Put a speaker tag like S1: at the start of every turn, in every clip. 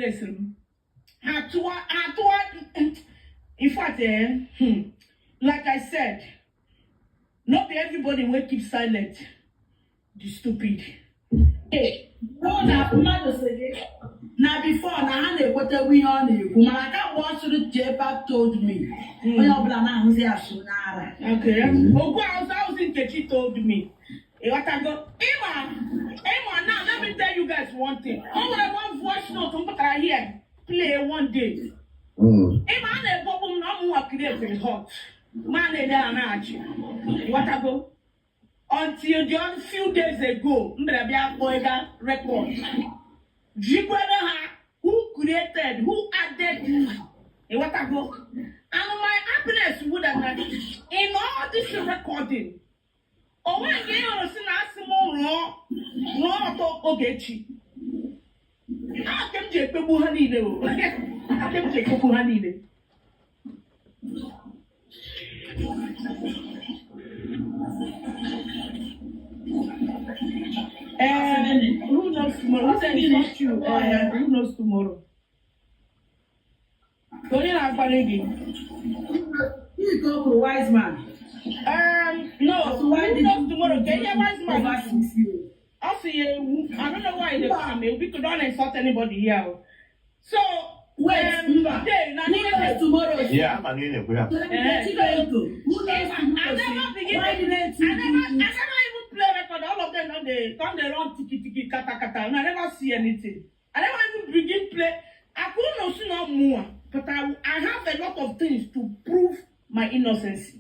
S1: disgrace m. Ha tụwa, ha tụwa. In fact, like I said, no be everybody wey keep silent dey stupid.
S2: No, na mmadụ sị gị na before na ha na-ekwetewu ihe ọ na-ekwu, mana kamgbe ọ sịrị JPAC told me, onye ọbụla na-ahụzi ya so n'ara.
S1: Okay. Ogwu Hausa Hausa Nkechi told me. Ịghọtago? Ịma, ịma now, let me tell you guys one thing. O nwere one voice note m pụtara here play one day. Ịma a na-ebokwu m na ọ mụnwa create hot. Ma na-ele ha na-achị. Ịghọtago? Until the other few days ago, m bịara bịa kpọọ ịga record. Jikwere ha who created, who added. Ịghọtago? And my happiness would that na in all this recording, onwe nke ị hụrụ si na asị m rụọ ọtọ Ogechi. Aka m ji ekpegbu ha niile o. Aka m ji ekpegbu ha niile. Who knows tomorrow? Who said it's not you? Who knows tomorrow? Onye na-akparị gị?
S2: Ike o kwuru, wise man.
S1: No,
S2: So why
S1: who
S2: did
S1: knows
S2: you
S1: tomorrow? Ka ihe wise man
S2: over 6 years?
S1: Ọ sị ya ewu. I don't know why they call am ewu. Biko, don't insult anybody here o. So,
S2: Wait, mba.
S1: today, na
S2: Who knows tomorrow?
S3: Yeah, ama na ị na-ekwu ya.
S2: Chineke, who knows
S1: I
S2: tomorrow?
S1: never begin.
S2: Why didn't you
S1: I
S2: do it?
S1: never even play record. All of them don dey run tiki tiki kata kata. And I never see anything. I never even begin play. I couldn't see no more. But I have a lot of things to prove my innocence.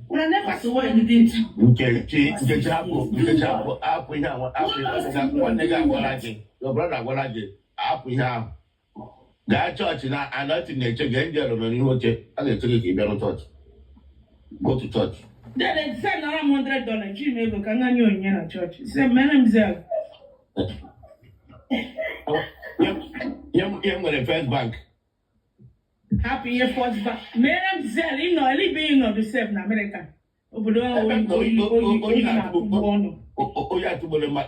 S1: Well, I never
S2: So why didn't you?
S3: Nkechi, Nkechi, hapụ Nkechi, hapụ, hapụ ihe ahụ, hapụ ihe ahụ. Nwanne gị agwala gị, your brother agwala gị, hapụ ihe ahụ. Gaa chọọchị na anointing na-eche gị. Angel nọ n'ihu oche a ga-eche gị ka ị bịarụ chọọchị. Go to church.
S1: Then they send around $100. Jim ego ka nga nye onyinye na church. Say, mere m Zelle.
S3: Ihe m nwere First Bank.
S1: Hapụ ihe First Bank. Mere m Zelle. Ịnọ elibe ịnọ the sef na America. Obodo ahụ oyi oyi oyi oyi na-atụgbu ọnụ.
S3: Onye atụgboro ma.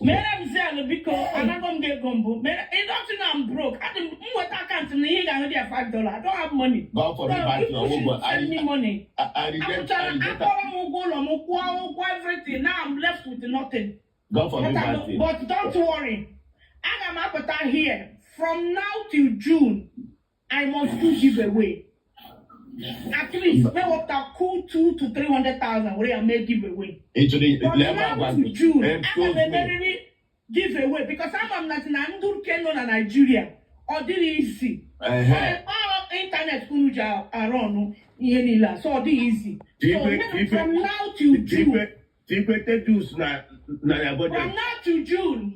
S1: Mere m Zelle, biko, anago m gị ego mbụ. Mere you don't know I'm broke. Adị m nweta account na ihe ị ga-ahụ dị ya $5. I don't have money.
S3: God
S1: So
S3: forbid bad thing,
S1: people
S3: ọgwụgwọ.
S1: should send me money.
S3: I reject, I
S1: Akwụchara
S3: reject,
S1: akwụrụ m ụgwọ ụlọ m, kwụọ ụgwọ everything. Now I'm left with nothing.
S3: God forbid bad thing.
S1: But don't worry. Aga m apụta here from now till June. I must do giveaway. At least mewepụta cool 2 to 300,000 were ya mee giveaway.
S3: Ịchọrọ
S1: From
S3: lee m
S1: now
S3: agwa
S1: to June, aga m
S3: Excuse me.
S1: emerịrị giveaway because ama m na ndị nke nọ na Nigeria ọ dịghị isi. Ọ internet unu ji arụ ọnụ ihe niile a, so ọ dịghị isi. So from now till June,
S3: Tikwete dus na ya budget.
S1: From now to June.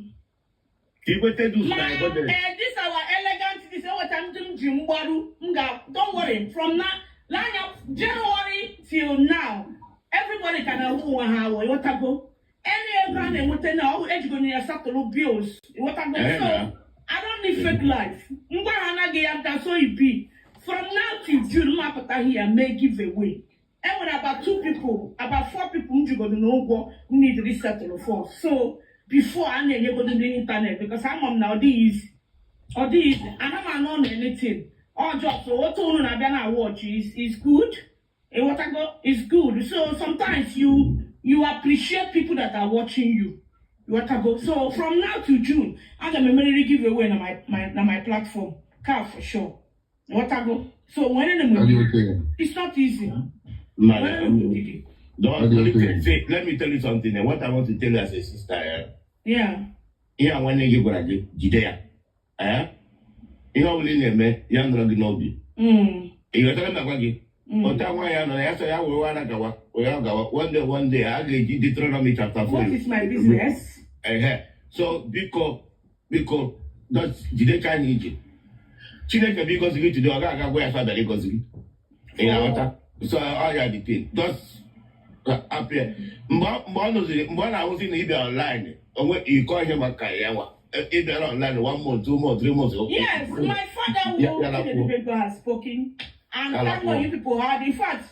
S3: Tikwete dus
S1: Ma
S3: na ya budget.
S1: This our elegant, this eweta ndị m ji mgbaru m ga, don't worry, from now lanya January till now, everybody ka na-ahụ onwe ha awọ. Ịghọtago? Any ego a na-enweta na ọ ejigo na ya settle bills. Ịghọtago?
S3: Eh,
S1: So
S3: na.
S1: I don't need fake life. Ngwa ha anaghị ya nta, so e be from now till June m apụtaghị ya mee giveaway. Enwere about two people, about four people m jigodo n'ụgwọ m need to settle for. So before a na-enyegodo ndị internet, because ama m na ọ dịghị easy, ọ dịghị easy. Ana m anọ na anything ọ just otu unu na-abịa na watch is good. Ịghọtago? Is good. So sometimes you appreciate people that are watching you. Ịghọtago? So from now to June, aga m emerịrị giveaway na my platform ka for sure. Ịghọtago? So when
S4: Ọ dị okay.
S1: it's not easy.
S3: Man,
S1: When ndidi.
S3: don't
S4: Ọ dị okay.
S3: say, let me tell you something. What I want to tell you as a sister,
S1: Yeah.
S3: ihe a nwanne gị gwara gị, jide ya. Ihe ọ bụla ị na-eme, ya nọrọ gị n'obi. Ị ghọtara m agwa gị? Otu nwaanyị a nọ ya sọ ya were wara gawa, were gawa. One day, one day, a ga-eji Deuteronomy chapter 4.
S1: What is my business?
S3: Ehe. So biko, biko, just jide ka anyị iji. Chineke bụ ịgọzi gị today, ọ ga-aga gwa ya fa bịara ịgọzi gị. Ị na-aghọta? So ọ ya the thing. Just apịa. Mgbe ọ nụziri, mgbe ọ na-ahụzi na ịbịa online, onwe ịkọ ihe maka ya nwa. Ị bịara online one month, 2 months, 3 months.
S1: Yes, my father who Chinedu has spoken, and thank God you people had. In fact,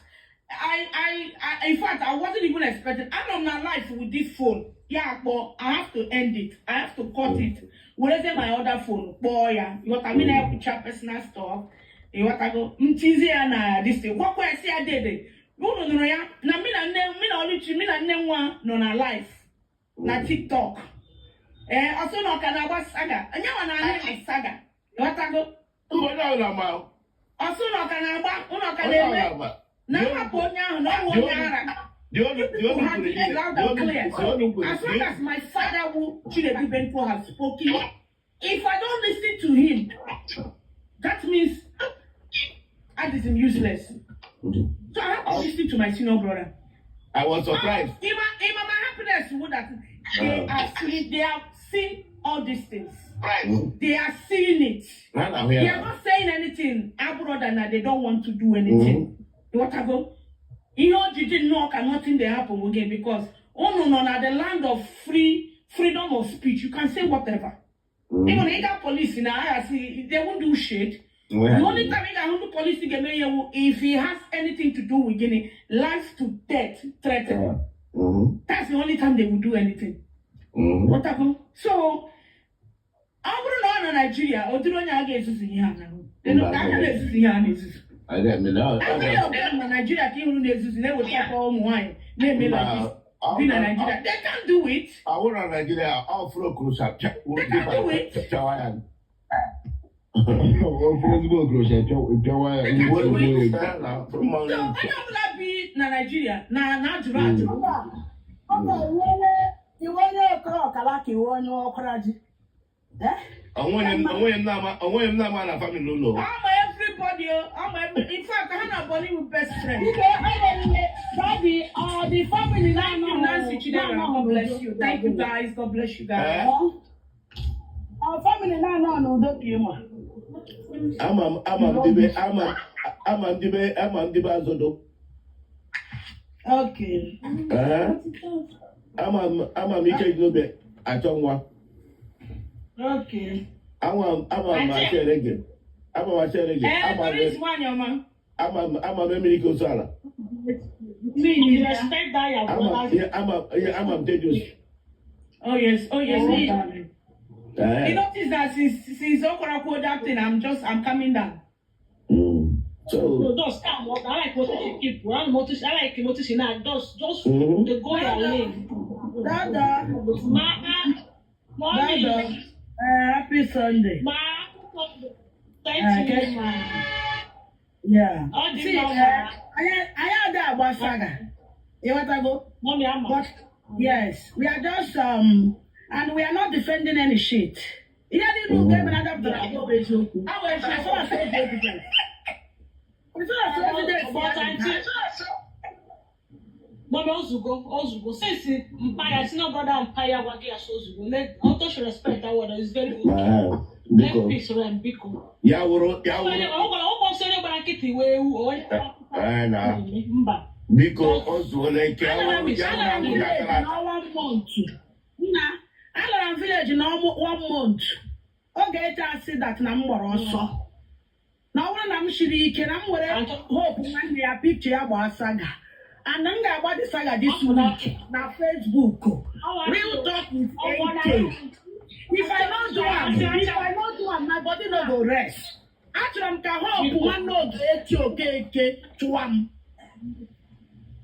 S1: I wasn't even expecting. I'm on my life with this phone. Ya akpọ, I have to end it, I have to cut it, werezie my other phone kpọọ ya. Ịghọta m na-ekwucha personal stuff, ịghọtago? Ntizie ya na this thing, gwakwa ya, si ya, dede, unu nụrụ ya na mi na nne mi na Oluchi, mi na nne nwa nọ na live na TikTok. Ee, ọsọ na ọka na-agba saga, nyanwa na ahụ na saga, ịghọtago?
S3: Mba, onye ọbụla ma.
S1: Ọsọ na ọka na-agba ụnụ, ọka
S3: Onye
S1: na-eme
S3: ọbụla ma.
S1: na nhapụ onye ahụ na ọwụ onye ara.
S3: The only the
S1: People
S3: only
S1: have
S3: kwuru
S1: it loud and clear.
S3: the only kwuru
S1: As long as my father who Chinedu Bento has spoken, if I don't listen to him, that means that is useless. So I have to listen to my senior brother.
S3: I was surprised.
S1: In my happiness, would that they are seeing, they have seen all these things. They are seeing it.
S3: Ha na-ahụ
S1: They
S3: ya.
S1: are not saying anything. Abroad and they don't want to do anything. What I go? Ihe ojiji nnọọ ka nothing dey happen again, because unu nọ na the land of free freedom of speech. You can say whatever. Even ị ga police na agha si they won't do shit. The only time ị ga-ahụ ndị police ga-eme ihe wu if he has anything to do with gịnị, life to death threaten. That's the only time they will do anything. Ghọtago? So ọ bụrụ na ọ nọ Nigeria, ọ dịrị onye a ga-ezuzu ihe a na aka na-ezuzu ihe a na-ezuzu. Every of them na Nigeria ka ị hụrụ na-ezuzu, na-eweta ọkọ ụmụ nwaanyị na-eme like this bi na Nigeria. They can't do it.
S3: Ọ bụrụ na Nigeria, ọ fụrụ okorosha
S1: They can do it.
S3: pịawa ya.
S4: Ofe ezigbo okorosha pịawa ya ihe ozugbo ya.
S1: So onye ọbụla bi na Nigeria na ajụrụ ajụrụ.
S2: Ọ ga-enwe iwe onye okoro ọkala ka iwe onye ọkwara ji. Eh?
S3: Onweghị m na-ama na family ụlọ.
S1: Ama everybody o, ama in fact, ha na Bonny with best friend.
S2: Ike enwere daddy, ọ dị family.
S1: Thank you, Nancy Chidera. God bless you. Thank you, guys. God bless you guys.
S3: Eh?
S2: Ọ family na-anọ n'udo ka ịma.
S3: Ama m ama m dibe ama ama m dibe ama m dibe azụdo.
S2: Okay.
S3: Ee. Ama m ike ji n'obe achọ nwa.
S2: Okay.
S3: Ama m achere gị. Ama m achere gị.
S1: Eh,
S3: Ama m
S1: Doris Wanyoma.
S3: ama m emiri ike otu ala.
S1: Me,
S5: Respect that your
S3: Ama
S5: brother.
S3: ihe ama ihe ama m Tejus.
S1: Oh yes, oh yes, oh, darling. You
S3: Ee.
S1: notice that since Okoronkwo that thing, I'm coming down.
S3: So
S5: No, just calm. I like what she keep. I like what she now. Just they go your lane.
S2: Dada,
S5: Ma, mommy,
S2: Dada, happy Sunday.
S5: Ma, thank
S2: Okay.
S5: you, ma.
S2: Yeah.
S5: Ọ dị
S2: See,
S5: mma, ma.
S2: anyị adịghị agba saga. Ịghọtago?
S5: Mommy, ama.
S2: But yes, we are just and we are not defending any shit. Ihe niile ugo ebe na-adapụtara abụọ bụ eziokwu.
S1: I will
S2: As far as evidence. As far as evidence.
S5: But auntie, Mommy, ozugo, ozugo. Since Mpaya, senior brother Mpaya, wagi ya so ozugo. Let auto should respect that word. It's very good. Let
S3: Biko.
S5: peace reign, biko.
S3: Ya wụrụ ya
S5: Onye
S3: wụrụ
S5: ọgwara ọgwọ nsọ onye gbara nkịtị wee ewu onye
S3: Ee, na.
S5: mba.
S3: Biko, o zuola ike. Ya wụrụ ya wụrụ
S2: Alara m
S3: anwụ
S2: village
S3: gakara.
S2: na one month. Nna, alara m village na one month. Oge eji asị that na m gbara ọsọ. Na ọ bụrụ na m shiri ike na m were Hope nwanne ya picture ya gbaa saga. And m ga-agba the saga this week na Facebook. Real Talk with AK. If I no do am, if I no do am, my body no go rest. Achọrọ m ka Hope nwanne Ogechi Okeke chụwa m.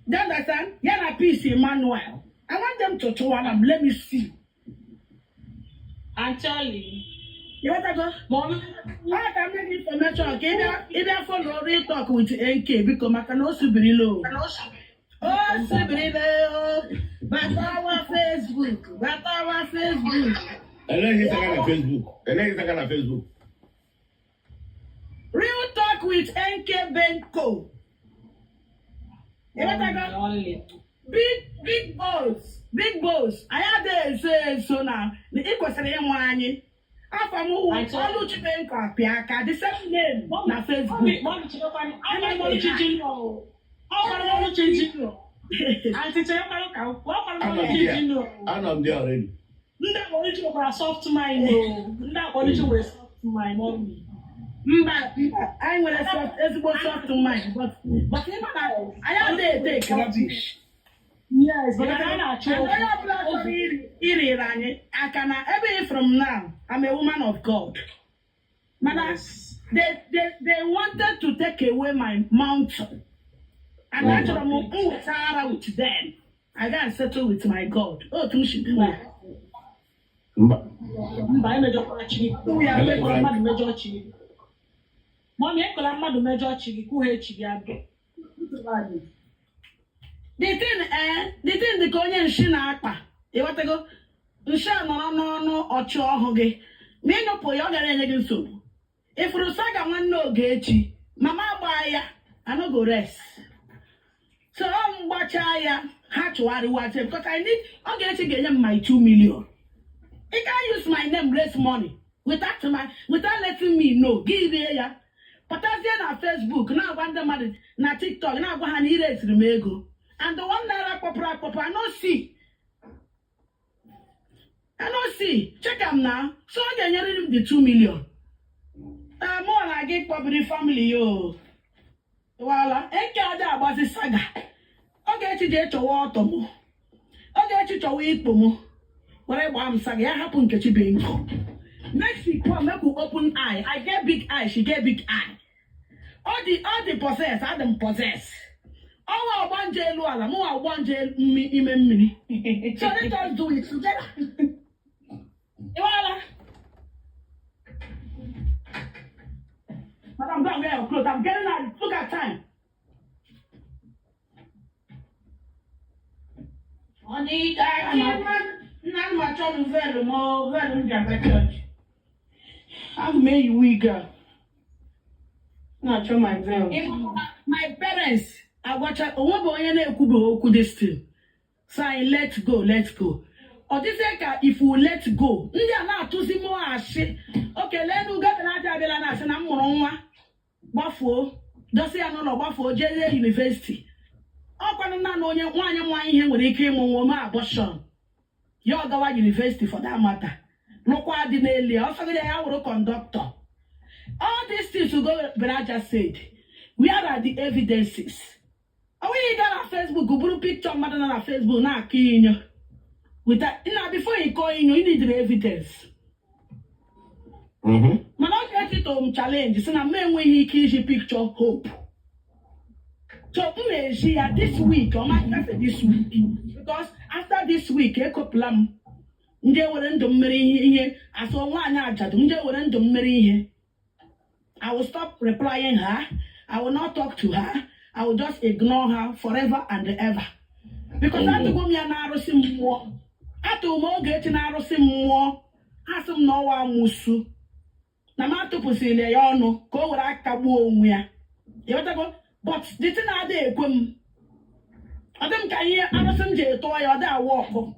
S2: Do you understand? Ya na Peace Emmanuel. I want them to chụwa m. Let me see.
S5: Auntie Oli,
S2: You want to go?
S5: Mommy,
S2: Ọ ka m nye gị information ka ị bịa follow Real Talk with NK, biko, maka na o subirila o. O subirila o. Batawa Facebook. Batawa Facebook.
S3: Eleghị ịzaga na Facebook. Eleghị ịzaga na Facebook.
S2: Real Talk with NK Benko. You want to go?
S5: Oli.
S2: Big big boss, big boss, anyị adịghị ezo ezo na ị kwesịrị ịnwe anyị. Afọ m wụ Ọlụchi Benko apịa aka, the same name na Facebook.
S5: Mommy, mommy, cherekwanụ. Akwara m Oluchi Junior o. Akwara m Oluchi Junior. Auntie, cherekwanụ ka m kwuo. Akwara m
S3: Anọ m
S5: Oluchi
S3: there.
S5: Junior.
S3: Anọ m there already.
S5: Ndị Oluchi nwekwara soft mind o. Ndị Oluchi nwere soft mind, mommy.
S2: Mba, mba, anyị nwere soft, ezigbo soft mind, but ịma na anyị adịghị take rubbish. Yes.
S5: Maka na a na-achọ
S2: And onye ọbụla chọrọ iriri anyị aka na ebe ị from now, I'm a woman of God. Mana they wanted to take away my mountain. And achọrọ m nweta ara with them. I go and settle with my God. Otu m si dị.
S3: Mba.
S5: Mba, emejọkwara Chineke.
S2: Ya.
S5: Ekwela mmadụ mejọ chi gị. Mummy, ekwela mmadụ mejọ chi gị, kwuo ha echi gị abịa.
S2: The thing dị ka onye nshi na-akpa. Ịghọtago? Nshi a nọrọ n'ọnụ ọchụ ọhụụ gị. Ma ịnụpụ ya, ọ gara enye gị nsogbu. Ifuru saga nwanne Ogechi, mama gbaa ya, I no go rest. So ọ m gbachaa ya, ha chụgharịwazie because I need Ogechi ga-enye m my 2 million. You can't use my name raise money without letting me know. Gị rie ya. Pụtazie na Facebook na-agwa ndị mmadụ, na TikTok na-agwa ha na iresiri m ego. And the ₦1 kpọpụrụ akpọpụ, I no see. I no see. Check am now. So ọ ga-enyerịrị m the 2 million. Mụ na gị kpọbiri family ya o. Wala, eke ada agbazi saga. Ogechi jee chọwa ọtọ m. Ogechi chọwa ikpo m. Were gbaa m saga, ya hapụ Nkechi Benko. Next week, come make we open eye. I get big eye, she get big eye. All the possess, adị m possess. Ọnwa ọgbanje elu ala, mụnwa ọgbanje ime mmiri. So let us do it together. Iwala. Madam, go and wear your clothes. I'm getting out. Look at time.
S1: Ọ na ị ga-achọ nna m achọ m veil m, veil m ji aga chọọchị. Aga m eyi wig a. Na-achọ my veil.
S2: My parents agwacha onwebe onye na-ekwubeghị okwu this thing. So anyị let go, let go. Ọ dịzie ka if we let go, ndị a na-atụzi mụ ashị. Oke lenu gọvanọ aja abịala na-asị na m mụrụ nwa gbafuo, dosi ya n'ụlọ gbafuo jee university. Ọkwanụ naanị onye nwaanyị nwa ihe nwere ike ịmụ nwa ome abortion. Ya ọ gawa university for that matter. Lụkwa dị n'elu ya, ọ sọgide ya wụrụ conductor. All these things Ugo Beraja said, where are the evidences? Ọ bụghị gaa na Facebook bụrụ picture mmadụ nọ na Facebook na-akọ inyo. Without, na before you kọọ inyo, you need the evidence. Mana ọ ga-eti m challenge si na m enweghị ike iji picture Hope. So m na-eji ya this week, ọ ma gafe this week. Because after this week, ekopụla m. Ndị ewere ndụ m mere ihe asụ nwaanyị ajadu, ndị ewere ndụ m mere ihe. I will stop replying her. I will not talk to her. I will just ignore her forever and ever. Because atụgo m ya na-arụsị mmụọ. Atụrụ m Ogechi na-arụsị mmụọ. Asị m na ọwa amụsụ. Na m atụpụsịrị ya ọnụ ka o were aka gbuo onwe ya. Ịghọtago? But the thing na-adịghị ekwe m. Ọ dị m ka ihe arụsị m ji etụọ ya, ọ dị awa ọkụ.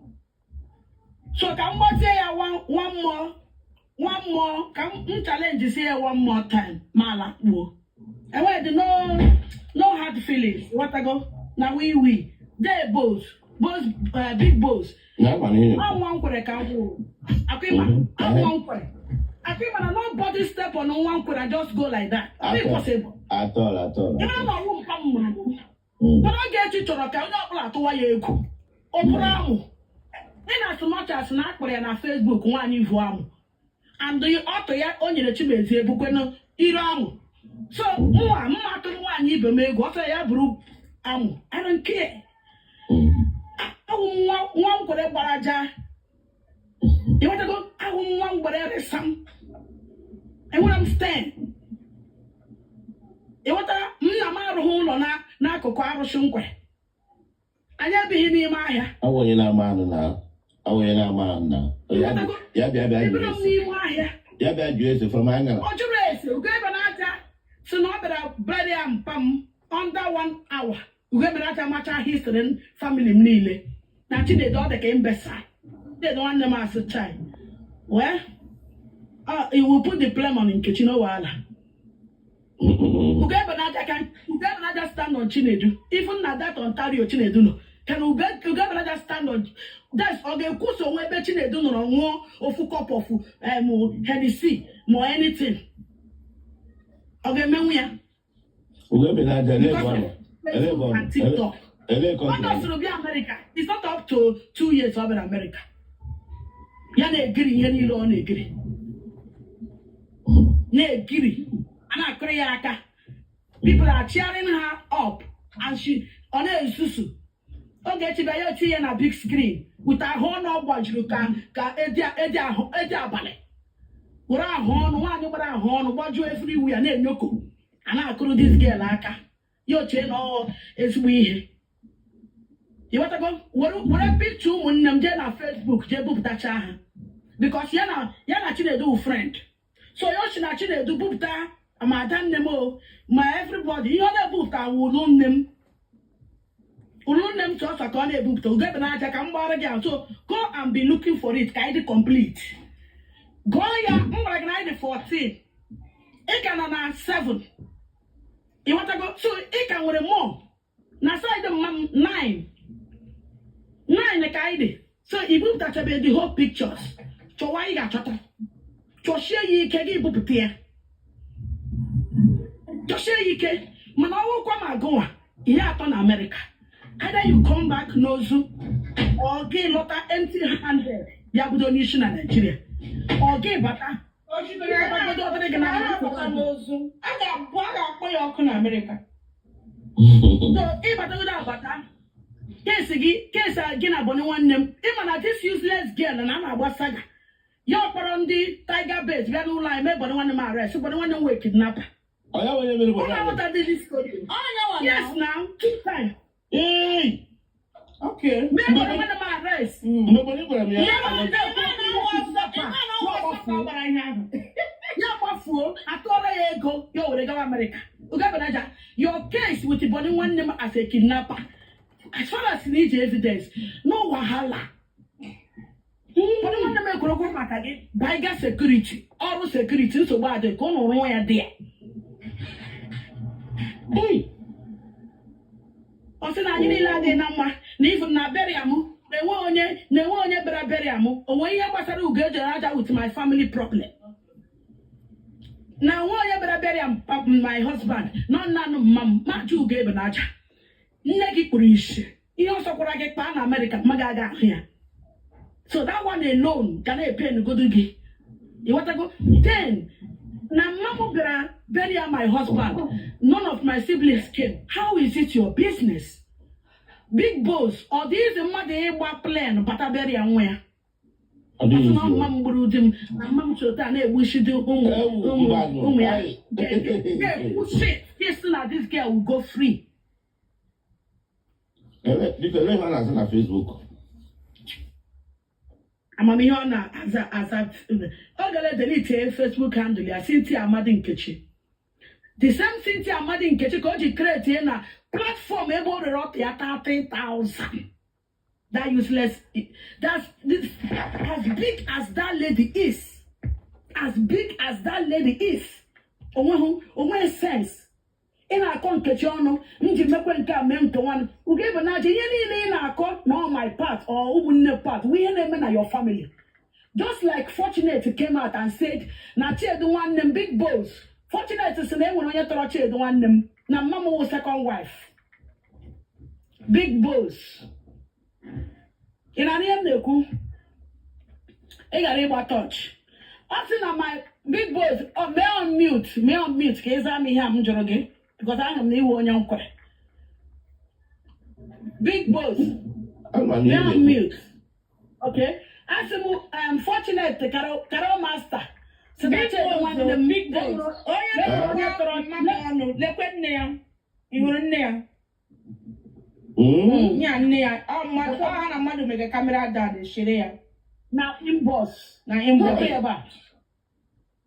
S2: So ka m gbazie ya one more ka m challenge si ya one more time ma ala kpuo. Enweghị dị no hard feelings. Ịghọtago? Na we dey both both big boss.
S3: Na-agba n'ihe.
S2: Ọ nwa nkwere ka m kwuru. Akwịma, ọ nwa nkwere. Akwịma na nobody step on nwa nkwere and just go like that. Ọ dị possible.
S3: At all, at all.
S2: Ebe na ọwụ mpa m mụrụ m. Mana Ogechi chọrọ ka onye ọbụla tụwa ya egwu. Ọ bụrụ amụ. In as much as na akpọrọ ya na Facebook nwaanyị vu amụ. And ọtụ ya o nyere Chimezie ebukwenụ iru amụ. So nwa mma atụrụ nwaanyị ibe m egwu, ọsọ ya bụrụ amụ. I don't care. Ahụ m nwa nwa nkwere gbara aja. Ịghọtago? Ahụ m nwa ngwere rịsa m. Enwere m sten. Ịghọtara? Nna m arụghị ụlọ na n'akụkụ arụsị nkwe. Anyị ebighị n'ime ahịa.
S3: Awụ onye na-ama anụ na awụ onye na-ama anụ na ya.
S2: Ịghọtago?
S3: Ya bịa jụọ
S2: Ebiri m
S3: ese.
S2: n'ime ahịa.
S3: Ya bịa jụọ ese from aṅara.
S2: Ọ jụrụ ese. Ugebe na-aja si na ọ bịara bury ya mpa m under one hour. Ugebe na-aja macha history family m niile. Na Chinedu ọ dị ka imbecile. Chinedu nwanne m asị chai. Well, he will put the blame on Nkechi, no wahala. Ugebe can Ugebe stand on Chinedu? Even na that Ontario Chinedu nọ. Can Ugebe stand on that's ọ ga-ekwuso onwe ebe Chinedu nọrọ ṅụọ ofu cup of Hennessy ma anything? Ọ ga-emenwu ya?
S3: Ugebe na-aja ebe ọ nọ. Ebe ọ
S2: Facebook
S3: nọ.
S2: and TikTok.
S3: Elee
S2: Ọ
S3: country?
S2: dọsịrị bịa Amerịka. It's not up to 2 years ọ bịara Amerịka. Ya na-egiri ihe niile ọ na-egiri na-egiri, a na-akụrụ ya aka. People are cheering her up and she ọ na-esusu. Ogechi bịa, ya otinye na big screen with ahụ ọnụ ọ gbajiri ka edi edi ahụ edi abalị were ahụ ọnụ nwaanyị gbara ahụ ọnụ gbajuo efere iwu ya na-enyoko, a na-akụrụ this girl aka. Ya ochie na ọ ezigbo ihe. Ịghọtago? Were picture ụmụnne m jee na Facebook jee bupụtacha ha, because ya na Chinedu wụ friend. So ya ochi na Chinedu bupụta ma ada nne m o, ma everybody. Ihe ọ na-ebupụta wụ ulu nne m, ulu nne m sọsọ ka ọ na-ebupụta. Ugebe n'aja ka m gbara gị ahụ. So go and be looking for it ka anyị dị complete. Gụọ ya. M gwara gị na anyị dị 14, ị ka nọ na 7. Ịghọtago? So ị ka nwere more na side mma m. 9 9 ka anyị dị. So i bupụtachabe the whole pictures. Chọwa, ị ga-achọta. Chọchie ya ike, gị bupụta ya. Chọchie ya ike. Mana ọnwụkwa ma gụnwa ihe atọ na Amerịka, either you come back n'ozu ọ gị lọta empty handed ya bido n'isi na Naịjirịa, ọ gị bata ịbatagodo obere gị na
S1: Na-abata n'ozu, a ga-abụ a ga-akpọ ya ọkụ na Amerịka.
S2: So ịbatagodo abata, case gị, case gị na Bonny nwanne m, ịma na this useless girl na a na-agba saga ya. Ọ kpọrọ ndị Tiger Base bịa n'ụlọ anyị mee Bonny nwanne m arrest. Bonny nwanne m wee kidnapper.
S3: Ọ ya onye mere
S2: Ọ
S3: Bonny?
S2: na-aghọta this story.
S1: Ọnya nwa.
S2: Yes, now two times.
S3: Ee.
S1: Okay.
S2: Mee Bonny nwanne m arrest.
S3: Mgbe Bonny gwara m ya.
S2: Ya
S1: Gbara ihe ahụ.
S2: Ya gbafuo, atụọrọ ya ego, ya o were gawa Amerịka. Ugebenaja, your case with Bonny nwanne m as a kidnapper, as far as na iji evidence, no wahala. Bonny nwanne m ekwuru okwu maka gị baiga security, ọrụ security, nsogbu adịghị ka ụnụ rụọ ya dị ya.
S3: Ee.
S2: Ọ sị na anyị niile adịghị na mma, na ifu na burial m na-enwe onye bịara burial m onwe ihe gbasara ugo ejere aja with my family problem, na nwe onye bịara burial m my husband nọ nnanụ mma m ma jụ. Ugo ebe na aja nne gị kpuru isi, ihe ọ sọkwara gị kpaa na Amerịka, mma gị aga ahụ ya. So that one alone ga na-epe godu gị. Ịghọtago? Then na mma m bịara bury my husband, none of my siblings came. How is it your business, big boss? Ọ dị izi mmadụ ịgba plane bata bury nwa ya?
S3: Ọ dịghị
S2: Asị na
S3: easy.
S2: mma m gburu di m, na mma m chota na-egbuchi di ụmụ
S3: Ewu,
S2: ụmụ
S3: mbanụ.
S2: ụmụ ya.
S3: Ayi.
S2: Ga-ekwu shit. Yes, na this girl will go free.
S3: Biko, ele ihe ọ na-aza na Facebook?
S2: Amamihe ọ na-aza aza. Ọ gara delete Facebook handle ya, Cynthia Amadi Nkechi. The same Cynthia Amadi Nkechi ka o ji create na platform ebe o rere ọtụ ya 30,000. That useless, that's this, as big as that lady is, as big as that lady is, onweghị onweghị sense. Ị na-akọ Nkechi ọnụ m ji mekwe nke a mee nke nwanne Ugebe na-aja ihe niile ị na-akọ na all my part or ụmụnne part wụ ihe na-eme na your family. Just like Fortunate came out and said na Chiedu nwanne m, big boss Fortunate sị na e nwere onye tọrọ Chiedu nwanne m, na mma m wụ second wife. Big boss, ị na-anụ ihe m na-ekwu? Ị gara ịgba touch. Ọ sị na my big boss ọ mee on mute, mee on mute ka ị zaa m ihe a m jụrụ gị, because ahụrụ m na iwe onye nkwere. Big boss.
S3: Ama m ihe
S2: Mee on
S3: na-ekwu.
S2: mute. Okay, asị m Fortunate Carol Master sị na
S1: Big
S2: Chiedu
S1: boss,
S2: nwanne m
S1: big boss. Onye
S2: onye tọrọ
S1: mma m ọnụ, lekwe nne ya. Ị hụrụ nne ya? Ya nne ya, ọ mmadụ, ọ ha na mmadụ mege camera down chere ya.
S2: Na inbox.
S1: Na inbox.
S2: Nwoke ebe a.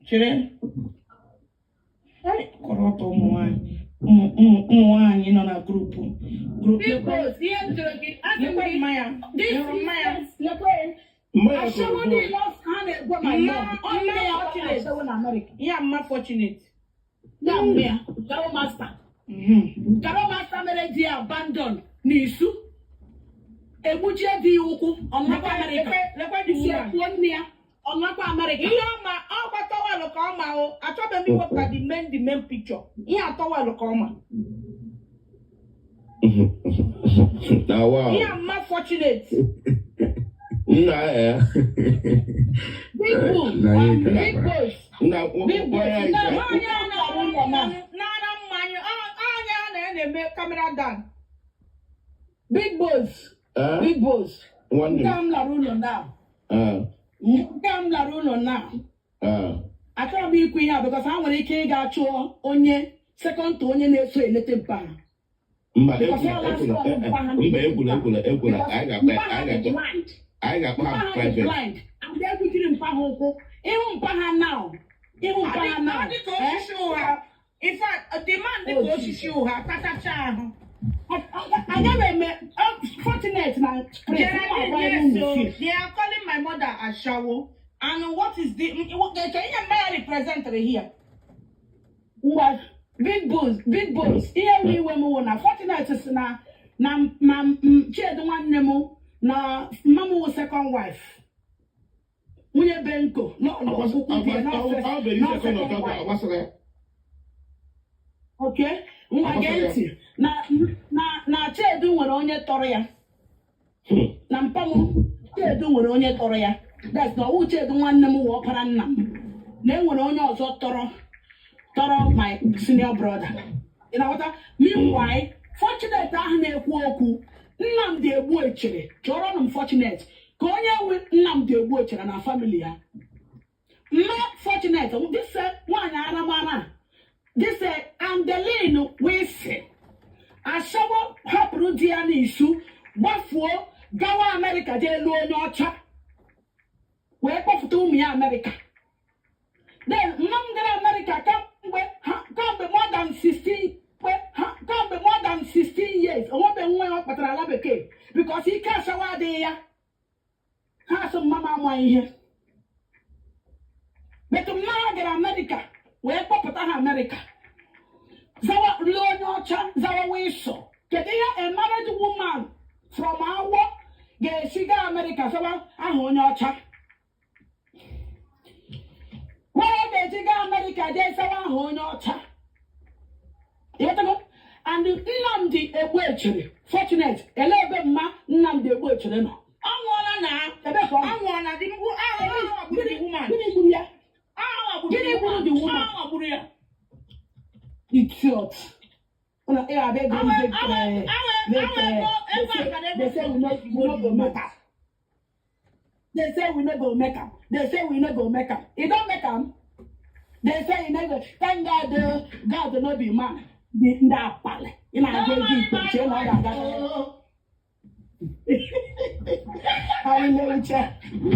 S1: Chere. Ai, kọrọ ọtọ ụmụ nwaanyị. Ụmụ nwaanyị nọ na group. Group.
S2: Big boss, ihe m jụrụ gị, asị m
S1: Lekwe
S2: gị
S1: mma ya.
S2: this
S1: Ị hụrụ mma ya?
S2: lekwe.
S3: Mmanya
S2: Ashawo
S3: kọrọ.
S2: niile ha na-egwe my
S1: Mma-
S2: mom, ọ nne ya ọ
S1: Fortunate.
S2: ashawo na America.
S1: Ya mma Fortunate.
S2: Ya mme ya Carol Master. Carol Master mere di ya abandon n'isu, egbujie di ya ụkwụ, ọnakwa America.
S1: Lekwe the
S2: Isi
S1: woman.
S2: ekwuo nne ya, ọnakwa America.
S1: Ihe ọma ọkwa towel ka ọ ma o. Achọbeghị m iwepụta the main picture. Ihe a towel ka ọ ma.
S3: Na wow.
S1: Ihe mma fortunate.
S3: Nna eh.
S2: Big bull,
S4: Na ihe
S2: big
S4: kalaba.
S2: boys.
S3: Nna
S2: Big boys.
S3: nwa
S2: Na
S3: ya
S1: Nwaanyị a
S2: na-arụ ụlọ na.
S1: na-ara mmanya, onye a na-eme camera down.
S2: Big boys.
S3: Eh?
S2: Big boys.
S3: Nwanne
S2: Nke
S3: m.
S2: a m lara ụlọ now.
S3: Eh.
S2: Nke a m lara ụlọ now.
S3: Eh.
S2: Achọrọ m ikwu ihe a because ha nwere ike ịga chụọ onye second to onye na-eso elete mpa ha.
S3: Mba,
S2: Because
S3: ekwula,
S2: all last
S3: ekwula,
S2: one,
S3: eh, eh.
S2: mpa ha
S3: Mba, ekwula, ekwula, ekwula.
S2: Because
S3: Anyị ga-akpa
S2: mpa ha
S3: anyị
S2: dị
S3: ga-akpa
S2: blind.
S3: anyị ga-akpa
S2: Mpa
S3: ha
S2: ha dị
S3: private.
S2: blind. And egbujiri mpa ha ụkwụ. Ịhụ mpa ha now. Ịhụ mpa ha now.
S1: Ọ dị ka osisi ụgha. In fact, the man dị ka
S2: Oh,
S1: osisi ụgha tachacha ahụ.
S2: Agaghị eme fortunate na prince mma
S1: Geraldine,
S2: agwa
S1: yes,
S2: unu
S1: so
S2: si.
S1: they are calling my mother Ashawo. And what is the can you maya represent here?
S2: Ngwa big boys, big boys. Ihe nwe iwe m wụ na fortunate si na na na Chiedu nwanne m na mma m wụ second wife. Nwunye Benko lọlọ ukwu di ya
S3: Ọ bụ
S2: not
S3: eri second
S2: second
S3: ọtọ
S2: wife.
S3: gbasara ya.
S2: Okay, ngwa gee ntị na na na Chiedu nwere onye tọrọ ya. Na mpa m Chiedu nwere onye tọrọ ya. That's na ọwụ Chiedu nwanne m wụ ọpara nna m. Na e nwere onye ọzọ tọrọ tọrọ my senior brother. Ị na-aghọta? Meanwhile, Fortunate ahụ na-ekwu okwu Nnamdi Egbuechere chọrọ m Fortunate ka onye nwe Nnamdi Egbuechere na family ya. Mma Fortunate this nwaanyị aramara this Andeline Wilson ashawo hapụrụ di ya n'isu gbafuo gawa Amerịka jee lụọ onye ọcha wee kpọpụta ụmụ ya Amerịka. Then mma m gara Amerịka kamgbe kamgbe more than 16 kamgbe more than 16 years onwebe nwa ya ọ kpatara ala bekee because ike ashawo adịghị ya. Ha asị mma m ama ihe metụ mma ha gara Amerịka wee kpọpụta ha Amerịka zawa lụọ onye ọcha zawa wee sọ. Kedu ihe a married woman from Awọ ga-esi gaa Amerịka zawa aha onye ọcha? Nwanyị ga-eji gaa Amerịka jee zawa aha onye ọcha? Ịghọtago? And Nnamdi Egbuechere Fortunate ele ebe mma Nnamdi Egbuechere nọ?
S1: Ọ nwụọla na
S2: Ebe ka ọ
S1: ọ
S2: nọ?
S1: nwụọla dị mgbu ahụ gburu the woman.
S2: Gịnị gburu ya?
S1: Ahụ gburu
S2: Gịnị
S1: the
S2: gburu the
S1: woman.
S2: woman?
S1: Ahụ gburu ya.
S2: Idiot. Una eh abeg go take make they say we no go make am. They say we no go make am. They say we no go make am. E don make am. They say e no go. Thank God, God no be man. Ndị ndị akpali. Ị na-agụ ego ikpe chee na ọ ga-aga. Hallelujah.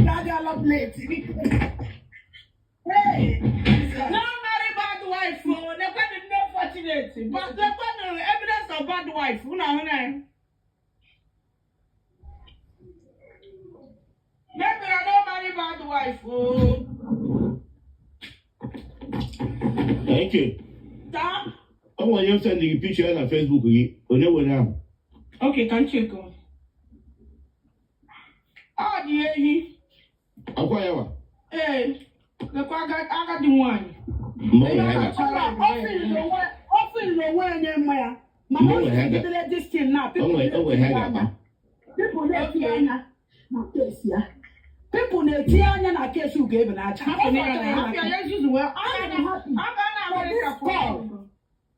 S2: Adịala m late. Hey!
S1: No marry bad wife o. Nekwe the no fortunate. But nekwe the evidence of bad wife. Una ahụ na ya. Maybe I no marry bad wife o.
S3: Thank you.
S1: Taa.
S3: Ọ nwere onye send gị picture ya na Facebook gị. Onye were ahụ?
S1: Okay, ka m check o. Ọ dị ehi.
S3: Akwa ya wa.
S1: Ee, lekwa agadi nwaanyị.
S3: Mma o nwere ha ga.
S2: Ọ fịrị onwe ya nye mma ya. Mana
S3: Mgbe
S2: o
S3: o nwere ha ga.
S2: jidere this thing now.
S3: O nwere o nwere ha ga-akpa.
S2: People na-etinye anya na case ya. People na-etinye anya na case Ugo Ebenaja.
S1: Hapụ ya na hapụ ya ya zuzu wee.
S2: I'm happy
S1: Ọ ga na
S2: for
S1: Amerịka
S2: this call.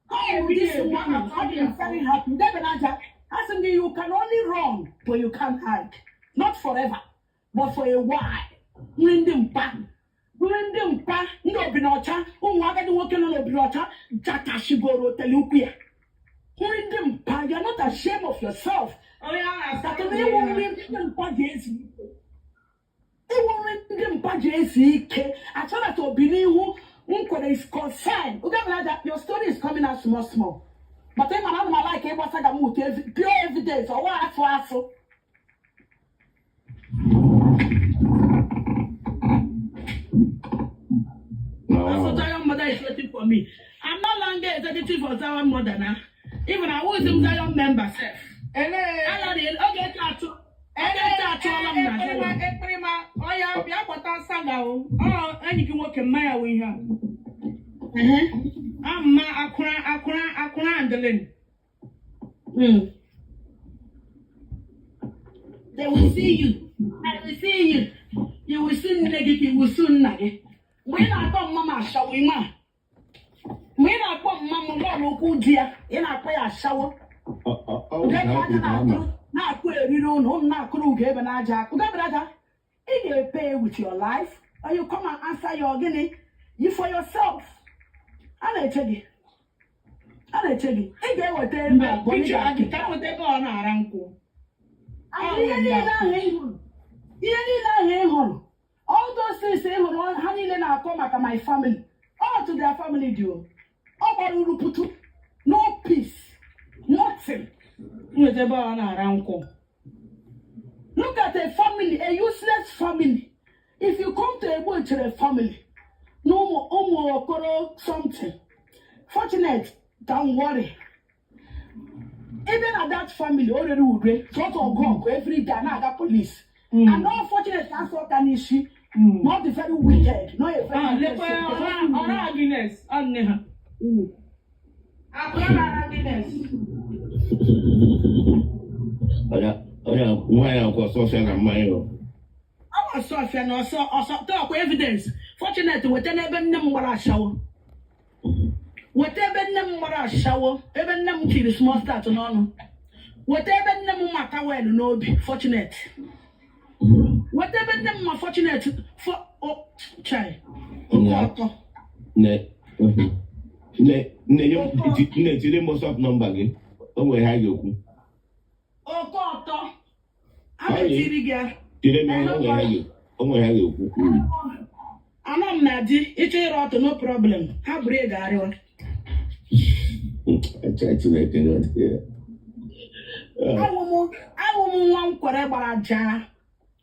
S2: Call this morning. I'm very happy. Ugo Ebenaja, asị m gị, you can only run, but you can't hide. Not forever, but for a while. Nri ndị mpa. Nri ndị mpa, ndị obinọcha, ụmụ agadi nwoke nọ n'obinọcha, jakashigoro otele ukwu ya. Nri ndị mpa, you are not ashamed of yourself.
S1: Onye a na-asa
S2: That na ịwụ nri ndị mpa ji esi ike. Ịwụ nri ndị mpa ji esi ike. Achọrọ ka obi n'ihu nkwere is concerned. Ugo Ebenaja, your story is coming out small small. But ị mara ana m like ịgbasa ga m with pure evidence, ọwa asụ asụ.
S3: Na
S2: Also,
S3: wow.
S2: Zion mother is waiting for me. I'm no longer executive of Zion mother now. Even I was a Zion member self.
S1: Ele.
S2: Ala oge atụ oge achụọla m na
S1: Ekperima
S2: Zion.
S1: ekperima ọya bịa gbata saga o. Ọ enyi gị nwoke mma ya wụ ihe a. Ama akwụra akwụra akwụra Andelin.
S2: They will see you. I will see you. You will see nne gị ka you will see nna gị. Mgbe ị na-akpọ mma m ashawo ime a. Mgbe ị na-akpọ mma m lọọlọ okwu di ya, ị na-akpọ ya ashawo.
S4: Ọ
S2: Ugo
S4: ka
S2: ebe
S4: ha
S2: aja
S4: kwuru ka ha ma.
S2: na-akụrụ na-akụ eriri ụnụ, ụnụ na-akụrụ ugo ebe na-aja akụ. Ugo ebe na-aja, ị ga-epay with your life or you come and answer your gịnị? You for yourself. A na-eche gị. A na-eche gị. Ị ga-eweta ebe
S1: Mba,
S2: a,
S1: picture a ka nweta ebe ọ na-ara nkwụ.
S2: And ihe niile ahụ ị hụrụ, ihe niile ahụ ị hụrụ, all those things ị hụrụ ha niile na-akọ maka my family, all to their family dị o. Ọ gbara uru putu, no peace, nothing.
S1: Nweta ebe ọ na-ara nkwụ.
S2: Look at a family, a useless family. If you come to Egbuchere family, no ụmụ ụmụ okoro something. Fortunate, don't worry. Even at that family, o rere ure, sọsọ ọgụ ọgụ every day na-aga police. And unfortunate ka asọ ka n'isi, not the very wicked, not a very
S1: Ah,
S2: wicked
S1: lekwa
S2: soul.
S1: ọra Guinness, ọ nne ha. Akụrụ na-ara Guinness.
S3: Onye onye nwaanyị akwụ ọsọ ọsọ na mmanya o.
S2: Ọ bụ ọsọ ọfịa na ọsọ ọsọ tọọkwa evidence. Fortunate, weta n'ebe nne m gbara ashawo. Weta ebe nne m gbara ashawo, ebe nne m tiri small start n'ọnụ. Weta ebe nne m ma towel n'obi, Fortunate. Weta ebe nne m ma Fortunate fo o chai. Oke ọtọ.
S3: Nne nne nne nye m nne tiri m WhatsApp number gị. O nwere ihe a ga-ekwu.
S2: Oke ọtọ. A na-etiri gị ya.
S3: Tiri m ya, o nwere ihe a ga- o nwere ihe a ga-ekwu.
S2: Anọ m na di ịchọ ịrụ ọtọ, no problem. Ha buru ego arịwa.
S3: Eche Chineke ya.
S2: Awụ m nwa nkwere gbara jaa.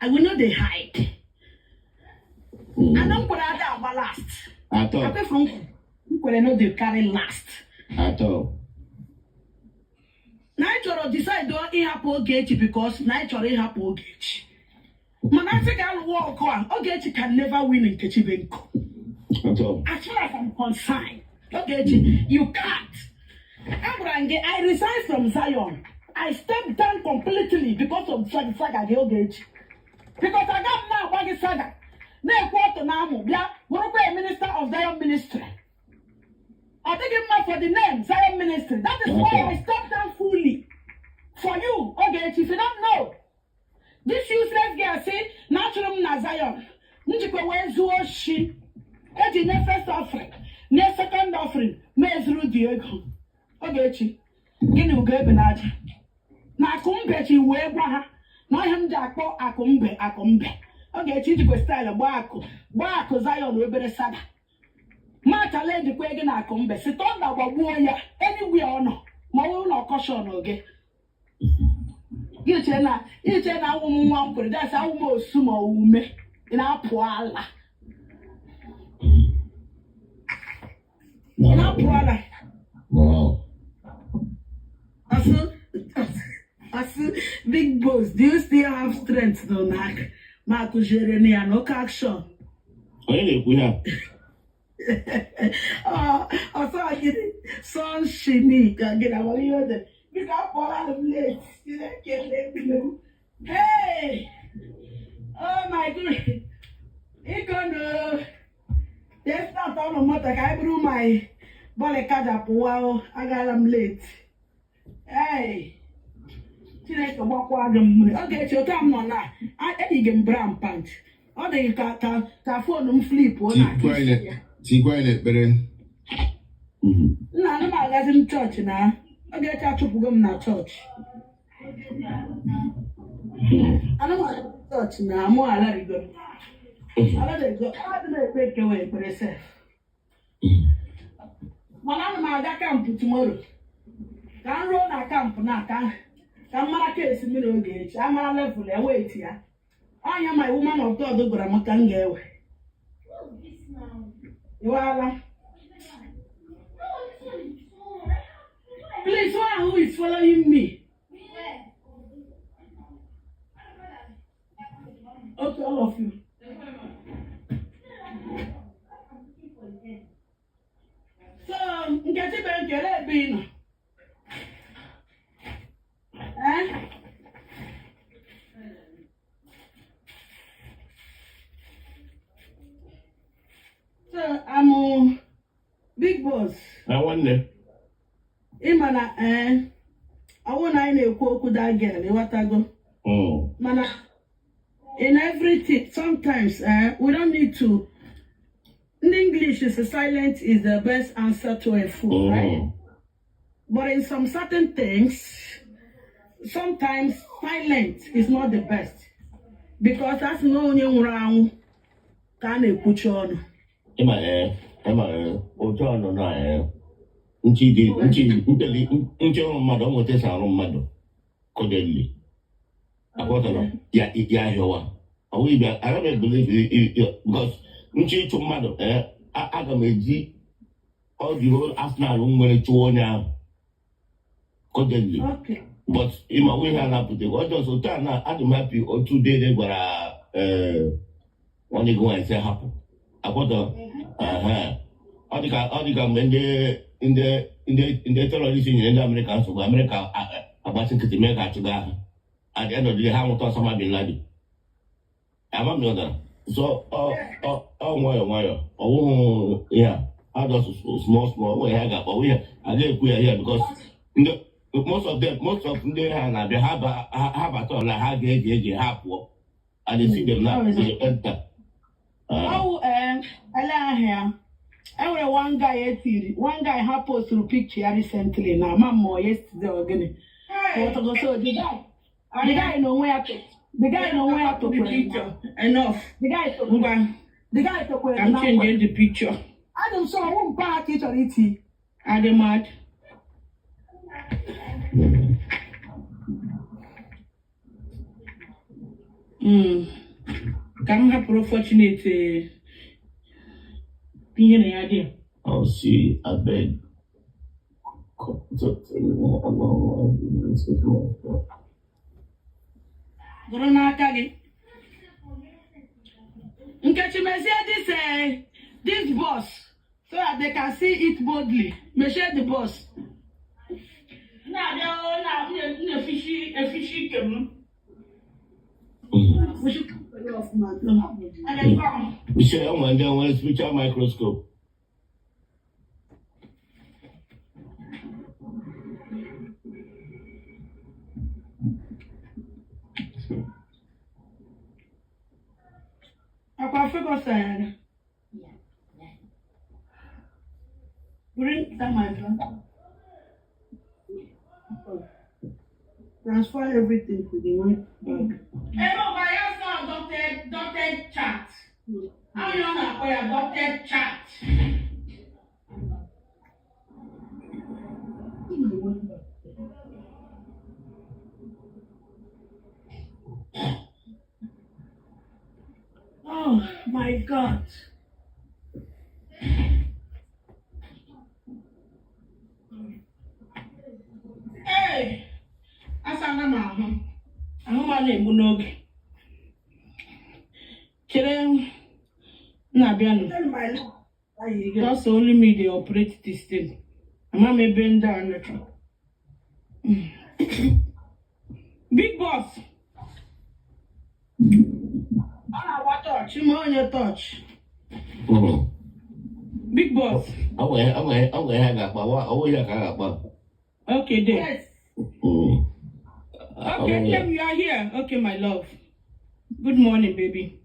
S2: I will not dey hide. Ana nkwere ada agba last.
S3: Atọ.
S2: Akwefuru nkwere no dey carry last.
S3: Atọ.
S2: Na anyị chọrọ decide ịhapụ Ogechi because na anyị chọrọ ịhapụ Ogechi. Mana asị ka alụwa ọgụ a, Ogechi can never win Nkechi Benko.
S3: Atọ.
S2: As far as I'm concerned, Ogechi, you can't. Agwara m gị, I resigned from Zion. I stepped down completely because of saga saga gị Ogechi. Because aga m na-agba gị saga na-ekwu ọtụ na amụ bịa bụrụkwa a minister of Zion ministry. Ọ dịghị mma for the name Zion ministry. That is why I stepped down fully. For you, Ogechi, if you don't know, this useless girl say na achụrụ m na Zion. Njikwa wee zuo oshi. Eji nye first offering, nye second offering, ma ezuru dị ego. Ogechi, gịnị ugo ebe n'aja? Na akụmbe chi wee gwa ha na ọhịa m ji akpọ akụmbe akụmbe. Ogechi ijikwa style gbaa akụ gbaa akụ Zion obere saga. Ma challenge kwe gị na akụmbe si thunder gbagbuo ya anywhere ọ nọ ma ọ bụrụ na ọ caution gị. Gị chee na iche na awụ m nwa m kwere dasị awụ m osu ma ọ ume ị na-apụ ala. Ị na-apụ ala.
S3: Wow.
S2: Asụ asụ big boss, do you still have strength no n'aka? Ma akụziere na ya na oke action.
S3: Onye na-ekwu ihe a?
S2: Ọ ọsọ gịnị sunshini ka gịnị amara ihe o dere. Biko apụọla m late. Chineke na-ekele m. Hey! Oh my goodness. Iko no. Jee start ọnụ moto ka anyị buru my bọọlụ kaja pụwa o. Agaala m late. Hey! Chineke gbakwa gị mmiri. Ọ ga-eche otu a m nọ na eyighị m brown pant. Ọ dị ka phone m flip ọ na-aka isi ya.
S4: Tikwa anyị n'ekpere.
S2: Nna ana m agazi m chọọchị na ọ ga-eche achụpụgo m na chọọchị. Ana m aga chọọchị na mụ alarigo. Alarigo, adị m ekpe nke wee ekpere sef. Mana ana m aga camp tomorrow. Ka m ruo na camp na ka m mara kesi mmiri oge echi, amara level ya wait ya. Ọnya my woman of God gwara m ka m ga-ewe. Iwala. Please, one who is following me. Okay, all of you. So, Nkechi bụ nkele ebe ị nọ. So I'm a big boss.
S3: Na nwanne.
S2: Ịma na ee, ọwụ na anyị na-ekwu okwu that girl, ịghọtago. Mana in everything, sometimes we don't need to. In English, is silent is the best answer to a fool, right? But in some certain things, sometimes silent is not the best. Because that's no onye nwụrụ anwụ ka a na-ekwuchi ọnụ.
S3: Ịma ee, ịma ee, otu ọnụ na ee, nchi dị nchi nteli nchi ọrụ mmadụ, ọ nweta esi arụ mmadụ kodeli. Akwọtara ya ya ahịọwa. Ọ wụ ịbịa, aga m ebelieve because nchi ịchụ mmadụ ee, aga m eji all the whole arsenal m nwere chụọ onye ahụ kodeli. But ịma nwe ihe a na-apụta ọ just otu a na adị m happy otu dede gwara ee nwanne gị nwaanyị sị hapụ akwọtọ. Ọ dị ka mgbe ndị terrorist nyere ndị Amerịka nsogbu, Amerịka agbachi nkịtị mee ka achụga ha. At the end of the day, ha nwụta Osama bin Laden. Ama m dara. So ọ nwayọ nwayọ, ọ wụghị ihe a ha just small small nwere ihe a ga-akpọ ihe a ga-ekwu ya here because ndị most of them, most of ndị ha na-abịa ha bata ọla ha ga-eji eji ha pụọ and they see them now they enter.
S2: Ọwụ ee, ele ahịa enwere one guy etiri, one guy ha posturu picture ya recently na ama mmụọ yesterday or gịnị. Ghọtago? So the guy n'onwe ya the guy n'onwe ya
S1: The
S2: tokwere
S1: picture. Enough.
S2: The guy tokwere
S1: Ngwa,
S2: the guy tokwere
S1: ka m
S2: na
S1: change the picture.
S2: Adị m sọ ọwụ mpa ha ka ị chọrọ iti.
S1: Adị mad. Ka m hapụrụ Fortunate ihe na ya dị.
S3: I'll see, abeg. Talk to me about
S2: Gụrụ n'aka gị. Nkechi, mezie this box so that they can see it boldly. Mechie the box.
S1: Na-abịa o, na m na-efishi efishi ike m. And I come.
S3: Uche, enwere ndị nwere spiritual microscope.
S2: Akwa Ferguson. Bring that my phone. Transfer everything to the white bag.
S1: Ebe ọba ya sọ dotted dotted chat. Ahụ ya ọ na-akpọ ya dotted chat.
S2: My white bag. Oh my God.
S1: Ee, asala m ahụ. Ahụ m a na-egbu n'oge. Chere m na-abịanụ.
S2: Tell my love. How you get?
S1: Just only me dey operate this thing. Ama m ebe ndị a nọcha. Big boss.
S2: Ọ na-agba tọọchị ma onye tọọchị.
S1: Big boss.
S3: Ọ nwere ọ nwere ọ nwere ihe a ga-akpa, ọ nweghị ya ka a ga-akpa.
S1: Okay, there.
S2: Yes.
S1: Okay, Clem, you are here. Okay, my love. Good morning, baby.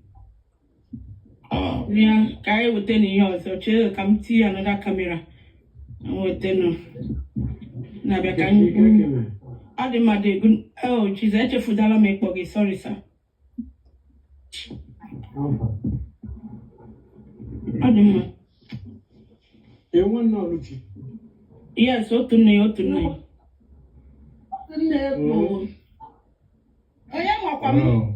S3: Ah,
S1: Yeah, ka anyị weta na ihe ọzọ. Chere ka m tinye another camera. M weta nụ. Na-abịa ka anyị. Adị mma dị good. Oh, Jesus, echefudala m ịkpọ gị. Sorry, sir. Ọ dị mma.
S4: Ee, nwanne Oluchi.
S1: Yes, otu nne ya, otu nne ya.
S2: Nne bụ. Onye makwa m.
S4: Oh.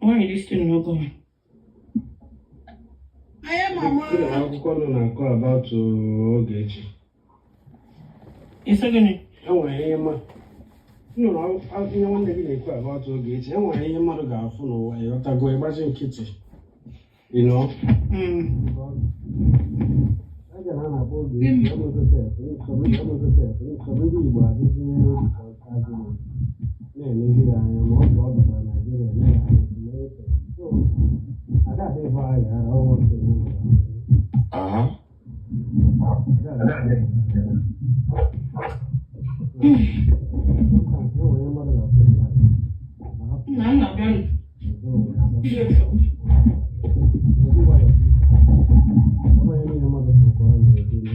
S1: Why this thing no go?
S2: Onye mama.
S4: Ị na akwụkwọ nọ na-akọ about Ogechi.
S1: Ị gịnị?
S4: Enwere ihe mma. M nụrụ ihe nwanne gị na-ekwu about Ogechi. Enwere ihe mmadụ ga-afụ n'ụwa, ịghọtago, ịgbachi nkịtị. You know? Aga na a na-akpọ Ogechi, nsogbu ndị Igbo adịzi obi ka ọcha na-elezi ya anya ma ọ bụ ọ batara Naijiria mee ya anya. So, ada adị ebe ahụ ya ọnwụ nsogbu. Sometimes, e nwere ihe mmadụ ga-afụ in life. Ahapụ
S1: Nna m na-abịa nụ.
S4: ọzọ ụwa ya.
S1: Tiri efe m.
S4: Ọ bụrụ ihe niile mmadụ fụrụ ka ọ na-eji eme.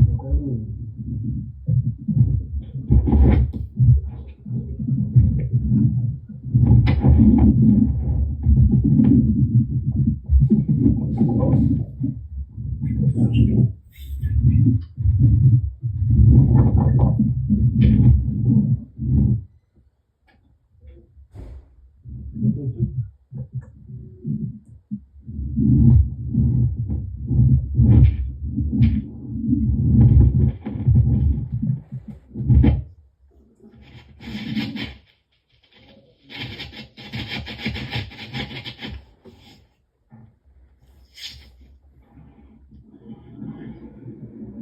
S4: Maka emi. Nkechi.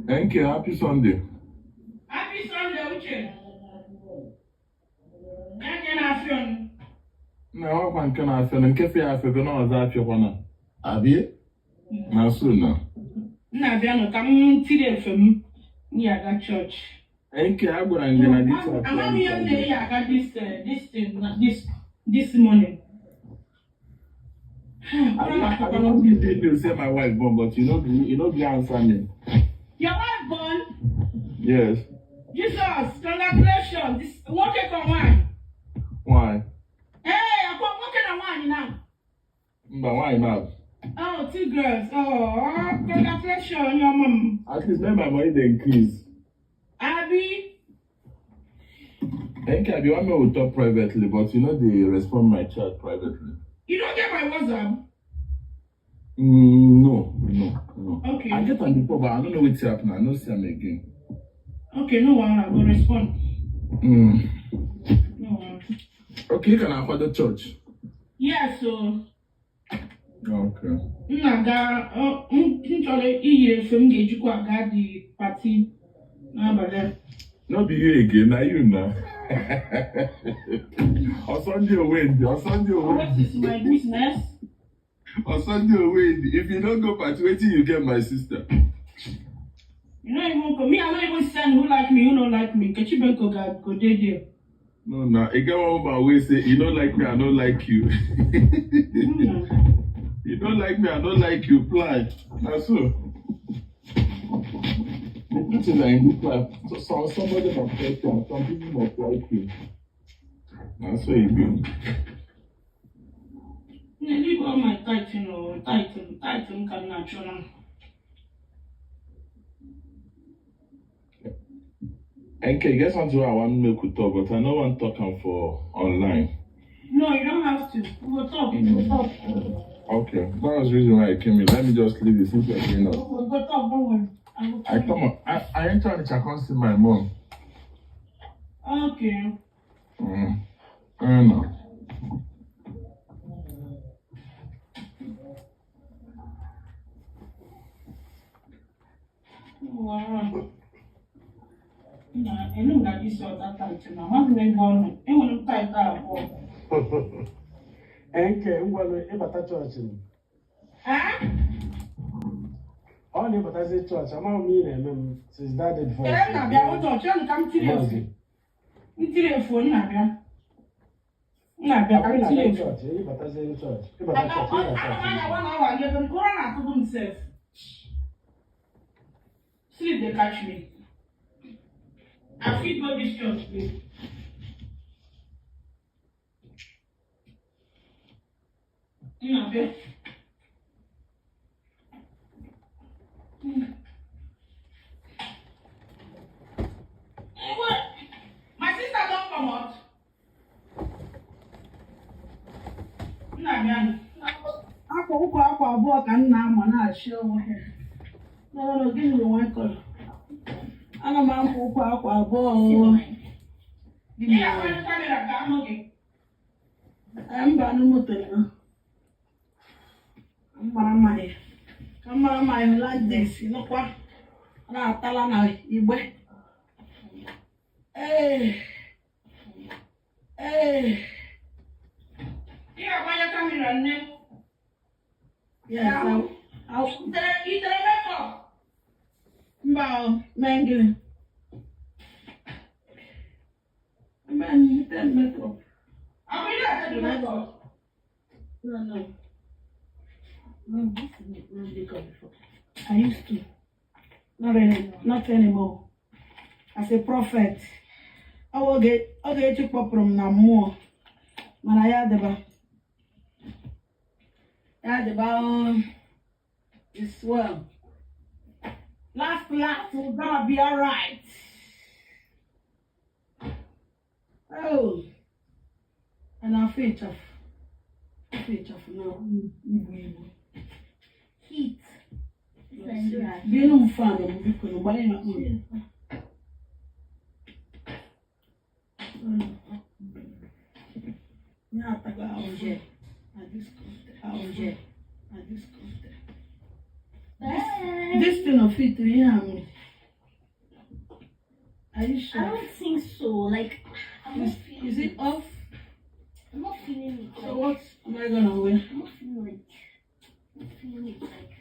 S6: Thank you. Happy Sunday.
S1: Happy Sunday, Uche. Ya nke na-afịọ m.
S6: Na ọkwa nke na-afịa na nke fịa afịa na ọzọ afịakwana.
S3: Abi?
S6: Na so na.
S1: M na-abịa nụ ka m tiri efe m m ya aga chọọchị.
S6: Thank you. Agwara m gị na gị chọrọ
S1: Amaghị ihe m na-eyi aga this this thing na this morning. Ụra na-akpakwa
S6: I
S1: n'obi.
S6: give you say my wife born, but you no gree answer me.
S1: Your wife born?
S6: Yes.
S1: Jesus, congratulations. This nwoke ka nwaanyị.
S6: Why?
S1: Ee, akwa nwoke na nwaanyị na.
S6: Mba, why not?
S1: Oh, two girls. Oh, congratulations, onye ọma m.
S6: At least make my money dey increase.
S1: Abi,
S6: Thank you. I be want me we talk privately, but you no dey respond my chat privately.
S1: You don't get my WhatsApp?
S6: No.
S1: Okay.
S6: I get am before, but I no know wetin happen. I no see am again.
S1: Okay, no wahala, I go respond. No wahala.
S6: Okay, you can afford church.
S1: Yes, so
S6: Okay.
S1: m na-aga m chọrọ iyiri efe m ga-ejikwa aga the party n'abalị a.
S6: No be you again, na you na. Osunday Owende, Osunday
S1: What
S6: Owende,
S1: is my business?
S6: Osunday Owende. If you no go party, wetin you get, my sister?
S1: You no even come. Me, I no even send who like me, who no like me. Nkechi Benko go dey there.
S6: No, na. E get one woman wey say, you no like me, I no like you. You no like me, I no like you. Fly. Na so. The truth is, na in this life, so, somebody must like you and some people must like you. Na so e be.
S1: Nne, leave all my tight, tight, tight m ka m na-achọ na.
S6: NK, e get something wey I wan make we talk, but I no wan talk am for online.
S1: No, you don't have to. We go talk. We go talk.
S6: Okay, that was the reason why I came in. Let me just leave it since you're going
S1: We
S6: out.
S1: go talk. Don't worry. I go
S6: I
S1: call
S6: come on. I enter the I can't see my mom.
S1: you. Okay.
S6: I don't know.
S1: Wow. Na, enu m ga-adị isi ọta tight na amaghị m ebe ọ nọ. Enwere m tight abụọ.
S4: Nke ngwanụ ịbata chọọchị m.
S1: Ah?
S4: Ọ na-ịbatazi chọọchị, amaghị m ihe na-eme m since that day before.
S1: Chere m na-abịa ụjọ, chere m ka m tiri efu. M tiri efu, m na-abịa. M na-abịa ka m tiri
S4: na-abịa
S1: efu.
S4: chọọchị, ịbatazi chọọchị, ịbata
S1: Aga
S4: chọọchị, ịbata
S1: ana m anya
S4: chọọchị.
S1: one hour n'ebe m ụra na-atụbu m sef. Sleep dey catch me. I fit go this church today. M na-abịa. What? My sister don comot. M na-abịa nụ.
S2: Akwa ụkwụ akwa abụọ ka m na-ama na-achị onwe ha. No, no, no, gịnị bụ nwa kọlọ? Ana m akwa ụkwụ akwa abụọ oo.
S1: Ị
S2: Gịnị bụ
S1: ga-agbanyụ camera ka ahụ gị.
S2: Ee, mba anụ moto ya. Mara mma ya. Ka mara mma ya Hollandaise nụkwa. Ọ na-atala na igbe. Ee. Ee.
S1: Ị ga-agbanyụ camera nne.
S2: Yes,
S1: Itere makeup?
S2: Mba o, mee gịnị? Mee ite makeup.
S1: Ọ bụ ihe a makeup?
S2: No. No, this is not makeup before. I used to. Not really, not anymore. As a prophet. Ọ bụ oge Ogechi kpọpụrụ m na mmụọ. Mana ya dịba. Ya dịba o. It's well. Last last, we're gonna be alright. Oh. And I feel tough. I feel tough now. Ibu ibu.
S7: Heat.
S2: Bínú m fan m biko na gbanye ya on. Ya atago ahụhụ na this country, ahụhụ na this country. This thing of it, ihe a mere. Are you
S7: I
S2: sure?
S7: don't think so. Like, I'm not
S2: Is,
S7: feeling
S2: is it off?
S7: I'm not feeling it.
S2: So
S7: Like,
S2: what am I gonna wear?
S7: I'm not feeling like. I'm not feeling it. Like,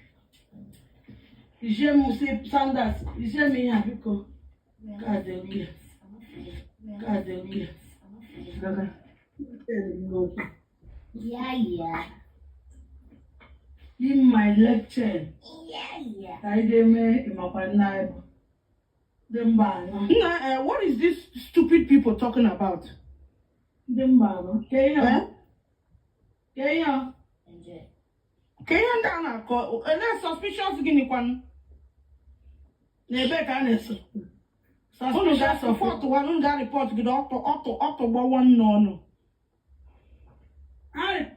S2: Iṣẹ́ m si Sanders, iṣẹ́ m ihe a biko.
S7: we are
S2: God,
S7: not
S2: okay.
S7: feeling it. I'm not feeling it. We are not
S2: God,
S7: feeling
S2: okay.
S7: it. I'm not feeling it. Yeah.
S2: In my lecture,
S7: Yeah.
S2: ka anyị ga-eme ịmakwa nna anyị bụ ndị mba anọ.
S1: Nna, what is this stupid people talking about?
S2: Ndị mba anọ. Ke ihe ọ?
S1: Eh?
S2: Ke ihe ọ?
S7: Enjoy.
S1: Ka ihe ndị a na-akọ, ele suspicious gịnịkwanụ?
S2: N'ebe ka a na-eso?
S1: Unu ga
S2: Suspicious of
S1: report wa, unu ga report gị ọtọ ọtọ ọtọ gbawa nne ọnụ.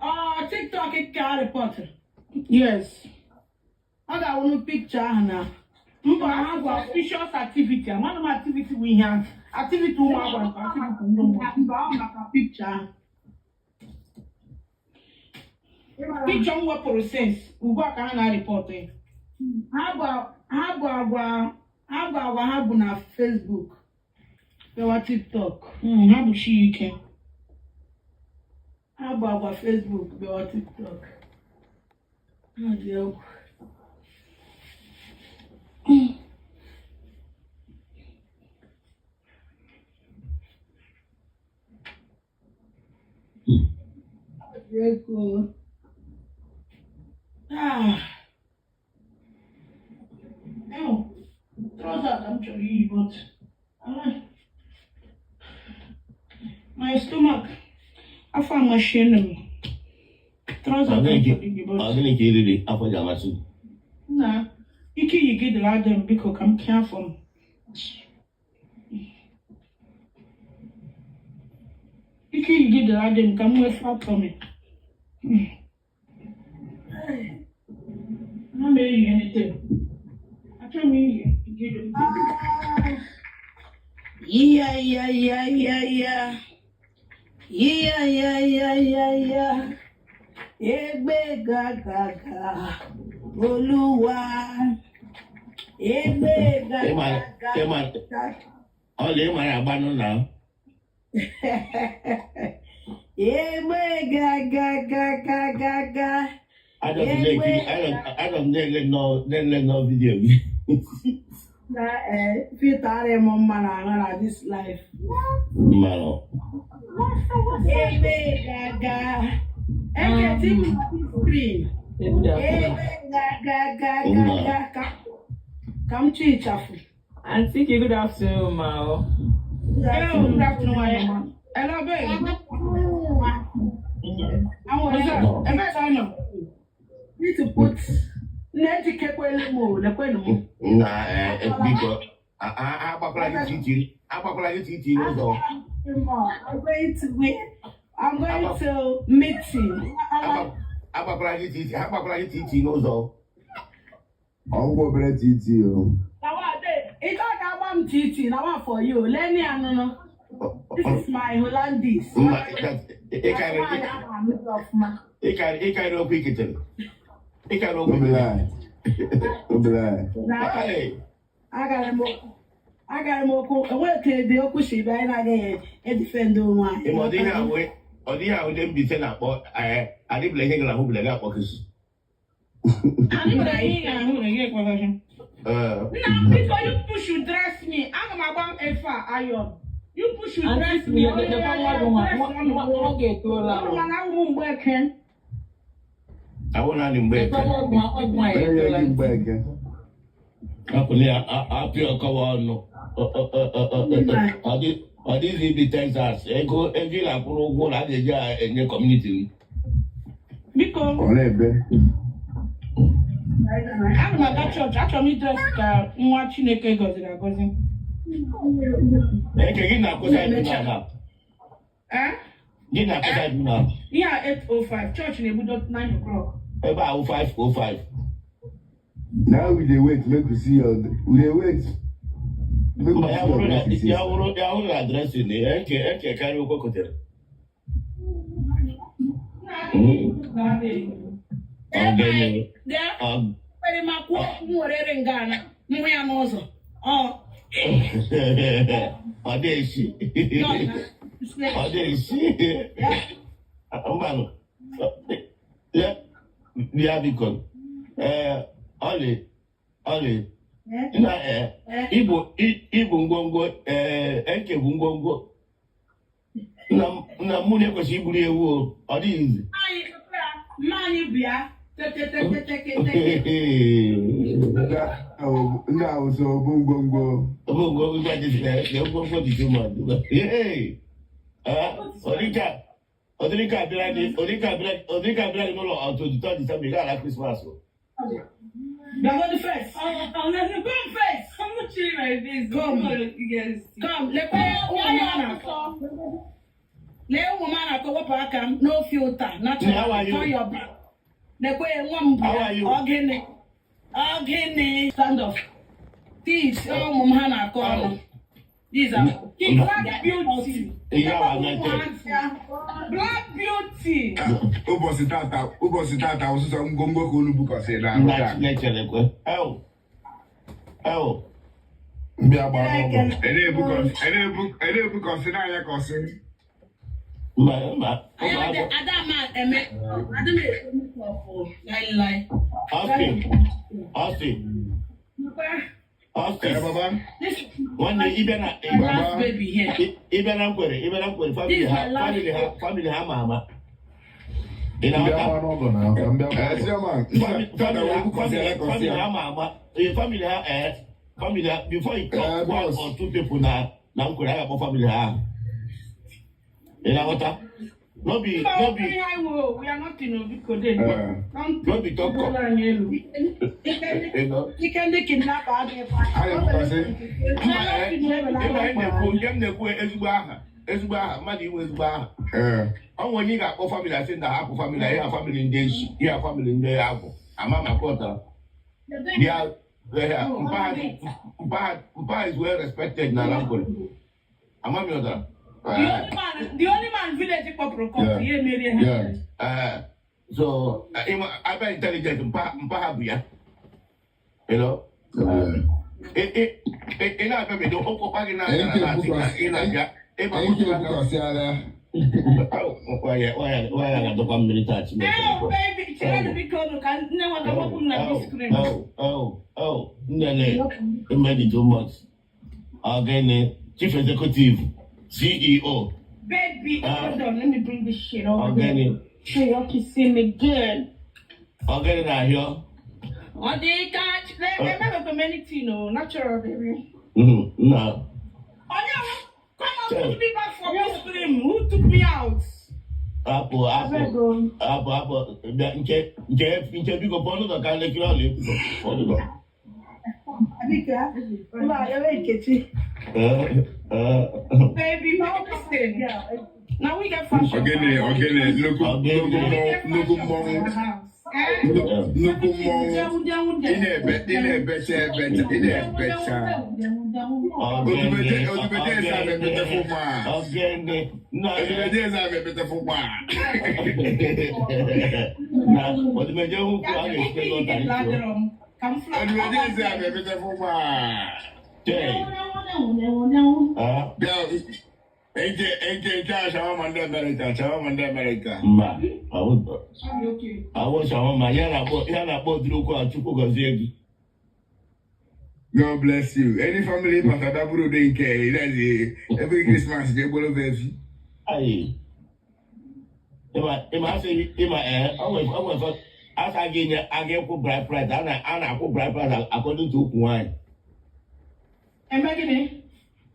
S2: Ọ TikTok ka a report.
S1: Yes.
S2: Ọ ga-awụnụ picture ahụ na
S1: Mba, ha gwa suspicious activity. Amaghị m activity bụ ihe ahụ. Activity ụmụ agbara ka activity ndị ụmụ.
S2: Mba, ọ maka picture ahụ.
S1: Picture m wepụrụ since ugbu a ka ha na-report ya.
S2: Ha bụ agwa ha bụ na Facebook bịawa TikTok.
S1: Ha bụ chi ike.
S2: Ha bụ agwa Facebook bịawa TikTok. Ha dị egwu. Ha dị egwu. Ah.
S1: Ew, trouser ka m chọrọ iyi, but ah, my stomach, afọ amashienu m. Trouser ka m chọrọ iyi, but
S3: Ọ gịnị ka i riri afọ ji amasị gị?
S1: Nna, ike iyi gị dịrị adị m, biko ka m kee afọ m. Ike iyi gị dịrị adị m ka m nwee flat tummy. Ana m eyi anything. Achọghị m iyi gị.
S2: Yeah. Yeah. Egbe gàgàgà, Olúwa. Egbe gàgàgà.
S3: Ọla ịmara agbanụ na
S2: Egbe gàgàgàgàgà.
S3: Anọ m na-ele nnọọ video gị.
S2: Na filter arị m mma na ahụ na this life.
S3: Mmanụ.
S2: Egbe gaga. Eketi m na screen. Egbe gàgàgàgà. Ka m chọ ịchafụ.
S8: Auntie, good afternoon, ma.
S1: Hello, good afternoon, nwanyị ọma. Hello, babe. What's up? Ebe ka ọ nọ?
S2: Need to put na-ejikekwelu m o, lekwenu m.
S3: Na biko, agbakwala gị titi n'ụzọ.
S2: I'm going to meeting.
S3: Agbakwala gị titi n'ụzọ.
S9: Ọgwụ obere titi o.
S2: Ị chọrọ ka agba m titi na one for you. Lee ni anụnụ. This is my Hollandis.
S3: Mba, ịkarị okwu iketere. Ịkarị okwu.
S9: Obere anyị.
S2: Agara m okwu enweghị ka ede okwu si bịa, anyị na-agaghị edefend onwe anyị.
S3: Ịma ọ dịghị ahụ ndị Mbaise na-akpọ adịbụla ihe gara ahụ bụla gị akpọ kịsị.
S1: Anyị nwere ihe ị ga-ahụ na gị ekweghị.
S3: Ee.
S1: Nna m, biko, you people should dress me. Aga m agba efe a iron. You people should dress me.
S8: Aunty, lekwa nwa gị nwa gị etoola.
S1: Ọrụ mana awụ m mgbeke.
S3: Awụ naanị mgbe
S8: Lekwa
S3: eke.
S8: nwa gị nwa gị nwa
S9: Onye nye
S8: etoola.
S9: gị mgbe eke.
S3: Hapụrụ ya apịa ọkọwa ọnụ. Ọ dịghị ibi Texas ego ego ị na-akwụrụ ụgwọ ụlọ a ga-eji enye community m.
S1: Biko,
S9: Ọ na-ebe.
S1: ana m aga chọọchị. Achọrọ m idres ka nwa Chineke gọziri agọzi.
S3: Eke gị na-akwụsa ibu n'ala.
S1: Eh?
S3: Gị na-akwụsa ibu n'ala.
S1: Ihe a 8:05, chọọchị na-ebido 9 o'clock.
S3: Ebe ahụ 5:05.
S9: Now we dey wait make we see your, we dey wait make we
S3: Mba, ya
S9: see your
S3: wụrụ na
S9: dressing
S3: ya
S9: sister.
S3: wụrụ ya wụrụ na dressing eke eke karịa ụkwụ kotere. Ogene.
S2: Bịa, kwere m akwụ m werere nga na mhụ ya n'ụzọ. Ọ
S3: Ọ dị-esi. Ọ dị-esi. Mmanụ. Ya ya biko. Ee, ọlị ọlị na ee ibu ibu ngwongwo ee eke bụ ngwongwo. Na mụ na-ekwesịghị iburu ewu o, ọ dịghị izi.
S2: Anyị mma anyị bịa tetetetetetete.
S9: Ndị ahụ so bụ ngwongwo.
S3: Ngwongwo ndị a dị na ngwongwo dị too much. Hey! Ah, Odika Odika abịara gị Odika abịara Odika abịara gị n'ụlọ on 23 December, ị ga-ala Christmas o.
S2: Bịagodu first.
S5: Come
S2: first.
S5: I'm chilling my face.
S2: Come.
S5: You guys see.
S2: Come, lekwe ụmụ m a na-akọ. Lee ụmụ m a na-akọ, wepụ aka m no filter, natural.
S3: How are you?
S2: Turn your back. Lekwe nwa m bụ
S3: How are you?
S2: Ọgịnị. Ọgịnị. Stand up. These ụmụ m ha na-akọ ọnụ. These are
S1: Black beauty.
S3: Ihe awa anointed.
S1: Black beauty.
S9: Ụbọchị tata ụsụsọ ngwongwo ka unu bukọsịrị n'ahụ
S3: Nna
S9: taa.
S3: Chineke lekwe. Ew. Ew.
S6: Mbịa gbaa n'ọgụ.
S9: Ere ebukọsị n'anya kọsị.
S3: Mba mba.
S2: Anyị ada ma eme ada m eme makeup o, lailai.
S3: Austin. Austin. Austin.
S9: Ee, baba.
S2: This is
S3: Nwanne ịbịa na
S2: my last baby here.
S3: ịbịa na nkwere ịbịa na nkwere family
S2: This is
S3: ha
S2: my last
S3: family ha family ha ma ama. Ị
S6: Mbịa
S3: na-aghọta?
S6: gbaa n'ọgụ na ka mbịa gbaa
S9: Ee,
S6: n'ọgụ.
S9: Chioma,
S3: Family
S9: tata
S3: family
S9: wee
S3: ha
S9: bukọsị
S3: family
S9: ala kọsị
S3: family
S9: ya.
S3: ha ma ama. Ee, family ha family ha before you talk
S9: Eh,
S3: one
S9: boss.
S3: or two people na na nkwere ha ga-akpọ family ha ahụ. Ị na-aghọta? No be
S1: Mba,
S3: no be
S1: ihe anyị wụ, we are not in Obiko dey.
S9: Eh.
S1: Don't
S3: no be talk talk.
S1: anyị elu.
S3: You know?
S2: Ike ndị kidnapper adịghịkwa.
S9: Anyị ebukọsị.
S3: Mba, ịma anyị na-ekwu nke m na-ekwu ezigbo aha ezigbo aha mmadụ inwe ezigbo aha.
S9: Ee.
S3: Ọ nwere onye ị ga-akpọ family asị na hapụ family ihe family ndị echi ihe family ndị agwụ ama ma kọtara dia mpa is well respected n'ala nkwere ama m yọtara.
S1: The only man village kpọpụrụ court, ya emerie ha.
S3: Eh, so abịa intelligent mpa mpa ha bụ ya you know ị na-abịa bido ụkwụkwa gị na-abịa na asị na ị na-abịa ịba.
S9: Anyị ebukọsịala.
S3: Waya ga-adọkwa mmiri taa Chineke.
S1: Oh, baby, chere biko nụ ka nne nwa ga-agbapụ m na big screen.
S3: Oh, oh, oh, nnene, it too much. Ogene, Chief Executive, CEO,
S1: Baby,
S3: Ah.
S1: hold on, let me bring this shit over here.
S3: Ogene,
S1: So you can see me good.
S3: Ogene na-ahịọ.
S1: Ọ dị ka ebe community no natural baby.
S3: Na,
S1: Onye come on, put me back for big screen. Who took me out?
S3: Apụ, apụ, apụ, apụ, bịa, nke, nke, nke biko pụọ n'ụzọ ka nlekiri ọla biko, pụọ n'ụzọ. Eh, eh,
S1: Baby, listen. Now we get fashion.
S9: Ogene, ogene, nnukwu nnukwu mmọnwụ, nnukwu mmọnwụ, nnukwu mmọnwụ. Ị na-ebecha ebecha, ị na-ebecha.
S3: Ogene,
S9: Odumeje eze abịa
S3: Ogene,
S9: beautiful man.
S3: Ogene, na,
S9: Odumeje eze abịa beautiful man.
S3: na, Odumeje nkwu a ga-esite n'ụta ito.
S9: Odumeje eze abịa beautiful man.
S3: Chee, ah,
S9: Bịa, Eje eje eje shawarma ndị Amerịka, shawarma ndị Amerịka.
S3: Mba,
S1: Okay.
S3: awụ shawarma ya na-akpọ ụdịrị okwu a, Chukwu gọzie gị.
S9: God bless you. Any family pastor daburu dị nke that's every Christmas je gbolo vefi.
S3: Ayi. Ịma asị ịma ee o nwere asa gị nye aga ịkwụ bride price a na-akwụ bride price according to ukwu nwaanyị.
S1: Eme gịnị?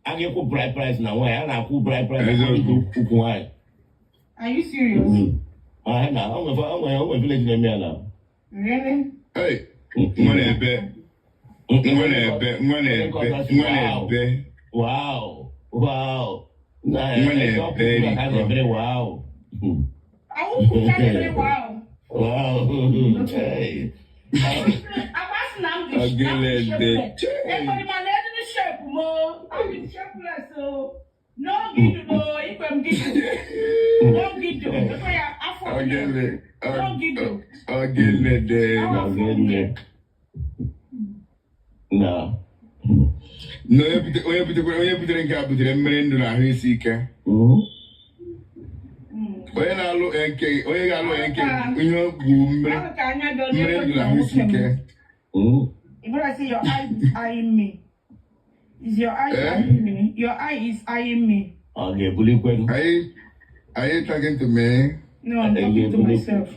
S3: A ga-ekwu bride price na nwaanyị a na-akwụ bride price according to ukwu nwaanyị.
S1: Are you serious?
S3: Ah, na o nwere village na-eme ya na.
S1: Really?
S9: Hey, nwa na-ebe, nwa na-ebe, nwa na-ebe, nwa na-ebe.
S3: Wow. Na
S9: Nwa na-ebe
S3: ka na-ebere wow.
S1: Awụkwụ ka na-ebere wow.
S3: Wow. Hey.
S1: Akwasị na m dị
S9: Ogele dị.
S1: Ekpere ma na edini shape mo. I'm dị shapeless o. No gidu no, ikwe m gidu. No gidu. Ekwe ya afọ m.
S9: Ogele,
S1: No gidu.
S9: ogele dị.
S3: Ogele. Na.
S9: Na onye butere nke a butere mmiri ndụ na ahụ isi ike. Onye na-alụ nke onye ga-alụ nke ihe bụ mmiri
S1: Ọ ka anya gị ọ
S9: mmiri ndụ na ahụ isi ike.
S1: If I say your eye is eyeing me, is your eye
S9: Eh?
S1: eyeing me? Your eye is eyeing me.
S3: Ọ ga-ebulikwe.
S9: Are you talking to me?
S1: No, I'm talking to myself.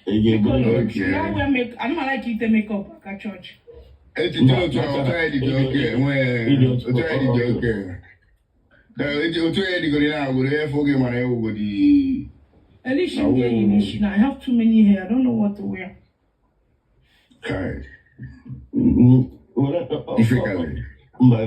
S3: Ị ga-ebuli.
S9: Okay.
S1: That way make I don't like it to make up at church.
S9: Echiche otu a otu anyị dị oke nwee otu anyị dị oke. Otu anyị dịgoro na agwụrụ ihe fụ gị mara ewugodi.
S1: Alicia,
S9: Oh.
S1: now I have too many hair. I don't know what to wear.
S9: Kai,
S3: Were
S9: ifekalị.
S3: Mba.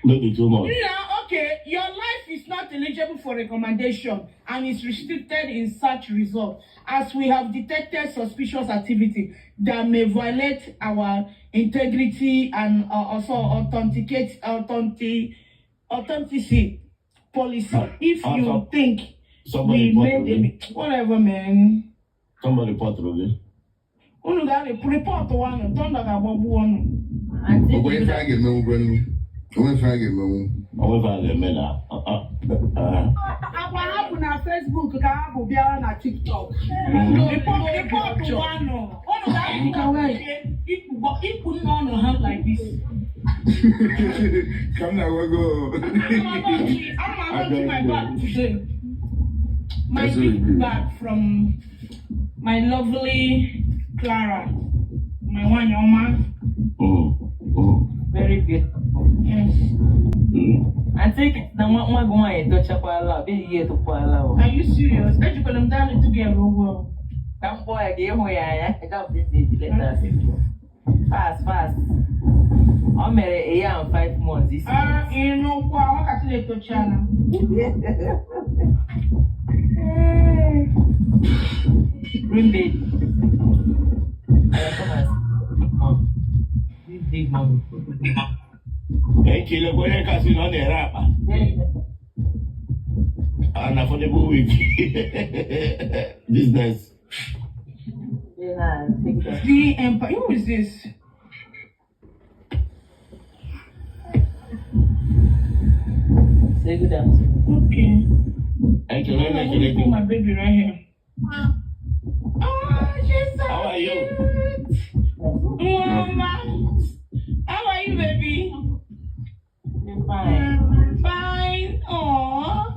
S3: No be too much.
S1: Now, okay, your life is not eligible for recommendation and is restricted in such result as we have detected suspicious activity that may violate our integrity and also authenticity policy. If you think
S3: Somebody
S1: we made
S3: report gị.
S1: a whatever, man.
S3: Somebody report gị.
S1: Unu ga report one, thunder ga-agbagbu unu.
S9: Ogwe ife a ga-emenwu gwenu. Onwe ife a ga-emenwu.
S3: Onwe ife a ga-eme na.
S2: Akwa ha bụ na Facebook ka ha bụ bịara na TikTok.
S1: Report, report one. Unu ga-report ikpu nne ọnụ ha like this.
S9: Ka m na-agwago.
S1: I'm about to my bag today. My
S9: That's
S1: big
S9: really good.
S1: bag from my lovely Clara, my one Yoma.
S8: Very beautiful.
S1: Yes.
S8: Aunty, na nwa nwa gị nwaanyị etochakwala, ọ bịaghị ya etokwala o.
S1: Are you serious? Ejikwana m down to get well.
S8: Ka m kpọọ ya ka ịhụ ya anya. Ga m baby later. Fast, fast. O mere a year and 5 months this
S1: Ah,
S8: year.
S1: ịnụkwa wakati na-etochiala.
S8: Green baby. Aya, come and see mom. This big mommy.
S3: Echilekwa onye kasị na ọ na-ere akpa. An affordable wig. Business.
S8: Yeah, take that.
S1: The empire. Who is this?
S8: Say good afternoon.
S1: Okay.
S3: Ekele
S1: I'm
S3: na-ekele
S1: gonna put
S3: gị.
S1: my baby right here. Oh, she's so
S3: How are you?
S1: cute. Mama. How are you, baby?
S8: I'm fine.
S1: Fine. Aw.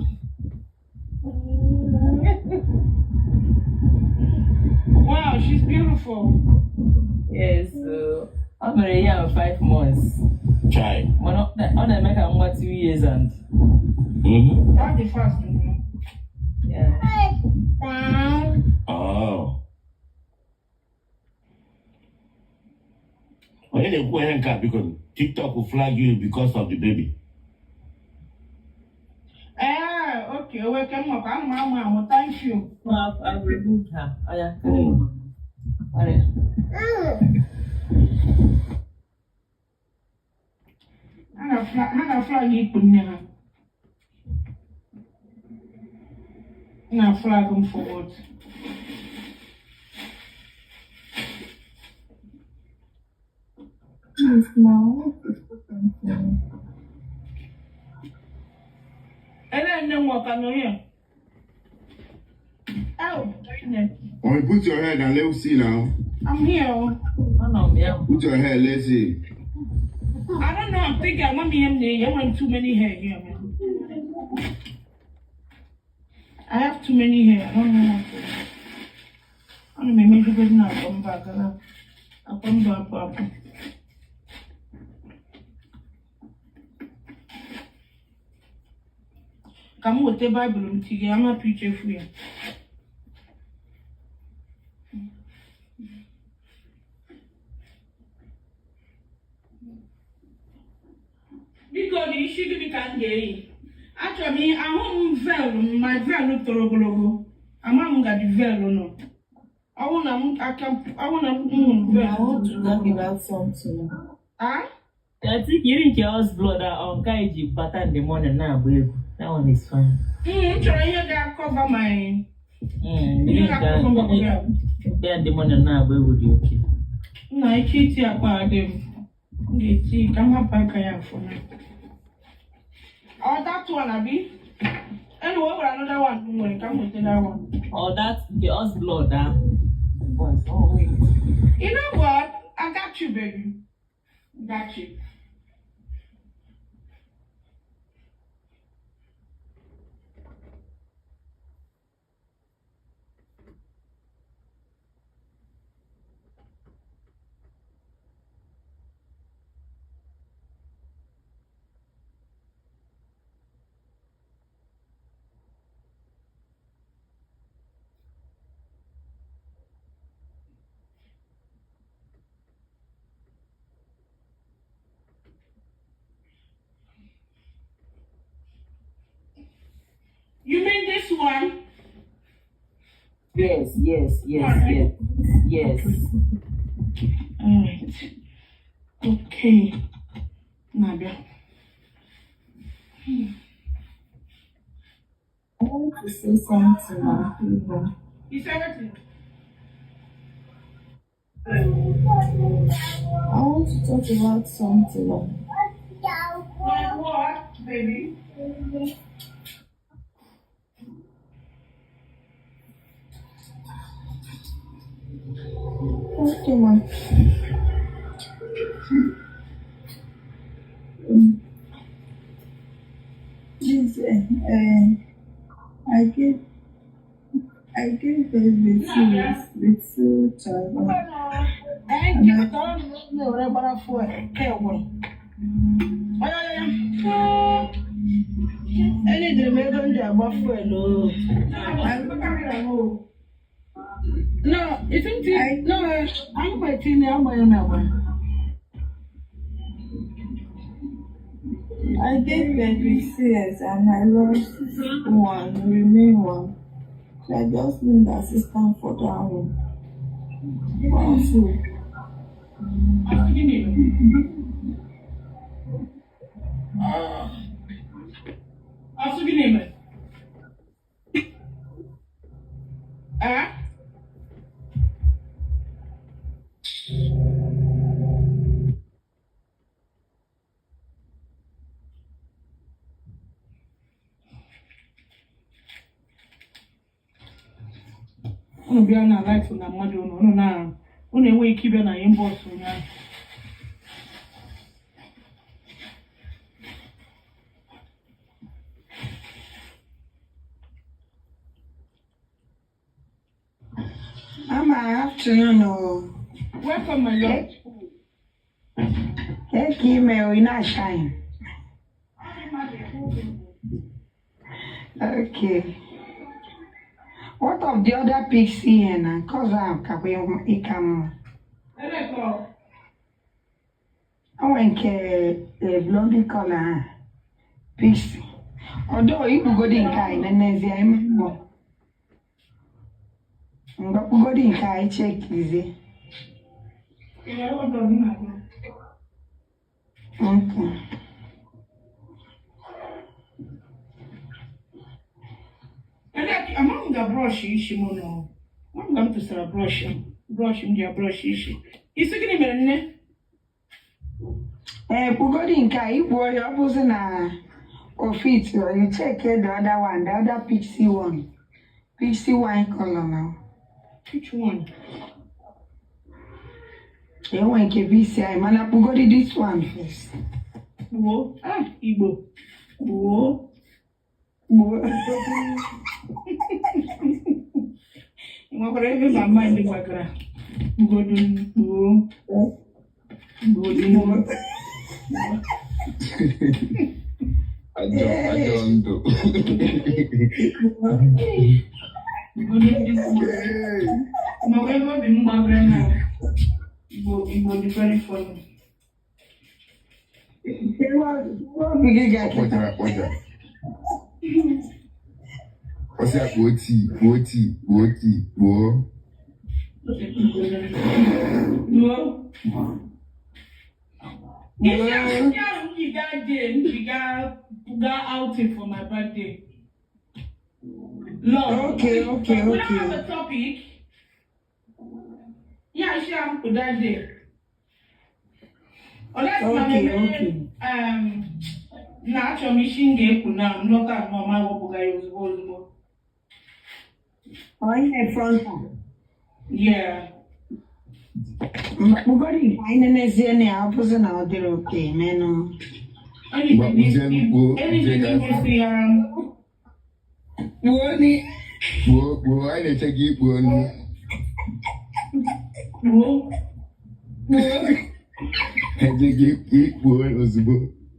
S1: Wow, she's beautiful.
S8: Yes, so o mere a year and 5 months.
S3: Chai.
S8: Mana ọ na-eme ka nwa 2 years and
S1: That's the first one.
S8: Yeah.
S3: Oh. Onye na-ekwu ihe nke a biko, TikTok will flag you because of the baby.
S1: Eh, okay. Okay, mama, mama, thank you.
S8: No, I've removed her. Oh, yeah. Alright.
S1: Ha ga-flag ikpu nne ha. Na flag m for what?
S6: Please now, what's the problem?
S1: Nwanne m nwoke nọ here. Oh, Chineke.
S9: Or put your head and let's see now.
S1: I'm here. Oh.
S8: Anọ m ya.
S9: Put your head, let's see.
S1: I don't know. I'm thinking I'm gonna be him there. I want too many hair here, man. I have too many hair. I don't know what to do. Ana m emejigodi na akwa mba agala. Akwa mba apụ apụ. Ka m weta Baịbụl m tinye, m hapụ ichefu ya. Biko na isi gịnị ka m ga-eyi? Achọrọ m ihe ahụ m veil m, my veil toro ogologo. Ama m ga dị veil nọ. Ọwụ na m aka ọwụ na m hụrụ
S10: I
S1: veil.
S10: want to talk about something.
S1: Ah?
S8: I think yiri nke us blood a ọ nke anyị ji bata in the morning na-agba egwu. That one is fine.
S1: M chọrọ ihe ga-cover my ihe
S8: Yiri nke
S1: ga-cover my veil.
S8: bịa in the morning na-agba egwu dị oke.
S1: Nna ike iti akpa adị m. M ga-eti ka m hapụ aka ya afọ na. Oh, that one, abi? Anyway, o nwere another one m nwere ka m weta that one.
S8: Or that nke us blood ahụ. Boys, oh wait.
S1: You know what? I got you, baby. Got you. You mean this one?
S8: Yes, yes, yes, yes, yes.
S1: All right. Okay. Na-abịa.
S10: I want to say something, my people.
S1: You said what?
S10: I want to talk about something.
S1: Like what, baby?
S10: Okay, ma. Please, I gave birth with two children.
S1: Thank you. Tọrọ m na were gbara fuel ke gwụrụ. Oya oya oya.
S2: Enidiri m ego m ji agba fuel o.
S1: No, isn't it? No, I'm waiting. I'm waiting. I'm waiting.
S10: I gave birth with CS and I lost one, remain one. So I just need assistance for that one. One, two.
S1: Asụ gịnị mere? Ah? Unu bịa na life na mmadụ unu unu na unu enweghị ike ịbịa na inbox ụnyaahụ.
S11: Mama, afternoon. Oh.
S1: Welcome, my lord.
S11: Take email, we not shine. Okay. What of the other pics here now? Cause I'm come. I went a blondie color pixie. Although you go in kind and then I'm Ngakugodi nke anyị chekizie. Okay.
S1: Ama m ga brush isi m nọ. Ama m ga m tụsara brush m. Brush m ji brush isi. Isi gịnị mere nne?
S11: Ee, kpugodi nke a ikpu ya ọ bụzi na O fit or you check here the other one, the other pixie one. Pixie wine color now.
S1: Which one?
S11: Enwe nke pixie anyị mana kpugodi this one first.
S1: Kpuo. Ah, Igbo. Kpuo.
S11: Kpuo.
S1: Ị nwekwara ebe ma mind gbagara. Kpugodu kpuo. Kpugodu.
S9: Ajọ ajọ ndụ.
S1: Kpugodu ndị kpuo. Ma ebe obi m gbagara na Igbo Igbo dị very funny.
S11: Obi gị
S9: Ọ
S11: ga-akịta.
S9: kpọjara akpọja. Ọ sị ya kpuo tii, kpuo tii, kpuo tii, kpuo.
S1: Kpuo. Isi ahụ m ji gaa day, m ji gaa gaa outing for my birthday. Love.
S11: Okay,
S1: We don't
S11: okay.
S1: have a topic. Yeah, isi ahụ m pụ that day. Unless na
S11: Okay,
S1: m
S11: okay.
S1: Na achọrọ m isi m ga-ekpu na m lọta nnọọ ma wepụga ya ozugbo ozugbo.
S11: Onye frontal.
S1: Yeah.
S11: Kpugodi nke anyị nenezie na ya ọ bụzi na ọ dịrị oke menụ.
S1: Anything
S9: Gbakpuzie kpuo,
S1: anything
S9: jee ka
S1: isi ya.
S11: Kpuo ni.
S9: Kpuo, kpuo, anyị na-eche gị ikpuo nnu.
S1: Kpuo.
S11: Kpuo.
S9: Eche gị ikpuo ozugbo.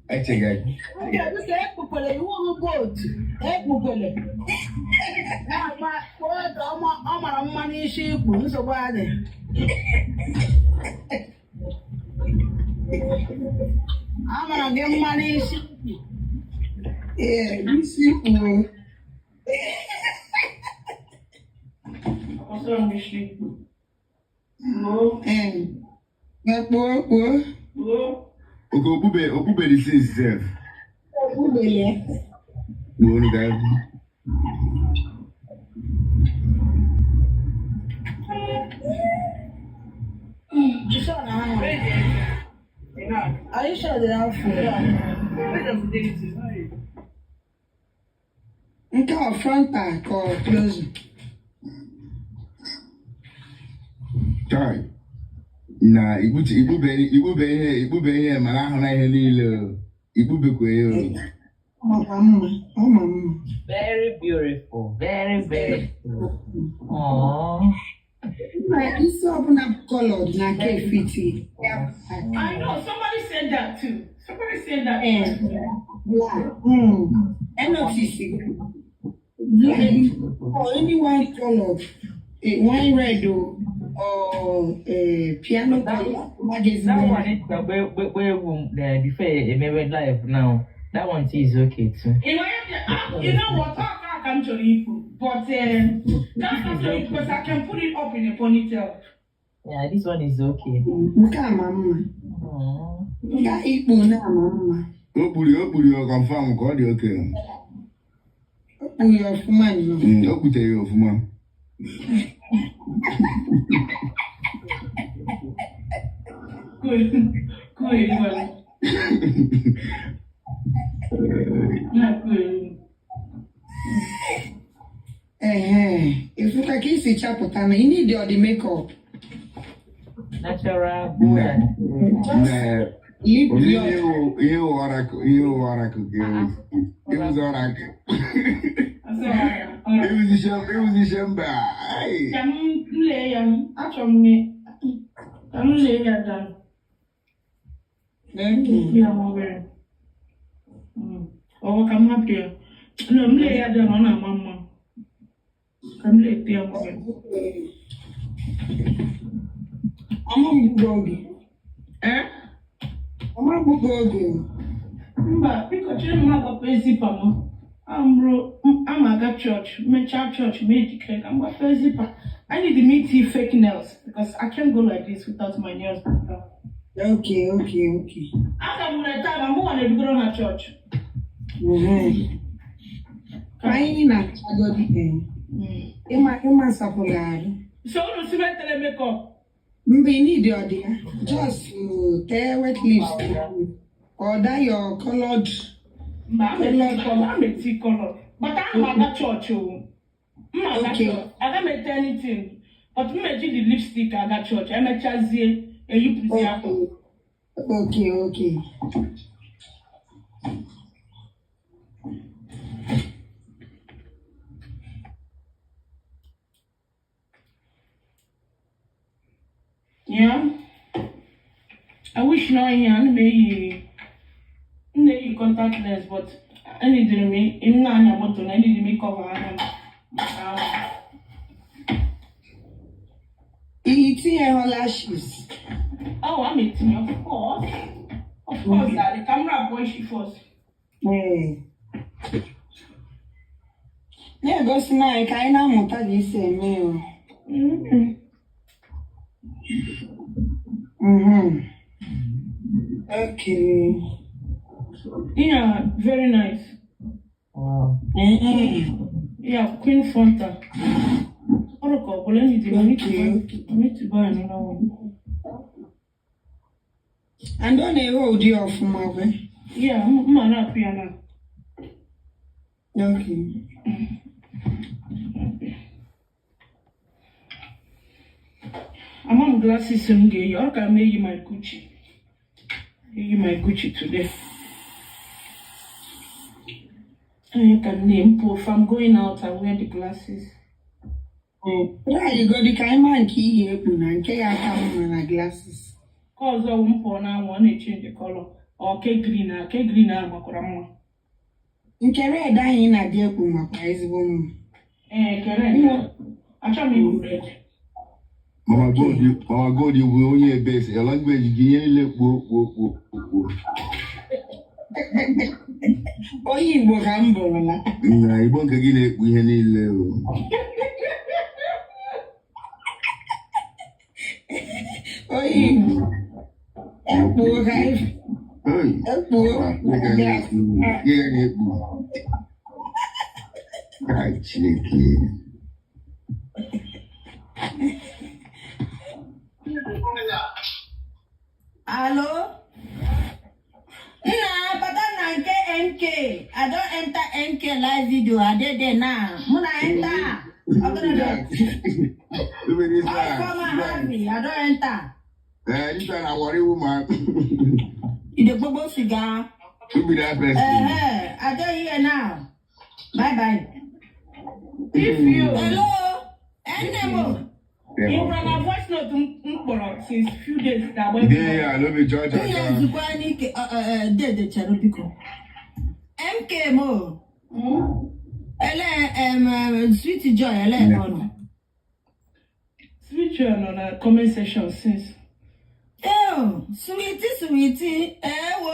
S9: Echega gị.
S2: Nke ekpukwere iwu hụ bootu ekpukwere ọ mara mma n'isi ikpu nsogbu adị. A mara gị mma n'isi ikpu.
S11: Ee, isi kpuo.
S1: Ọsọ m isi ikpu. Kpuo.
S11: Ee, kpuo kpuo.
S1: Kpuo.
S9: Oke okpube okpube the since sef.
S11: Okpubele.
S9: Kpuo nu ka anyị.
S2: You sure na ahụ? Are you sure they have food?
S11: Nke ọ frontal ka ọ close?
S9: Chai. Na ikpuchi ikpube ikpube ihe ikpube ihe mana ahụ na ihe niile o. Ikpubekwa ya o.
S11: Ọ makwa mma, ọ ma mma.
S8: Very beautiful. Very, very beautiful. Aww.
S11: Ma isi ọbụla colored na aka efiti.
S1: I know somebody said that too. Somebody said that.
S11: Eh, black. I notice black or any wine colored, wine red o, or piano
S8: That,
S11: color. Magazine.
S8: that one is the where before a live now. That one too is okay too.
S1: You know what? I can actually but that's not because I can put it up in a ponytail.
S8: Yeah, this one is okay.
S11: Nke a ma mma.
S8: Aww.
S11: Nke a ikpu na ama mma.
S9: O kpuru ya confirm ka ọ dị oke.
S11: O kpuru ya ọfụma nnọọ.
S9: O kputere ya ọfụma.
S1: Good. Good. Well. Yeah, good.
S11: Ehe, ịfụka ka isi chapụta na ị need ọ dị makeup.
S8: Natural good
S9: Na
S8: and
S9: na
S11: Lip
S9: onye
S11: gloss.
S9: ihe wụ ihe wụ oracle ihe wụ oracle ka ewu. Ewuzi oracle.
S1: That's all right. All right.
S9: Ewuzi shem ewuzi shemba. Ai.
S1: Ka m lee ya, achọrọ m ka m lee ya down.
S11: Okay.
S1: Ya ma obere. Ọ ka m hapụ ya. No, m lee ya down, ọ na-ama mma. Ka m lee ya ma obere.
S11: Ọma mgbugo oge.
S1: Eh?
S11: Ọma mgbugo oge.
S1: Mba, biko chere m agbapụ zipper m. Amụrụ ama aga chọọchị, mechaa chọọchị, ma ejikere ka m gbapee zipper. I need to meet you fake nails because I can't go like this without my nails done.
S11: Okay.
S1: Aga m nwere taa ma mụ nwa na-ebugoro ha chọọchị.
S11: Ka anyị na-achagodi ịma ịma sapụrụ arụ.
S1: So unu si metere makeup.
S11: Mba, ị need ọ dị ya. Just tee wet lips or dye your colored
S1: Mba, I'm a color. I'm a tea color. But I'm aga church o. M aga church. Aga m ete anything. But m eji the lipstick aga church. Emechazie eyipụzi akwa.
S11: Okay.
S1: Yeah. I wish na ihe ana m eyi m na-eyi contact lens, but enidiri m m na-anya moto na enidiri m ịcover anya m maka anwụ.
S11: I tinye lashes?
S1: Oh, I'm etinye, of course. Of course, the camera boy she first.
S11: Ee. Na-egosi na anyị ka anyị na-amụta ka esi eme ya. Okay.
S1: Yeah, very nice.
S8: Wow.
S1: Yeah, Queen Fronta. Ọrụ ka ọ bụla enidiri m I need to buy another one.
S11: And ọ na-ehe ụdị ọfụma kwe.
S1: Yeah, mma na-apụ ya na.
S11: Okay.
S1: Ama m glasses m ga-eyi, ọ ka m eyi my Gucci. Eyi my Gucci today. Onye ka m na-empụ, if I'm going out, I wear the glasses.
S11: Try godi ka anyị maa nke iyi ekpu na nke ya aka mma na glasses.
S1: Nke ọzọ wụ m pụọ n'anwụ, ọ na-echange color. Ọ ke green a, ke green ahụ makwara mma.
S11: Nke red ahụ ị na-adị ekpu makwa ezigbo mma.
S1: Ee, ke red. Achọrọ m ibu red.
S9: Mama Gold, Mama Gold bụ onye ebe esi ya language gị ihe niile kpuo kpuo kpuo kpuo.
S11: Onye Igbo ka m bụrụla.
S9: Na Igbo nke gị na-ekpu ihe niile o.
S11: Onye Igbo. Ekpuo ka anyị
S9: Hey,
S11: ekpuo.
S9: gị ga na-ekpu, gị ga na-ekpu. Ka Chineke.
S12: Hello? Nna, bata na nke MK. I don enter MK live video. I dey there now. Mụ na enter. Ọgọnọdọ.
S9: Who be this
S12: All
S9: one?
S12: come and have me. I don enter.
S9: Eh, this one na worry woman.
S12: You dey gbogbo cigar.
S9: Who be that person?
S12: I dey here now. Bye bye.
S1: If you
S12: Hello? Enemo.
S1: Ị hụrụ na voice note m kpọrọ since few days na-agba.
S9: Dey here, no be church
S12: Nna
S9: account.
S12: nzukọ n'ike dede chere biko. MK mo. Ele Sweet Joy ele ebe ọ nọ.
S1: Sweet Joy nọ na comment section since.
S12: Ew, sweetie, sweetie, ewo,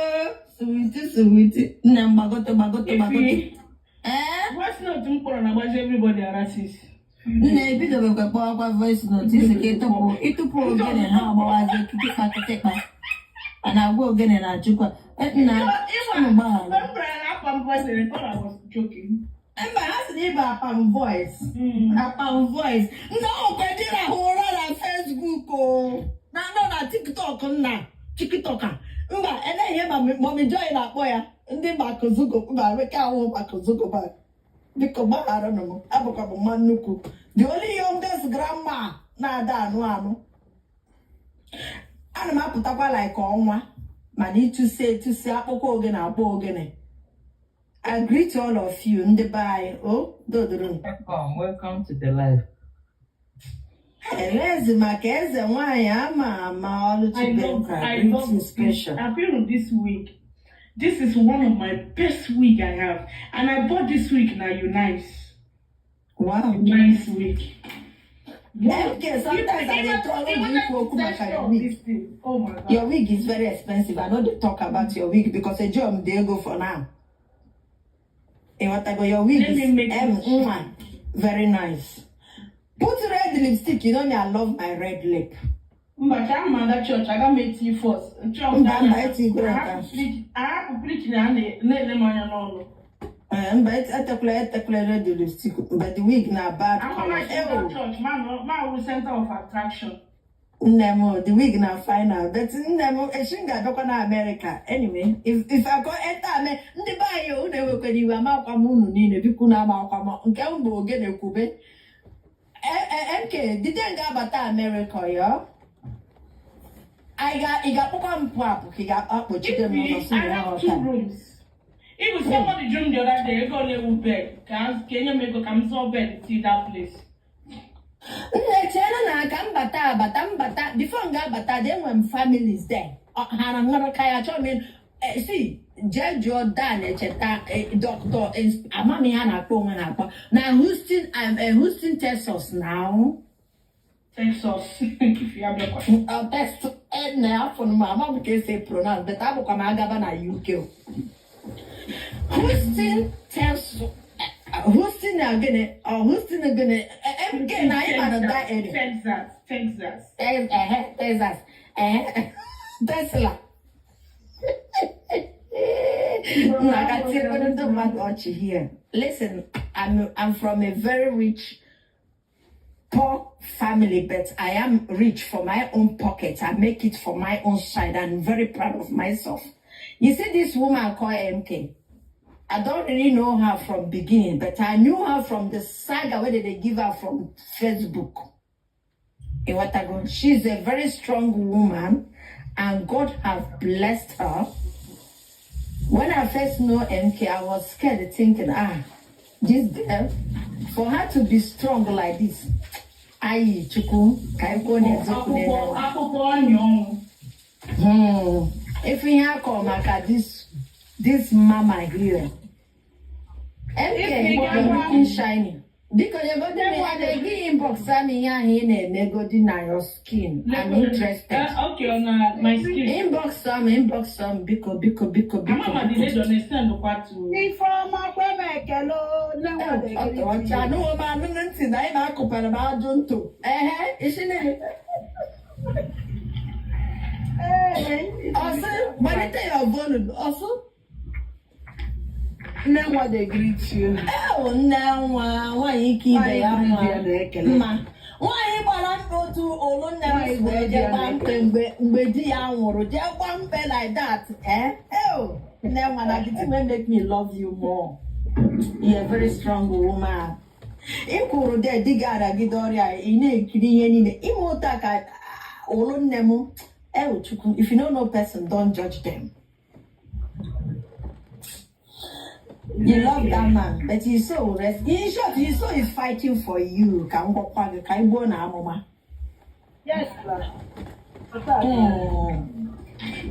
S12: sweetie, sweetie. Nne m, gbagote, gbagote, gbagote.
S1: Ifi
S12: Eh?
S1: voice note m kpọrọ na-agbazi everybody ara since.
S12: Nne, ebidobekwa kpọwakwa voice note isi ka ịtụpụ ogene ha agbawazi kịtịkpa kịtịkpa. A na-agwa ogene na achụkwa. Eh, nna, ụmụ gbaghara.
S1: Mgbe m bịara na akwa m voice note, I thought I was joking.
S12: Mba, ha sị na ịbụ apam voice. Apam voice. Nna, ọkwa dị rahụ ụra na Facebook o. Na nọ na TikTok, nna. TikTok a. Mba, ele ihe Mummy Joy na-akpọ ya. Ndị Mark Zuckerberg, mba, Emeka ahụ Mark Zuckerberg. Biko gbaghara m, abụkwa m mma nnukwu. The only youngest grandma na-ada anụ anụ. Ana m apụtakwa like ọnwa, mana ịtụsi etụsi akpụkpọ ogene akpọ ogene. I greet all of you, ndị be anyị. O dodoro.
S8: Welcome, welcome to the live.
S12: Elezi maka eze nwanyị ama ama.
S1: I
S12: Ọlụchi
S1: love,
S12: Benka,
S1: I love
S12: greeting special.
S1: I've been on this wig. This is one of my best wig I have. And I bought this wig now, you nice. Nice wig.
S12: MK, sometimes I dey talk ikwu okwu maka your wig.
S1: This thing. Oh my God.
S12: Your wig is very expensive. I no dey talk about your wig because ejo m dey ego for now. Ịghọtago? Your wig
S1: Let me
S12: is
S1: make
S12: M
S1: it.
S12: nwa very nice. Put red lipstick. You know me, I love my red lip.
S1: Mba, ka m aga chọọchị, aga m eti first.
S12: Mba, mba, etikwara nka.
S1: Ahapụ preach na ha na-ele m anya n'ọnụ.
S12: Eh, mba, etekwala red lipstick, but the wig na bad
S1: Ama
S12: color.
S1: m
S12: Ewo.
S1: chọọchị, ma wụ center of attraction.
S12: Nne m, the wig na final, but nne m echi m ga-abịakwa na America. Anyway, if I go enter Ame, ndị be anyị, unu ewekwana iwe, amakwa m unu niile, biko unu amakwa m nke m bụ ogene kwube. MK dide m ga-abata America ya, ị ga-akpọkwa m pụ apụ ka ị ga-akpọchite m n'ụlọ
S1: If
S12: si
S1: I
S12: na ya
S1: have two
S12: ghọta.
S1: rooms. Even somebody dream the other day, ego na-ewu bed, ka enye m ego ka m zụọ bed till that place.
S12: Nne, chere na ka m bata, abata m bata before m ga-abata dị, enwere m families there. Ha na ṅụrụ ka ya chọọ m si jee jụọ Dan echeta Dr. amamihe a na-akpọ onwe ha akpọ na Houston, Houston, Texas now.
S1: Texas. If you have your
S12: Tex na afọ m ama m ka esi pronounce, but abụkwa m agaba na UK o. Houston, Texas, Houston na gịnị? Ọ Houston gịnị? MK na anyị ma na that area.
S1: Texas, Texas.
S12: Texas, Tesla. Nna ka tie ndị mmadụ ọchị here. Listen, I'm from a very rich poor family, but I am rich for my own pocket. I make it for my own side. I'm very proud of myself. You see this woman called MK? I don't really know her from beginning, but I knew her from the saga where they give her from Facebook. In Watago. She's a very strong woman, and God have blessed her. When I first know MK, I was scared, thinking, ah, this girl, for her to be strong like this, ayi Chukwu, ka anyị kwuo n'eziokwu
S1: Akwụkwọ
S12: n'elu.
S1: akwụkwọ ọnya ọnwụ.
S12: Ife ihe akọ maka this mama here. MK,
S1: If you
S12: you're looking shiny. Biko nyegodi m ya na gị inbox am ihe ahụ ị na-emegodi na your skin. I'm interested.
S1: Okay, on my skin.
S12: Inbox am, biko, biko, biko, biko.
S1: Ama ma the lady on send kwa to.
S2: Ifeọma kwe m ekele o, nne nwa na-ekele.
S12: Ọcha anụghị m anụ ntị na anyị na-akụpara m ajụ ntụ. Ehe, isi nne.
S2: Ee,
S12: Ọsị, gbalite your volume. Ọsụ.
S2: Nne nwa dey greet you.
S12: Ewu, nne nwa, nwaanyị ike ibe ya
S2: Nwaanyị
S12: nwa.
S2: di ya na-ekele.
S12: Mma. Nwaanyị gbara mkpe otu olu nne m si wee jee gbaa mkpe mgbe di ya nwụrụ, jee gbaa mkpe like that. Eh? Ew, nne nwa na the thing wey make me love you more. You're a very strong woman. Ị kwuru de di gị aragide ọrịa, ị na-ekiri ihe niile ime ụta ka olu nne m. Ew, Chukwu, if you no know person, don't judge them. You love that man, but his soul rest. In short, his soul is fighting for you. Ka m gwakwa gị ka ị gbuo na amụma.
S2: Yes, sir.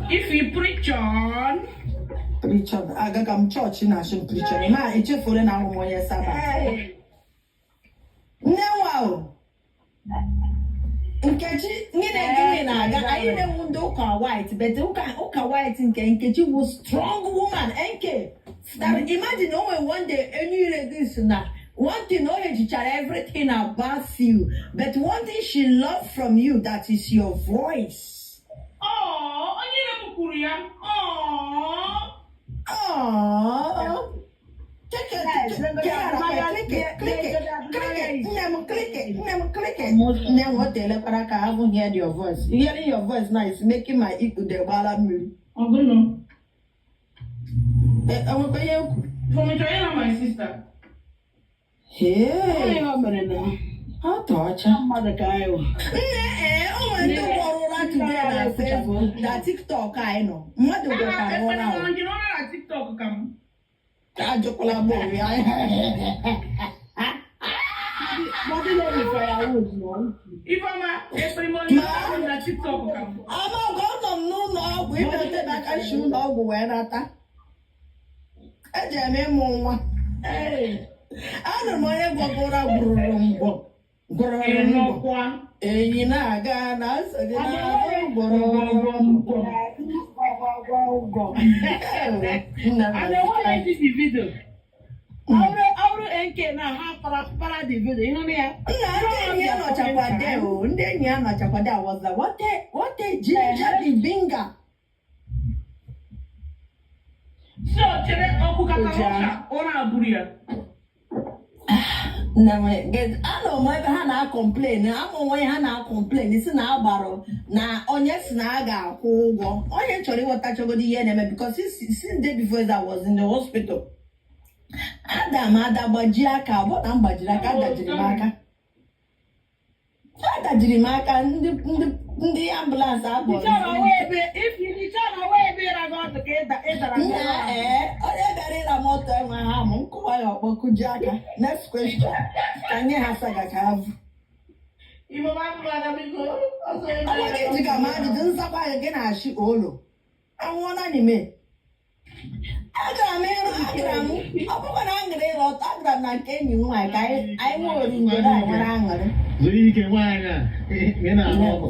S1: If you preach on,
S12: Preacher, agaga m chọọchị na ashị preacher. Ma echefuola na ahụ m onye Sabbath. Nne nwa o. Nkechi, gịnị gịnị na-aga? Anyị na-enwu ndị ụka white, but ụka white nke Nkechi wụ strong woman. NK. That imagine o nwere one day enyi ire this na one thing o hechichara everything about you, but one thing she loved from you, that is your voice.
S1: Oh, onye na m kwuru ya. Oh.
S12: Aww. Click it, click it, click it, click it. Nne m, click it, nne m, click it. Nne m, o telekwara ka I haven't heard your voice. Hearing your voice now is making my ikude gbara mmiri.
S1: Ọgụnụ.
S12: Enwekwa ihe ekwu.
S1: From China, my sister.
S12: Hey,
S2: Ihe o mere na
S12: ọ dị ọcha.
S2: mmadụ ka anyị wụ.
S12: Nne, ee, o nwere ndị gwọrọ ụra today na Facebook, na TikTok anyị nọ. Mmadụ gwọkwara ụra o.
S1: Ndị nọ na TikTok ka m.
S12: Ajụkwala m onwe ya.
S2: Body no be firewood no.
S1: Ifeọma, ekperimọnụ na TikTok ka m.
S12: Amaọgụ, ọ nọ m n'ụlọ ọgwụ imete na aka nshi ụlọ ọgwụ wee nata. Ejere m ịmụ nwa. Anụrụ m onye gwọgọ ụra gwụrụrụ ngwọ. Gwụrụrụ ngwọ.
S1: Ịnọkwa.
S12: Enyi na-aga na nsọ gị na-azụ gwụrụrụ ngwọ.
S2: Ụgwọ.
S12: Nna m.
S2: And then what I did the video. Ọrụ NK na ha para para the video. Ịhụ na ya?
S12: Nna, ndị enyi ya nọchakwa de o, ndị enyi ya nọchakwa de. I was like, what a ginger the binga.
S1: So, chere ọkụ katara ụka, ụra abụrụ ya.
S12: Nne m, anọ m ebe ha na-acomplain, ama onwe ha na-acomplain si na agbarụ na onye si na a ga-akwụ ụgwọ. Onye chọrọ ịghọtachagodi ihe na-eme, because since day before I was in the hospital, ada m ada gbajie aka. Ọ bụrụ na m gbajiri aka, adajiri m aka, adajiri m aka. Ndị ndị ndị ambulance akpọrọ. Nna, ee, onye bịara ịra m ọtọ enwe ha mụ nkụwa ya ọkpọ, kụji aka. Next question, ka nye ha saga ka ha bụ. Ọnwa gị jiga m ajụjụ nzakwa gị, gị na-achị olo anwụọla n'ime. Agara m ịrụ, agara m, ọ bụkwa na aṅụrị ịrụ ọtọ, agara m na nke enyi m nwaanyị ka anyị nwee oringoro, anyị nwere aṅụrị.
S13: Zuru ike nwaanyị a, ị na-arụ ọgụ.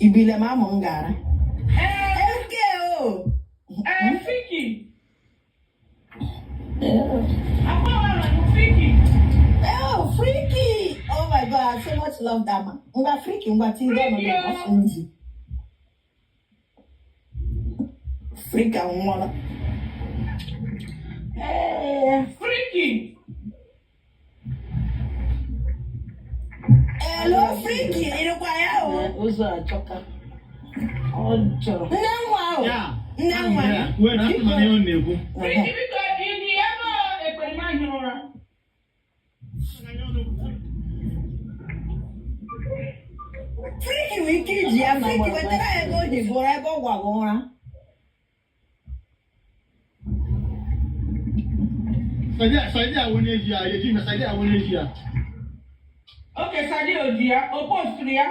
S12: Ibile m amụ m gara eke o.
S1: Ee, Fiki. Akpọwara m Fiki.
S12: Oh, Freaky! Oh my God, I so much love that man. Ngwa Freaky, ngwa tinye ọnụ
S1: Freaky
S12: na
S1: o.
S12: nzi. Freaky anwụọla. Ee,
S1: Freaky.
S12: Hello Freaky, ịrịkwa ya o?
S2: Ụzọ achọka. Ọ jọrọ.
S12: Nne nwa o.
S13: Ya,
S12: Nne nwa.
S13: wee na asị na ihe ọ na-ekwu.
S1: Freaky, biko, ịdị ebe ekperima hiri ụra.
S12: Freaky nwere ike iji ya. Freaky wetara ya ebe o hibụrụ, ebe ọ gwagwa ụra.
S13: Saidi awụ onye ji ya, eji na Saidi awụ onye ji ya.
S1: Okay, Sadi oji ya, o posturu ya.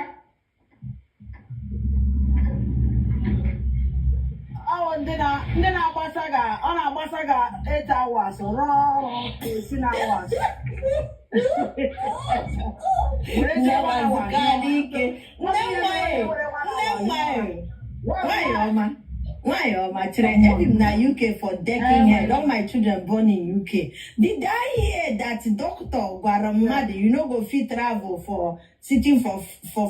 S2: Ọ ndị na-agbasa ga ọ na-agbasa ga 8 hours rụọ ọrụ 18 hours. Were
S12: Nne
S2: 7
S12: nwa
S2: hours.
S12: zukọ ike. Nne nwa e, nne nwa e. Nwanyị ọma, nwanyị ọma chere, ebi m na UK for decade head. All my children born in UK. Did I hear that doctor gwara mmadụ you no go fit travel for sitting for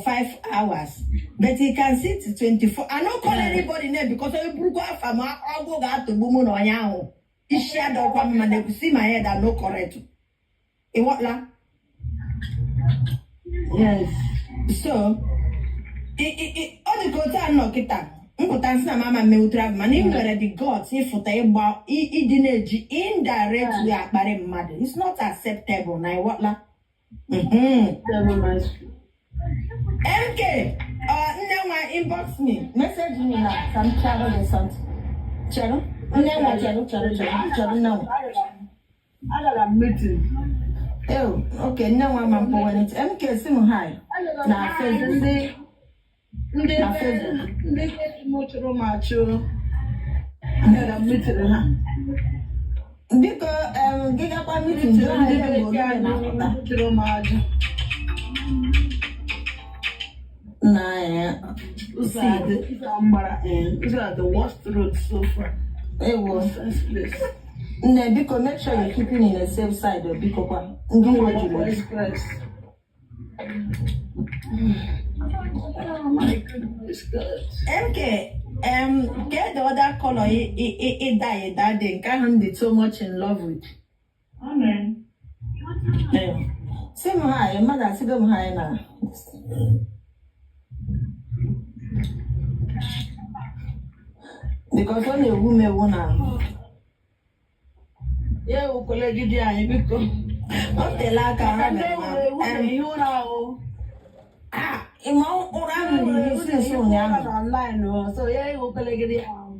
S12: 5 hours, but he can sit 24? I no call anybody name because onye burukwa afa m, ọgwụ ga-atọgbu mụ na onye ahụ. Isi adọkwa m mana see my head, I no correct. Ịghọtala?
S2: Yes.
S12: So ọ dị ka otu a nọ kịta mpụta nsị na mama mmewu travel, mana ị nwere the guts ịfụta ịgba ịdị na-eji indirect way akparị mmadụ. It's not acceptable na, ịghọtala? MK, nne nwa, inbox me, message me na ka m chere gị something. Chere nne nwa, chere, chere, chere, chere, nne nwa.
S2: Agara m meeting.
S12: Ew, okay, nne nwa ma mkpọwe. MK, sị m hi na Facebook.
S2: Ndị
S12: Na Facebook.
S2: Ndị m chụrụ m achụ. Agara m meeting ha.
S12: Biko, gị gakwa meeting, jụọ ha
S2: Ndị
S12: ebe mgbe
S2: bekee
S12: orire
S2: anyị
S12: na-apụta.
S2: chụrụ m ajụ.
S12: Na ya.
S2: Ụzọ a dị, ụzọ a mgbara, ụzọ a the worst road so far.
S12: Ewo.
S2: Nonsense place.
S12: Nne, biko, make sure you're keeping in a safe side o, biko kwa. Ndị iro juru eju.
S2: Express. Oh my goodness, God.
S12: MK, get the other color ị dye that day, nke ahụ m dị so much in love with.
S1: Amen.
S12: Eh. Sị m hi, mmadụ asịgo m hi na. Because ọ na-ewu m ewu na.
S2: Ya ewukwala gị di anyị, biko.
S12: O teela aka ha
S2: Maka ndị
S12: mere
S2: ewuru ewu na-ehi ụra o.
S12: Ah, ịma ụra ahụ riri isi nso ụnyaahụ.
S2: Na online o, so ya ewukwala gị di ahụ.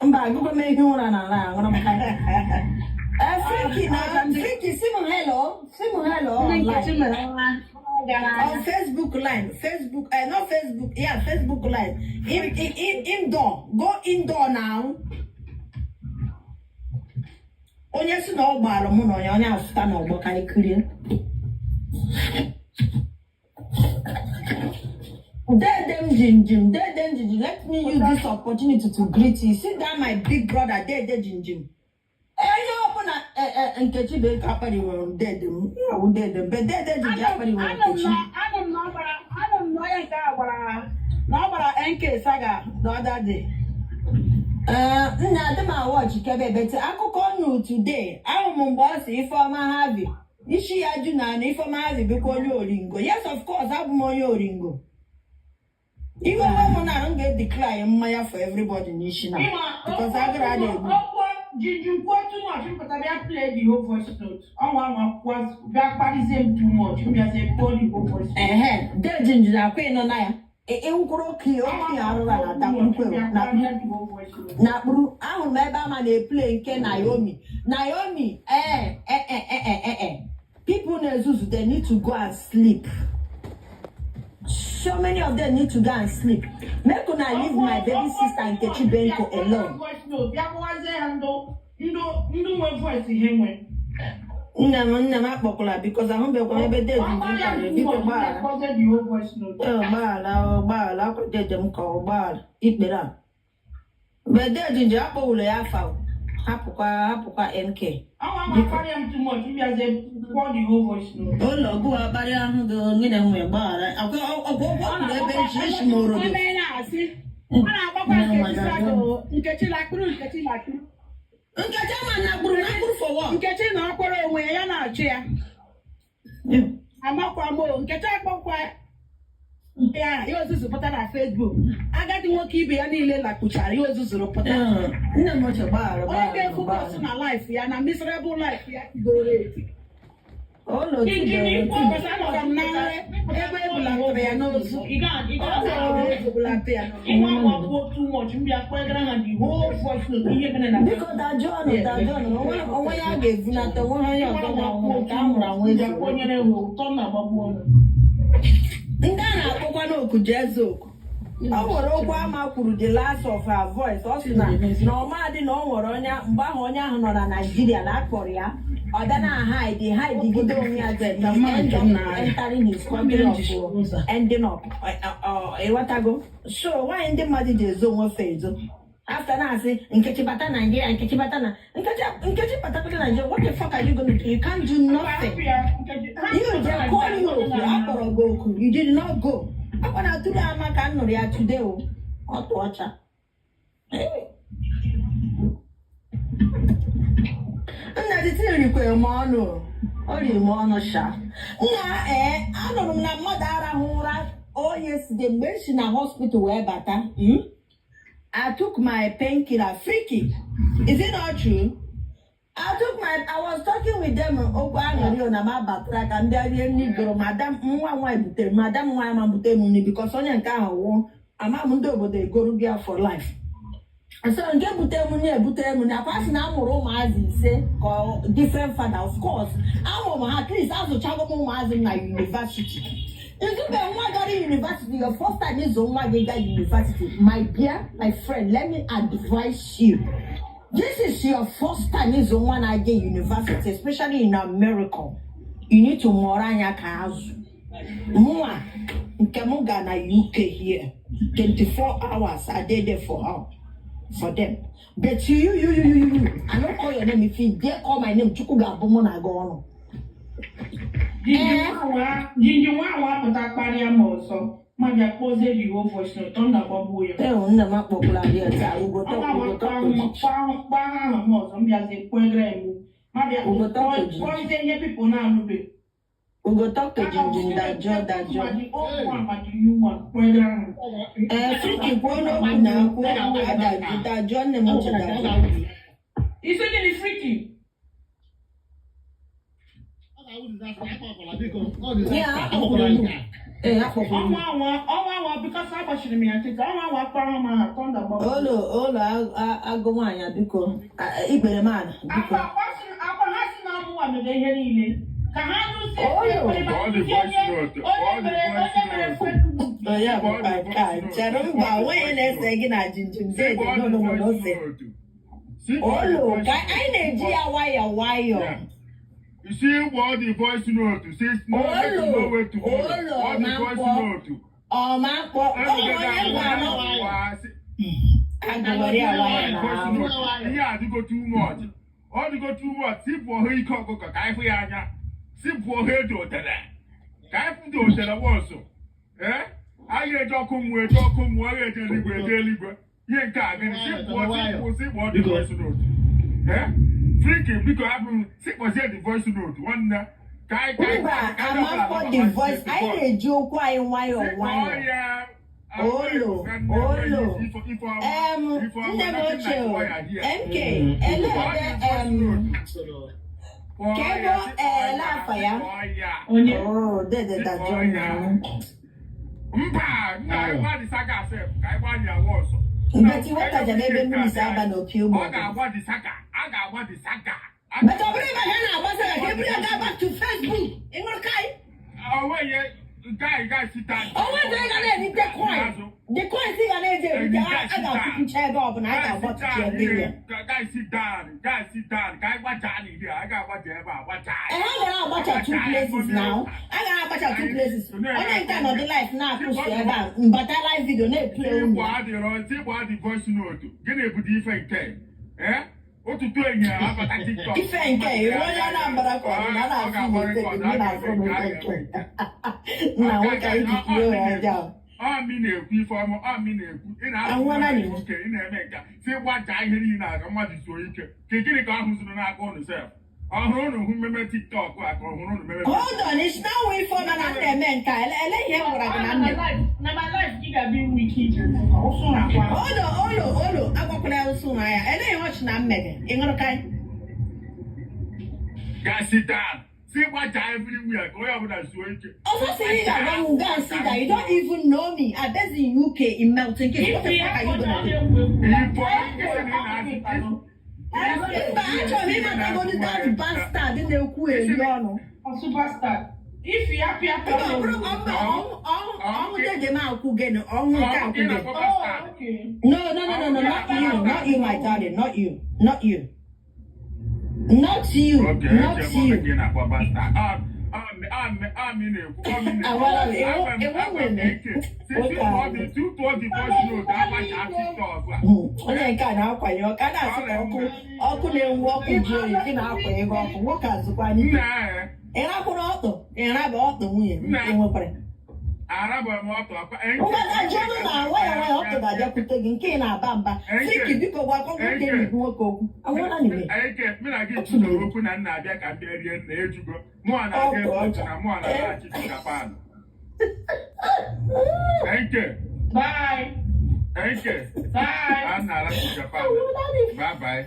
S12: Mba, agụgụ m ehi ụra n'ala a, aṅụrụ m ka. Eh, Freaky na Freaky, sị m hello, sị m hello
S2: Ndị Nkechi
S12: online.
S2: mere nwa gara aga.
S12: On Facebook line, Facebook, not Facebook, yeah, Facebook line. In indoor, go indoor now. Onye si na ọ gbara mụ na onye afụta n'ọgbọ ka anyị kirie. Dede m jinjim, dede m jinjim, let me use this opportunity to greet you. See that my big brother, dede jinjim. Onye ọbụla Nkechi bụ eke akparịwere m dede m, ya wụ dede m, but dede jinjim akparịwere
S2: Anụ m
S12: Nkechi.
S2: na anụ m na ọ gbara, anụ m na onye nke a gbara, na ọ gbara NK Saga the other day.
S12: Ee, nna adị m awọchi kebe ebete akụkọ nnu today. Ahụ m mgbe ọ sị Ifeọma Harvey. Isi ya ju na na Ifeọma Hazi bụkwa onye oringo. Yes, of course, abụ m onye oringo. Iwe nwe m na m ga-edeclare mmanya for everybody n'isi na because agụrụ a na-egbu.
S1: Okwu Jinju kwuo too much, mpụta bịa play the whole voice note. Ọnwa anwa kwuo bịa kparịzie m too much, m bịazie kpọọ the whole voice note.
S12: Ehe, deji njiri akwa ịnọ na ya. Ịwụkwuru okenye okenye arụrụ a na-atakwurukwe na na-akpụrụ. Ahụrụ m ebe ama na-eplay nke Naomi. Naomi, ee ee ee ee ee ee people na-ezuzu, they need to go and sleep. So many of them need to go and sleep. Make una leave my baby sister Nkechi Benko alone.
S1: Voice note bịa kpọwazie ha ndụ ndụ ndụ nwe voice ihe nwe.
S12: Nne m akpọkwala because ahụbekwa m ebe deji nji karịrị. Biko gbaghara.
S1: Kpọzie the whole voice note.
S12: Ee, gbaghara o, gbaghara akwa deje m ka ọ gbaghara ikpere a mgbe deji nji akpọwụrụ ya afa o. Hapụkwa, hapụkwa MK.
S1: Ọnwa anwa kparịa m too much, m bịazie kpọọ the whole voice note.
S12: Ụlọ ọgụ akparị ahụ gị onye na-enwe gbaghara akwa ọgwụ ọgwụ kwuru ebe nchi esi m orodo.
S2: Ọ na-asị ọ na-agbakwa Nkechi sago. Nkechi lakpụrụ, Nkechi lakpụrụ.
S12: Nkechi ama na gburu na gburu for what?
S2: Nkechi na ọkwara onwe ya, ya na-achụ ya. Amakwa m o, Nkechi akpọkwa ya, ya ozuzu pụta na Facebook. Agadi nwoke ibe ya niile lakpuchara, ya ozuzuru pụta.
S12: Nne m ochie, gbaghara.
S2: Onye
S12: Gbaghara.
S2: ga-efocus na life ya na miserable life ya goro eti.
S12: Ụlọ otu
S2: Because anọrọ m na ebe ebulatara ya n'ozu.
S1: Ị ga ị ga
S2: Ebulata ya n'ozu.
S1: Ịnwa anwa kwuo too much, m bịa kpọgara ha the whole voice note ihe mere na
S12: Biko dajụọnụ, dajụọnụ. Onwe ya ga-ebunata onwe ha, onye ọzọ ga-anwụ nke a nwụrụ anwụ ezigbo.
S1: Kpọnyere ha ụtọ na-agbagbu ọnụ.
S12: Ndị a na-akpọkwa n'oku jee oku. O nwere okwu ama kwuru, the last of her voice. Ọ sị na na ọmadị na ọ nwere onye mgbe ahụ onye ahụ nọ na Naịjirịa na akpọrọ ya, ọ bịa na hide hide onwe ya, then he end up entering his country of ending up. Ịghọtago? So nwaanyị ndị mmadụ ji ezo onwe fe ezo after na-asị Nkechi bata Naijiria, Nkechi bata na Nkechi, Nkechi batakọta Naijiria, what the fuck are you gonna do? You can't do nothing. You dey call you oku, akpọrọ gị oku, you did not go. Akwa na atụrụ ama ka m nụrụ ya today o, ọtụ ọcha. Nna dị rikwere m ọnụ o. O riri m ọnụ sha. Nna, ee, anụrụ m na mmadụ arahụ ụra onye side mgbe m si na hospital wee bata. I took my painkiller. Freaky, is it not true? I took my I was talking with them, okwu aṅụrị o na m abatara ka m bịa rie nri goro madam nwa nwaanyị butere, madam nwaanyị ma butere m nri because onye nke ahụ wụ ama m ndị obodo egoro gị for life. So nke butere m nri ebutere m nri akwa sị na a mụrụ ụmụazị ise ka different father. Of course amụrụ m ha, at least azụchago m ụmụazị m na university. Nzube nwa gara university, your first time ịzụ nwa gị gaa university, my dear, my friend, let me advise you. This is your first time ịzụ nwa na-aga university, especially in America. You need to mụọrọ anya ka azụ. Mụnwa nke m ga na UK here, 24 hours I dey there for her, for them. But you, you, you, you, you, I no call your name. If you dare call my name, Chukwu ga-abụ mụ na gị ọnụ.
S1: Jinji nwa anwa pụta kparịa m ọzọ, ma bịa kpọzie the whole voice note, thunder gbagbuo ya.
S12: Ee, nna m akpọkwala gị taa, ugote.
S1: Ọnwa anwa
S12: Ugote.
S1: kpaa aha m ọzọ, m bịazie kpọgara ya iwu, ma bịa
S12: Ugote.
S1: kpọzie ihe people na-anụbe.
S12: Ugo talk to Jinjin, dajọ dajọ.
S1: Ma the old one ma the new one, kpọgara ha.
S12: Ee, Friki, kwuo n'okwu na akwụ adajụ dajụọ nne m oche dajụọ.
S1: Isi gịnị, Friki?
S12: Ya, akpọkwuru m. Ee, akpọkwuru m.
S1: Ọnwa anwa, ọnwa anwa, because agbachiri m ya nkịtị, ọnwa anwa kpara m aha, thunder gbagbuo.
S12: Ụlọ ụlọ agụ nwaanyị biko, ikpere m ala biko.
S1: Akwa ha si na amụwa mere ihe niile ka ha nụzie.
S12: Oyo.
S9: All the voice note, all the
S1: onye
S9: voice
S1: mere
S9: note.
S1: fake.
S12: Onye bụkwa nke a chere mba onye na-ese gị na jinjin
S9: See
S12: deede
S9: all the
S12: n'ụlọ
S9: voice
S12: n'ose.
S9: note. See all the
S12: Olo
S9: voice
S12: ka anyị na-eji ya nwayọọ nwayọọ.
S9: Yeah. You see all the voice note. See, no,
S12: Olo,
S9: no way to follow.
S12: olo,
S9: All the voice
S12: ma
S9: note.
S12: Ọ ma akpọ ọ onye gwa anọ agụ were ya nwayọọ na ahụ.
S9: Ihe adịgo too much. Ọ dịgo too much. Si pụọ ha ike ọkụkọ ka anyị fụ ya anya. Si pụọ ha eji otele. Ka anyị fụ dị otele wọnsụ. Ee? Anyị eji ọkụ mmụọ eji ọkụ mmụọ, anyị eji eluigwe eji eluigwe. Ihe nke a gịnị? Si pụọ, si pụọ, si pụọ the voice note. Ee? Friki, biko hapụ m, si kpọzie the voice note nwanne.
S12: Mba, amafọ the voice. Anyị na-eji okwu anyị nwayọọ nwayọọ. Olo, olo. Nne m ochie o, MK, ele ebe ka ebe ele afa ya.
S1: Onye?
S12: Oh, dede dajọ na.
S9: Mba, nna anyị gba the saga sef, ka anyị gba ya ọsọ.
S12: But iwetaja m ebe mmiri si aba n'opi
S9: Ọ
S12: ụgbọ.
S9: ga-agba the saga, a ga-agba the saga.
S12: But ọ bụrụ ebe ha na-agbasa ya ka eburu ya gaa back to Facebook. Ị ṅụrụ kai?
S9: O nweghị guy guy sita.
S12: O nweziri ga na-erite coin. The coins ị ga na-eji erite a ga-akwụkwụcha ebe ọbụla a ga-agbọtụchi ebe ihe.
S9: Guy sit down, guy sit down, ka anyị gbachaa n'ihe a, a ga-agbacha ebe a, gbachaa.
S12: Eh, ha gara agbacha two places now. A gara agbacha two places. Onye nke a nọdụ live na-akwụsị ebe a mbata live video na-eplay unu.
S9: Igbo adịrọ, Igbo adị voice note. Gịnị bụ ife nke? Eh? Ụtụtụ enyi a abata TikTok.
S12: Ife nke iwu onye Anambra ka ọ bụ na a na-asụ Igbo steeti ndị na-asụ m ife nke. Nna nwoke anyị ji kwuo ya ọjọọ.
S9: Ọmị na-ekwu ife ọma, ọmị na-ekwu. Ị na-asụ
S12: Ahụla
S9: na
S12: m.
S9: ike, ị na-eme nka. Si gbachaa ihe niile a ka mmadụ zuo ike. Ka gịnị ka ọ hụziri n'aka ụnụ sef? Ọ hụrụ ụnụ hụ mmemme TikTok a ka ọ hụrụ ụnụ mmemme.
S12: Hold on, it's now we form na m na-eme nke a. Ele ihe m gwara gị na m na-eme.
S1: Na my life, ị ga-abịa inwe ike ije ụsụ na-akwa.
S12: Hold on, olo, olo, agwakwala ya ụsụ na ya. Ele ihe ọchị na mmege. Ị ṅụrụ kai?
S9: Ga sit down. Si gbachaa everywhere ka onye ọbụla zuo ike.
S12: Also, say you ga go and see that you don't even know me. I based in UK in Milton Keynes. What the fuck are you gonna do?
S9: Ifo, isi na ị na-asị.
S12: Mba, achọrọ m ịmatagodu that bastard na-ekwu eri ọnụ.
S1: Superstar. If you happy, happy.
S12: Mba, ọ bụrụ mba, ọnwụ dede m akwụ gịnị, ọnwụ nke akwụ gịnị.
S1: Oh, okay.
S12: No, no, no, no, no, not you, not you, my darling, not you, not you. Not you,
S9: Okay,
S12: not
S9: eche m
S12: you.
S9: gị na-akpọ bastard. Amị na-ekwu, ọmị na-ekwu.
S12: Awara m,
S9: Agwa m-
S12: ewo
S9: agwa m
S12: nwere.
S9: ike. Si si tụọ the tụọ the voice note, agbachaa TikTok a.
S12: Onye nke a na-akwanye ọkụ, a na-asị ka ọkụ ọkụ na-enwu ọkụ ji oyi gị na-akwanye gị ọkụ, nwoke azụkwa n'ike.
S9: Nna eh,
S12: Ị rakwụrụ ọtụ, ị raba ọtụ nwunye m, ị nwekwara.
S9: arabọ m ọtụ akwa.
S12: Ngwaga jụọnụ na nwayọ nwayọ ọtụ ga-abịakwute gị nke ị na-aba mba. Siki biko gwakọ nwoke na-ekwu nwoke okwu. Awụla n'ime.
S9: Eke, mụ na gị kwutọrọ okwu na nna abịa ka m bịa rie nna ejugo. Mụ a na-aga ebe ọtụ na mụ a na-alaghachi to Japan. Eke,
S1: Bye.
S9: Eke,
S1: Bye.
S9: a na-alaghachi Japan. Bye bye.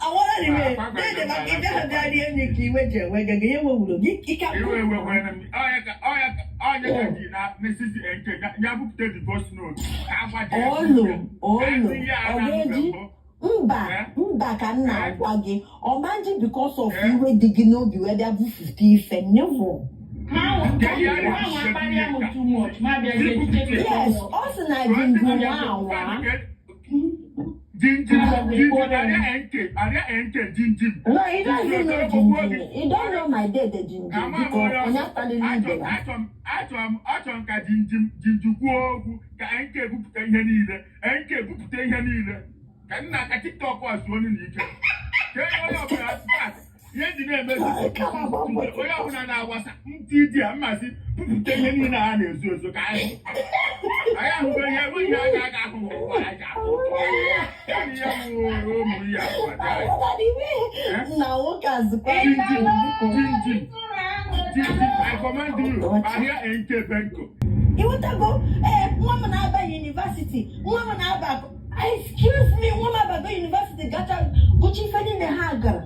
S12: Awụla n'ime. Dede maka ịbịa ha bịa rie nri ka iwe ji enwe gị, gị enwe wuro gị ike
S9: Iwe ewe kwere m. Ọnya ka ọnya ka ọnya ka ji na n'esisi nke ya ya bupụta the voice note. Ka agbaja ya.
S12: Olo, olo,
S9: Ka ndị ya
S12: ọ
S9: na-anụ
S12: ga-eji
S9: mbụ.
S12: mba mba ka m na-agwa gị ọmanji because of iwe dị gị n'obi wee bịa bufute ife never.
S1: Ha akparịa m too much. Ma bịa je jide
S12: Yes, ọ sị na jinjin nwa anwa.
S9: Jinjim, jinjim, arịa NK, arịa NK, jinjim.
S12: No, he doesn't know jinjin. He don't know my dede jinjin
S9: Ama m
S12: biko
S9: onye
S12: onye
S9: ọsọ.
S12: akpalila ibe ya.
S9: Achọrọ m ka jinjim jinjim kwuo okwu ka NK bupụta ihe niile. NK bupụta ihe niile. Ka nna ka TikTok a zuo onye n'ike. Ka onye ọbụla ihe ndị na-eme onye ọbụla na-agbasa ntị dị a mmasị bupụta ihe niile a na-ezo ezo ka anyị anyị ahụgo ihe enweghị ihe anyị aga ahụ n'ụwa anyị ga-ahụ. Ya na ihe nwụrụ ụmụ ihe abụọ dị anyị.
S12: Nna nwoke azụkwa
S9: Jinjim, jinjim, jinjim, I command you, ahịa NK Benko.
S12: Ịghọtago? Ee, nwa m na-aba university, nwa m na-aba, excuse me, nwa m abago university gacha gụcha ife niile ha gara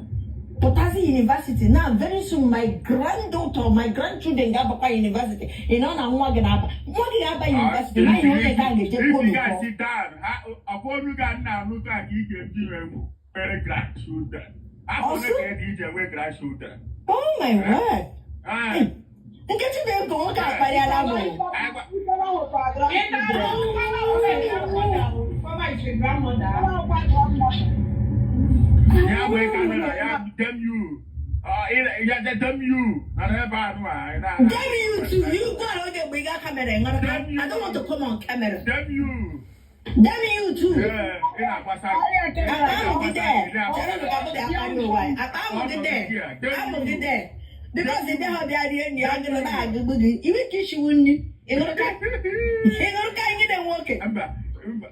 S12: pụtazi university. Now very soon my granddaughter, my grandchildren ga-abakwa university. Ị nọ na nwa gị na-aba, nwa gị ga-aba university na ihe onye ka ga-eje
S9: If you
S12: kpolu.
S9: guys sit down, ọkwa olu ga nna anụ ka ị ga-eji wee nwere grandchildren. Afọ ole ka ị ga-eji enwe grandchildren?
S12: Oh my word.
S9: Ah,
S12: Nkechi na-ego nwoke akparịala m.
S1: Mama is your grandmother.
S9: Ya wee camera, ya damn you. Ya damn you. Na ebe anụ a, ị na-
S12: Damn you too. You go and oge mgbe ị gaa camera ị ṅụrụ ka I don't want to come on camera.
S9: Damn you.
S12: Damn you too.
S9: Yeah, ị na-agbasa.
S12: Akpa ahụ gị there. Chere m ka m bịa kparịa ụwa anyị. Akpa ahụ gị there. Ahụ gị there. Because ị bịaghị bịa rie nri agụrụ na-agụgbu gị. Iwe ka ishiwu nri. Ị ṅụrụ ka ị ṅụrụ ka anyị na nwoke.
S9: Mba, mba.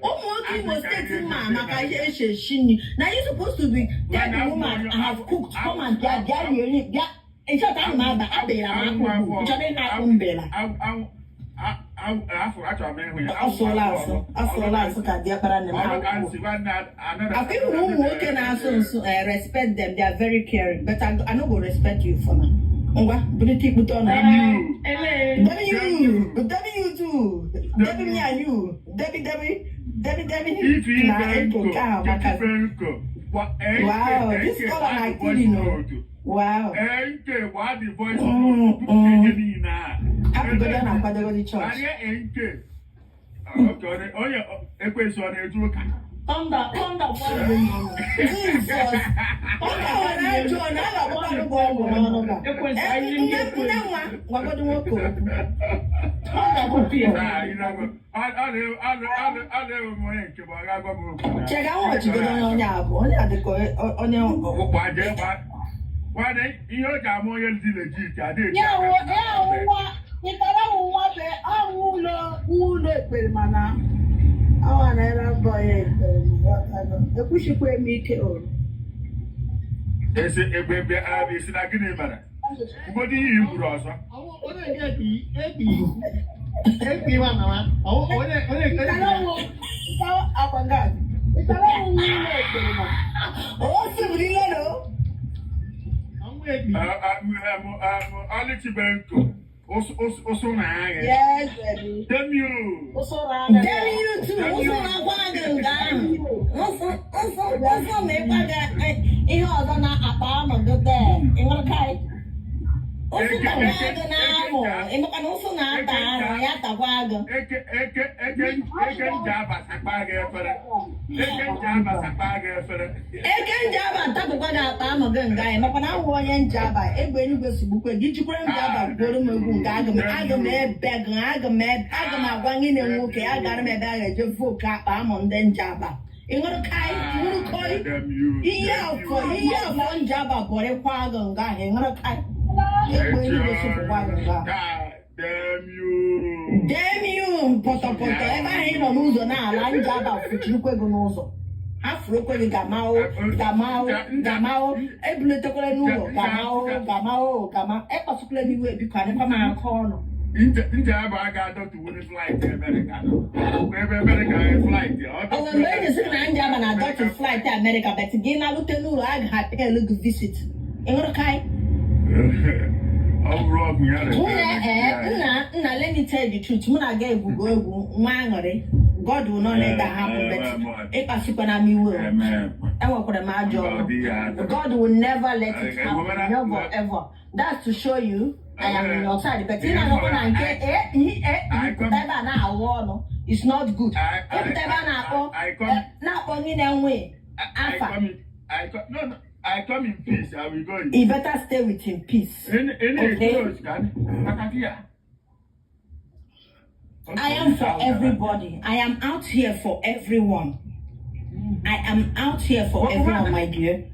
S12: Ụmụ nwoke Imo Steeti ma maka ihe esi esi nri. Na you supposed to be tell the woman, "I have cooked, come and bịa bịa rie nri bịa." In short, ana m aba abịara m akpụ ugbu. Chọrọ ịna akpụ mbela.
S9: Afọ achọrọ m ịhụ ya.
S12: Ọ sụọla asụ, ọ sụọla asụ ka diọkpara nne m
S9: Ọrụ
S12: akwụ.
S9: ka nsi nwanne another.
S12: Akwa ịhụrụ ụmụ nwoke na-asụ nsụ, eh, respect them, they are very caring, but I no go respect you for now. Ngwa, bulite ikpute ọnụ.
S1: Ele.
S12: W, W too. Debbie me and you. Debbie, Debbie, Debbie, Debbie.
S9: Ife
S12: Na
S9: ibe
S12: ego
S9: nko,
S12: nke ahụ maka.
S9: ife nko.
S12: Wow, this color na killing o. Wow.
S9: NK gba the voice
S12: Mm,
S9: note
S12: mm.
S9: ihe niile a.
S12: Hapụgodo na akwadogodi chọọchị.
S9: Karịa NK. Okay, onye ekwensu ọ na-eje ụka?
S1: Thunder, thunder, gbara.
S12: Jesus. Onye nwere ajọ na a ga-agbakwanụ gị ọgwụ n'ọnụ ga.
S1: Ekwensu,
S12: Eh,
S1: anyị
S12: nne
S1: ndị
S12: nne
S1: ekwensu.
S12: nwa gwagodo nwoke okwu.
S1: Thunder bụ ya.
S9: Ah, you know, ọ na-ewe m onye nke bụ ọ ga-agwa m okwu na-
S12: Chega nwọchigodo onye onye a bụ onye a dịka onye
S9: Gbaje, nwanne, ihe o ji ama onye dị legit adịghị
S2: Ya wụ ya wụ nwa ịtara wụ nwa be ọwụ ụlọ nwa ụlọ ekpere mana awa na ere mbọ ya ekpere ma ghọtago. Ekwuchikwa m ike o.
S9: Esi egbe ebe a esi na gịnị mere? Ugodi ihe i kwuru ọzọ.
S13: Onye nke ekpi ekpi ekpi nwa mama onye onye
S2: Ịtara wụ ịtara akwa gas. Ịtara wụ nwa ụlọ ekpere ma.
S12: O sibiri lelo.
S13: ọnwụ ekpi.
S9: Ọlịchi Benko, ụsụ na agha.
S2: Yes, baby.
S9: Damn you.
S2: Ụsụrụ anya.
S12: Damn you too. Ụsụ na-akwa gị nga ahụ. Ụsụ ụsụ ụsụ na-ekwa gị ihe ọzọ na-akpa amụ gị dee. Ịṅụrụkarị. Ụsụ takwa gị n'amụ. Ịmakwa na ụsụ na-ata arụ ya takwa gị.
S9: Eke eke eke eke nje abasakpa gị efere. Eke nje abasakpa gị efere.
S12: Eke njaba ntapụkwa gị akpa amụ gị nga anyị makwa na ahụ onye njaba egbe eluigwe sigbukwe gị jikwere njaba gwuoro m egwu nke aga m aga m ebe gị aga m ebe aga m agwa nwunye nwoke agara m ebe a ga-eje voku akpa amụ ndị njaba ịṅụrụ kai ịṅụrụ koi
S9: Damn you.
S12: ihe afọ ihe afọ njaba bọrịkwa gị nga ahụ ịṅụrụ kai egbe eluigwe sigbukwa gị nga ahụ.
S9: Damn you.
S12: Damn you pọtọpọtọ ebe ahụ ị nọ n'ụzọ na-ala njaba fụchirikwe gị n'ụzọ ha furu okwe gị gamao gamao gamao ebuletekwala n'ụlọ gamao gamao gama ekpasukwala m iwe biko adịkwa m aka ọnụ.
S9: Nje abụ a ga-adọtuwere flight America. Ebe America flight.
S12: O nwere mgbe eji sị na njaba na adọtụ flight America but gị na-alute n'ụlọ a ga-apelu gị visit ịṅụrụ kai.
S9: Ọ bụrụ ọgwụ ya rere.
S12: Nna ee nna nna, let me tell you the truth, mụ na gị egwugo egwu nwa aṅụrị. God will not let that happen, but ịkpasukwana m iwe o. Enwekwara m ajọ ọrụ. God will never let it happen. Never ever. That's to show you I am on your side. But ị na-anọkwa na nke E E E pụta ebe a na-awụ ọnụ. It's not good. Ịpụta ebe a na-akpọ na-akpọ ndị na-enwe afa.
S9: No, no, I come in peace. I will go in.
S12: You better stay with him peace.
S9: Any
S12: Okay?
S9: close can. Kakatia.
S12: I am for everybody. I am out here for everyone. I am out here for everyone, my dear.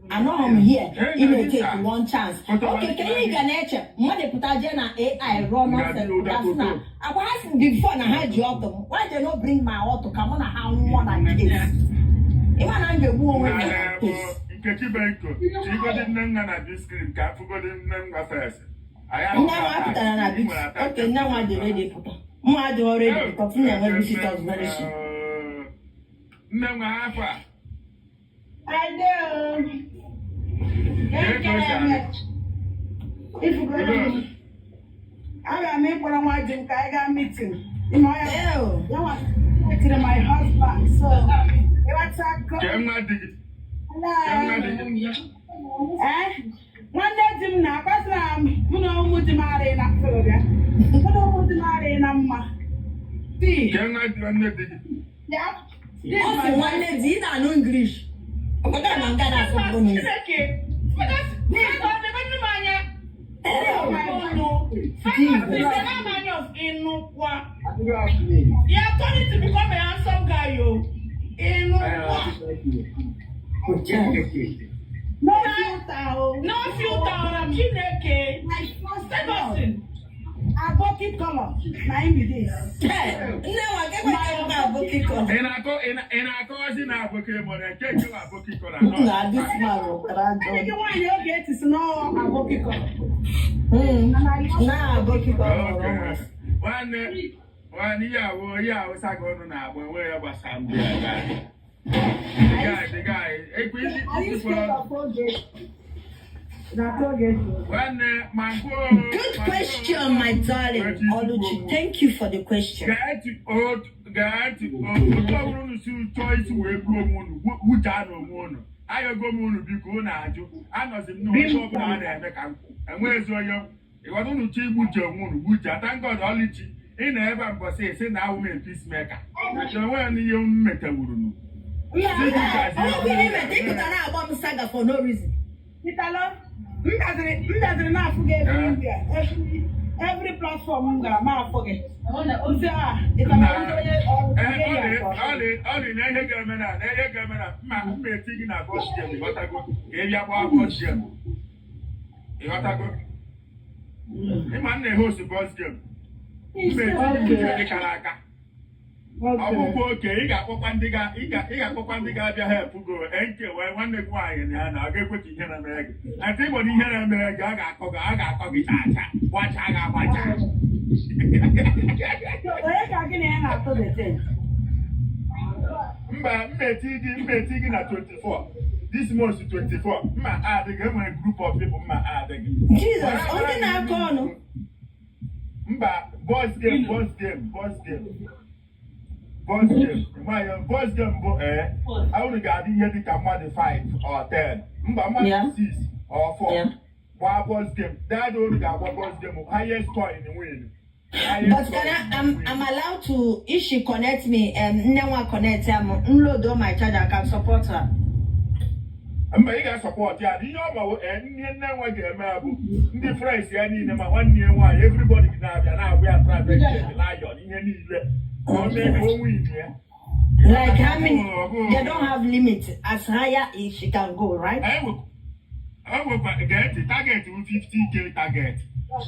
S12: I know I'm here. It may take one chance. Okay, can you get nature? Mmadụ pụta jee na AI rụọ nonsense pụta sị na akwa ha si before na ha ji ọtụ m. Why they no bring my ọtụ ka mụ na ha nwụọ na case? Ịma na m ga-egbu onwe m na case.
S9: Nkechi Benko, chigodi nne nna na big screen ka afụgodi nne nwa first.
S12: Nne nwa pụtara na big. Okay, nne nwa dị ready pụta. Mụ adịghị ready because m na-enwe visitors very soon.
S9: Nne nwa afọ a.
S2: I do.
S9: Kee ka o si adị?
S2: Ifugo. Aga m ịkpọrọ nwa di m ka anyị gaa meeting. Ime ọya.
S12: Ew.
S2: Ya nwa meeting my husband. So, ịghọtago.
S9: Kee nwa di gị. Kee nwa di gị.
S2: Eh? Nwanne di m na-akpasị na mụ na ụmụ di m arịghị na Florida. Mụ na ụmụ di m arịghị na mma. Di.
S9: Kee nwa di nwanne di gị.
S2: Ya.
S12: Ọ sị nwanne di ị na-anụ English. Ọkpọta na nga na-asụ mkpụrụ n'isi.
S1: Chineke. Ferguson, m anya. Ferguson, I'm anya of Inukwa. You are turning to become a handsome guy, yo. Inukwa.
S2: No filter o.
S1: No filter, Chineke.
S2: My first love.
S1: Ferguson.
S2: Aboki color na im be this.
S12: Nne nwa ka ekwe ka m aboki color.
S9: Ị na-akọ ị na-akọwazi na aboki mọrọ nke nke bụ aboki color.
S12: Na this man nwekwara ajọ.
S2: Enyi gị nwaanyị oge etisi na aboki color.
S12: Na aboki color.
S9: Okay. Nwanne nwanne ihe awụ saga ọnụ na-agba enwe ya gbasara ndị a guy. The guy ekwe isi
S2: Are you
S9: isi
S2: scared
S9: kwọrọ
S2: of Ogechi? Na Ogechi.
S9: nwanne ma nke
S12: Good question, my darling Oluchi. Thank you for the question.
S9: Gaa ntị gaa ntị otu ọbụrụ unu si chọọ isi wee gbuo onwe unu gbuchaa na onwe unu ayọgo m unu biko unu ajụ anọzi m n'onye ọbụla a na-eme ka m enweghịzi onye ịghọta unu chọọ igbuche onwe unu gbuchaa. Thank God Oluchi ị nọ ebe a mbọsị esi na awụ m a peacemaker enweghị n'ihe m metewuru nụ.
S12: Ọ bụ ihe imete ịpụta na-agba m saga for no reason.
S2: Italo, m gaziri na-afụ gị everywhere, every platform m gara ma afụ gị. Nse a, Italo, ndị onye onye ya atọ.
S9: Ọlị na ihe ga-eme na na ihe ga-eme na mma mma eti gị na boss game, ịghọtago, ka ị bịa gbaa boss game, ịghọtago, ịma m na-ehost boss game, mma eti gị nke kara aka ọ bụkwa oke ị ga-akpọkwa ndị ga ị ga ị ga-akpọkwa ndị ga-abịa help go nke wee nwanne gị nwaanyị na ya na ọ ga-ekwe ka ihe na-emere gị ati ịgbọ na ihe na-emere gị a ga-akọ gị chaa chaa gbachaa gị agbacha.
S2: Onye ka gị na ya na-atụ the thing?
S9: Mba, mma eti gị na 24 this month, 24 mma adịghị enwere group of people mma adịghị.
S12: Jesus, onye na-akọ ọnụ.
S9: Mba, boss game, boss game, boss game, boss game. Nwayọ, boss game bụ ee unu ga-adị ihe dịka mmadụ 5 or 10, mba, mmadụ 6 or 4 gbaa boss game. Dadị, unu ga-agba boss game, highest coin win.
S12: But can I, I'm allowed to, if she connect me, Nnewa connect, load on my charger, I can support her.
S9: Mba, ị ga-asupport ya. Ihe ọ ma ihe nne nwa ga-eme bụ ndị friends ya niile ma nwanne ya nwaanyị, everybody na-abịa na-agwa ya private jet lion ihe niile ka o mee ka o win ya.
S12: Like how many, they don't have limit. As higher as she can go, right?
S9: Enwekwa gee ntị, target bụ 50K target,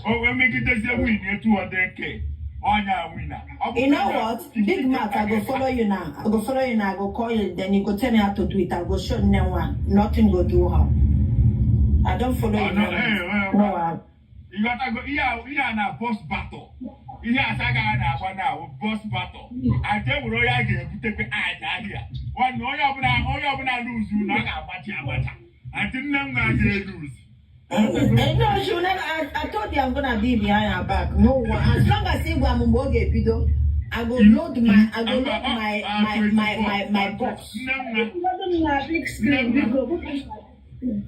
S9: o wee megidezie win ya 200K, ọnya winner.
S12: You know what? Big Mac, I go follow you now. I go follow you now. I go call you. Then you go tell me how to do it. I go show Nnewa. Nothing go do her. I don't follow you
S9: Oh, no,
S12: now.
S9: hey, hey,
S12: No, I,
S9: ịghọtago ihe a na boss battle, ihe asaga a na-agba na boss battle aja enwere onye a ga-ebutekwe aja ahịa nwanne onye ọbụla luzu na ọ ga-agbachi agbacha antị nne m na-aga eluzu.
S12: No, she will never. I told you I'm gonna be behind her back. No one. As long as you go okay, I go load my box.
S9: Nne m
S2: Load m na big screen, biko, bupụ m.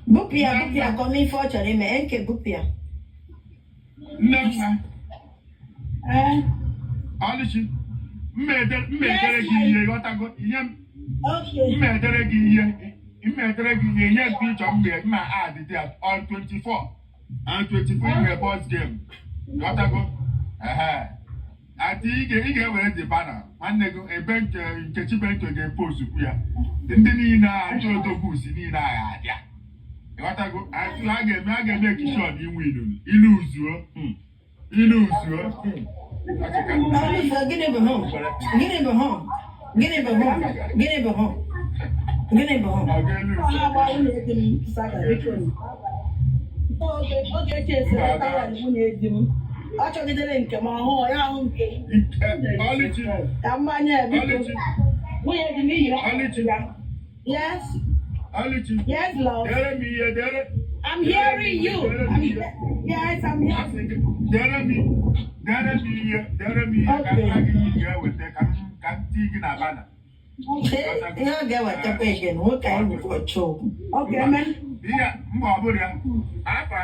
S12: Bupia, bupia, coming for chọrọ nke bupia.
S9: Nne m.
S2: Eh,
S9: Ọlụchi, mma edere gị ihe, ịghọtago ihe m
S2: okay.
S9: Mma edere gị ihe ihe picture mma add there on 24 on 24 inwe boss game, ịghọtago, ehe ati ị ga-ewere the banner nwanne gị ebe nke Nkechi Benko ga-epost kwu ya, ndị niile a ndị odogwu si niile a ga-abịa, ịghọtago, ati ha ga-eme ekishọn inwe ilu uzuo ilu uzuo.
S12: Ọlụsọ, gịnị bụ hụ? Gịnị bụ hụ? Gịnị bụ hụ? Gịnị bụ hụ? Gịnị bụ hụ?
S9: Ọ ga-elu.
S2: Ọ na-agba nwunye di m saga, biko. Oge echi esere tawel nwunye di m. Ọ chọgidere nke m ọhụụ ya ahụ nke m.
S9: Ọlụchi.
S2: Ka mmanya ya, biko.
S9: Ọlụchi.
S2: Nwunye di m iyi
S9: Ọlụchi.
S2: ya. Yes,
S9: Ọlụchi.
S2: yes, love.
S9: Dere m ihe dere.
S2: I'm hearing you. Yes, I'm hearing.
S9: Asị gị, dere m ihe ka m gwa gị ihe ị ga-eweta ka m tii gị na banner.
S12: Ihe ọ ga-ewetakwa again, nwoke anyị bụ ọchụ okwu.
S2: Okay, amen.
S9: Ihe mba ọ bụrụ ya afa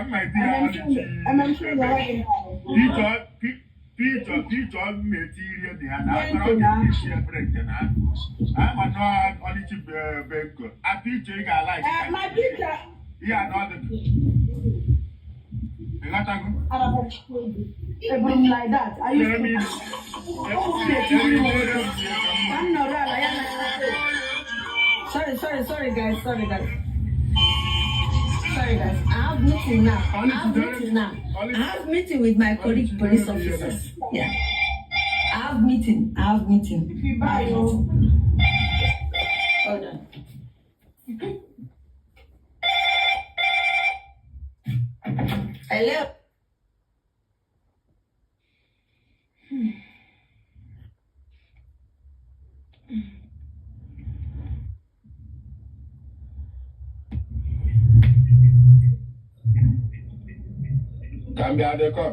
S9: mma eti ya Ọlụchi. Picture mma eti ihe dị ya na akpara ọ ga-esi isi ebere nke na ama na Ọlụchi Benko a picture ị ga-ala.
S2: My picture.
S9: Ihe a na ọ dị, ịghọtago?
S2: Eburu m like that. Are you
S9: Dere m ihe.
S2: Ụmụ m na-etiri m olu. Ka m nọrọ ala ya na
S12: Sorry, sorry, sorry guys, sorry guys. Sorry guys, I have meeting now. I have meeting now. I have meeting with my colleague police officers. Yeah. I have meeting. I have meeting. I have meeting. Hold on. Hello.
S9: Ka m bịa dịkọ.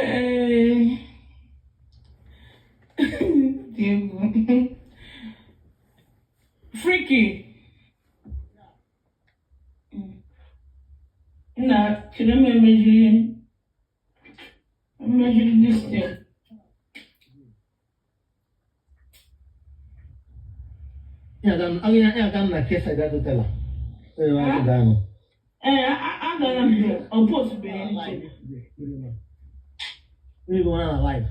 S1: Ee. Dị egwu. Freaky. Nna, chere m emejiri this thing.
S13: Ya ga na kesa ya dotela. Eh, wa ga ahụ.
S1: Ee, agara m there. Ọ postbeghị anything.
S13: Ndị bụ na live.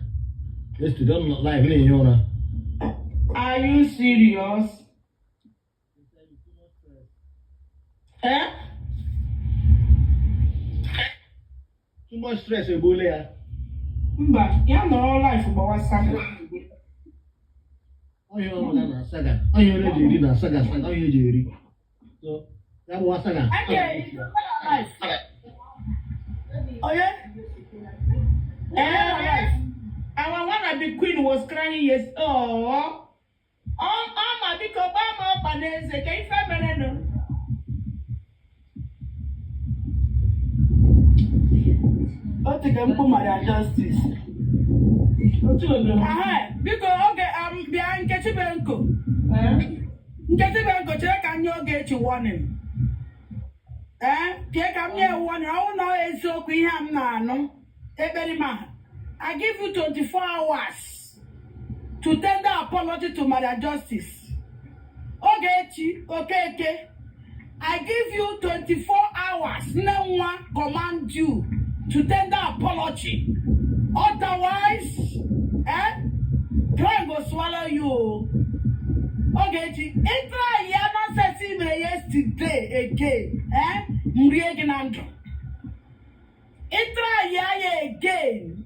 S13: Yesterday, ọ nọ live na-ehi ụra.
S1: Are you serious? Eh?
S13: Too much stress egbuola ya.
S1: Mba, ya nọrọ live gbawa saga.
S13: Ọhịa ọrụ na saga. Ọhịa ọrụ eji eri na saga saga ọhịa eji eri. So, ya gbawa saga.
S1: Okay, live.
S2: Onye?
S1: Eh, our wannabe queen was crying, yes. Oh, oh, ma biko gbaa m ọkpa n'eze ka ife mere nụ.
S2: O tige mkpu Maria Justice.
S1: Otu obodo.
S2: Aha, biko oge bịa Nkechi Benko.
S1: Eh?
S2: Nkechi Benko, chere ka m nye Ogechi warning. Ee, pịa ka m nye warning. Ọ bụrụ na ọ eziokwu ihe a m na-anụ, ekperima, I give you 24 hours to tender apology to Maria Justice. Ogechi Okeke, I give you 24 hours. Nne nwa command you to tender apology. Otherwise, eh, crime go swallow you o. Ogechi, ị try ya nonsense i mere yesterday again, eh, m rie gị na ndụ. Ị try ya ya again,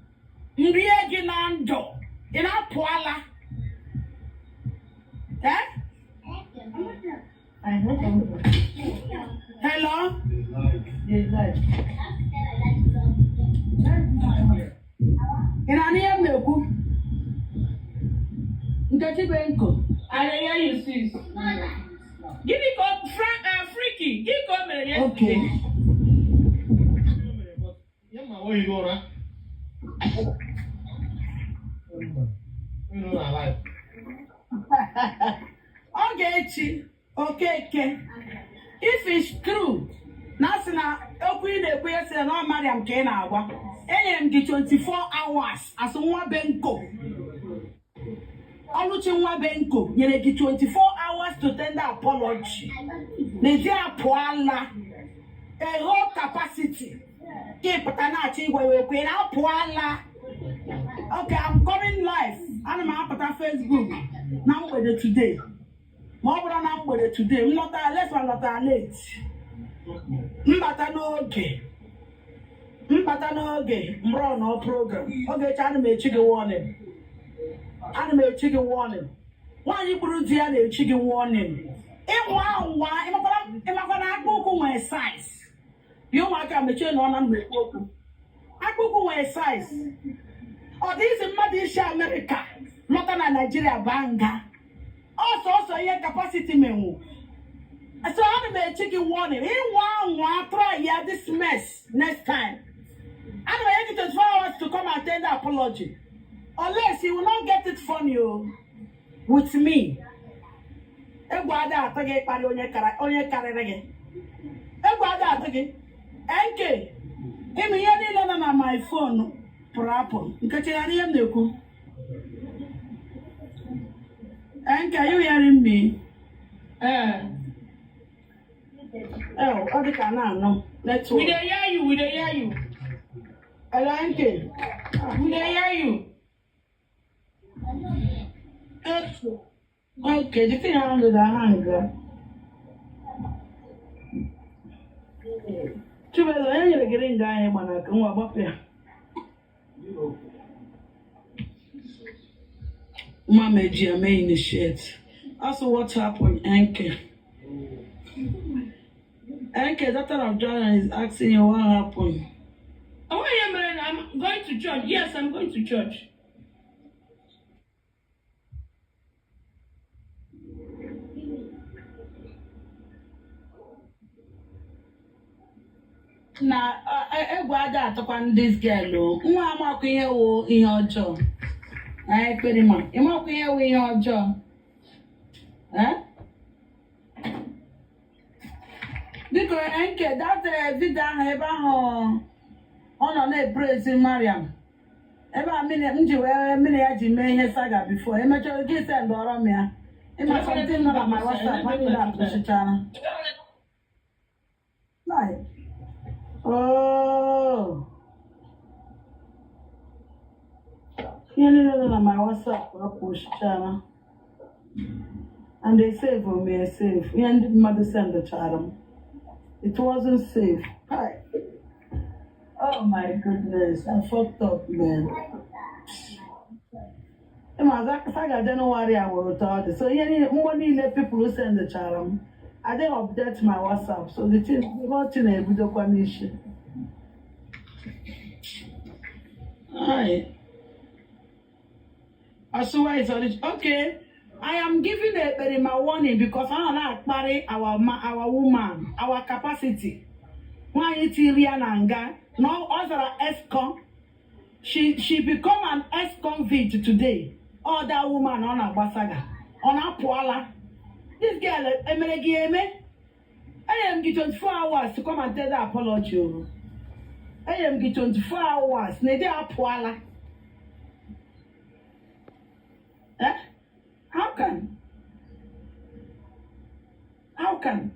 S2: m rie gị na ndụ. Ị na-apụ ala. Eh? Hello? Ị na-anụ ihe m na-ekwu? Nkechi Benko.
S1: I dey hear you, sis. Gịnị ka Freaky, gịnị ka o mere
S2: Okay.
S1: yesterday?
S13: Ya ma ọ hiri ụra. Hiri ụra live.
S2: Ogechi Okeke, if it's true na asị na okwu ị na-ekwu ya sị na ọ Mariam ka ị na-agwa, enyere m gị 24 hours as nwa Benko. Ọlụchi nwa Benko nyere gị 24 hours to tender apology. N'ezi apụala a whole capacity ka ị pụta na-achọ ịgwa ya okwu, ị na-apụala. Okay, I'm coming live. Ana m apụta Facebook na mgbede today. Ma ọ bụrụ na mgbede today, m lọta late, ma lọta late. Mbata n'oge. Mbata n'oge, m rụọ nọ program. Ogechi, ana m echi gị warning. Ana m echi gị warning. Nwaanyị gburu di ya na-echi gị warning. Ịnwa anwa, ịmakwa na akpụ ụkwụ nwere size. Bịa ụmụaka mechie na ọ na m ekwu okwu. Akpụ ụkwụ nwere size. Ọ dịghịzi mmadụ isi Amerịka lọta na Naịjirịa baa nga. Ọsọsọ ihe capacity menwu. So ana m echi gị warning. Ịnwa anwa try ya this mess next time. Ana m enye gị 24 hours to come and tender apology. Unless you will not get it funny o with me. Egwu ada atụ gị ịkparị onye karịrị gị. Egwu ada atụ gị. NK, ịmụ ihe niile nọ na my phone pụrụ apụ. Nkechi ya ihe m na-ekwu. NK, are you hearing me?
S1: Eh.
S2: Ọ dị ka na-anụ
S1: We
S2: network.
S1: dey hear you, we dey hear you.
S2: Hello, NK.
S1: We dey hear you.
S2: Okay, the thing hang the hang. Chibueze, onye nyere gị ring anyị gba n'aka nwa gbapụ ya. Mama eji ya mee initiate. Also, what happened, NK? NK, daughter of Jordan is asking you what happened.
S1: Oh, wait a minute. I'm going to church. Yes, I'm going to church.
S2: Na egwu ada atọkwa this girl o. Nwa amakwa ihe wụ ihe ọjọọ. Ekpere ma ịmakwa ihe wụ ihe ọjọọ. Eh? Biko nke that video ahụ ebe ahụ ọ nọ na-epraise Mariam, ebe a mmiri m ji wee mmiri ya ji mee ihe saga before emechara gị send ọrọ m ya. Ịma something nọ na my WhatsApp ha niile apụchichara. Right. Oh. Ihe niile nọ na my WhatsApp apụchichara. And they save me save. Ihe ndị mmadụ sendchara m. It wasn't safe. Hi. Oh my goodness, I fucked up, man. Ịma saga January a nwere ụtọ ọ dị. So ihe niile mgbọ niile people sendchara m. I didn't update my WhatsApp, so the whole thing na-ebidokwa n'isi. Hi. Asuwa is on it. Okay. I am giving Ekperima warning because I na-akparị our woman, our capacity. Nwaanyị tiri ya na nga na ọ zara ex-con. She become an ex-convict today. All that woman ọ na-agba saga. Ọ na-apụala. This girl emere gị eme? Enyere m gị 24 hours to come and tell that apology o. Enyere m gị 24 hours na ị apụala. Eh? How can? How can?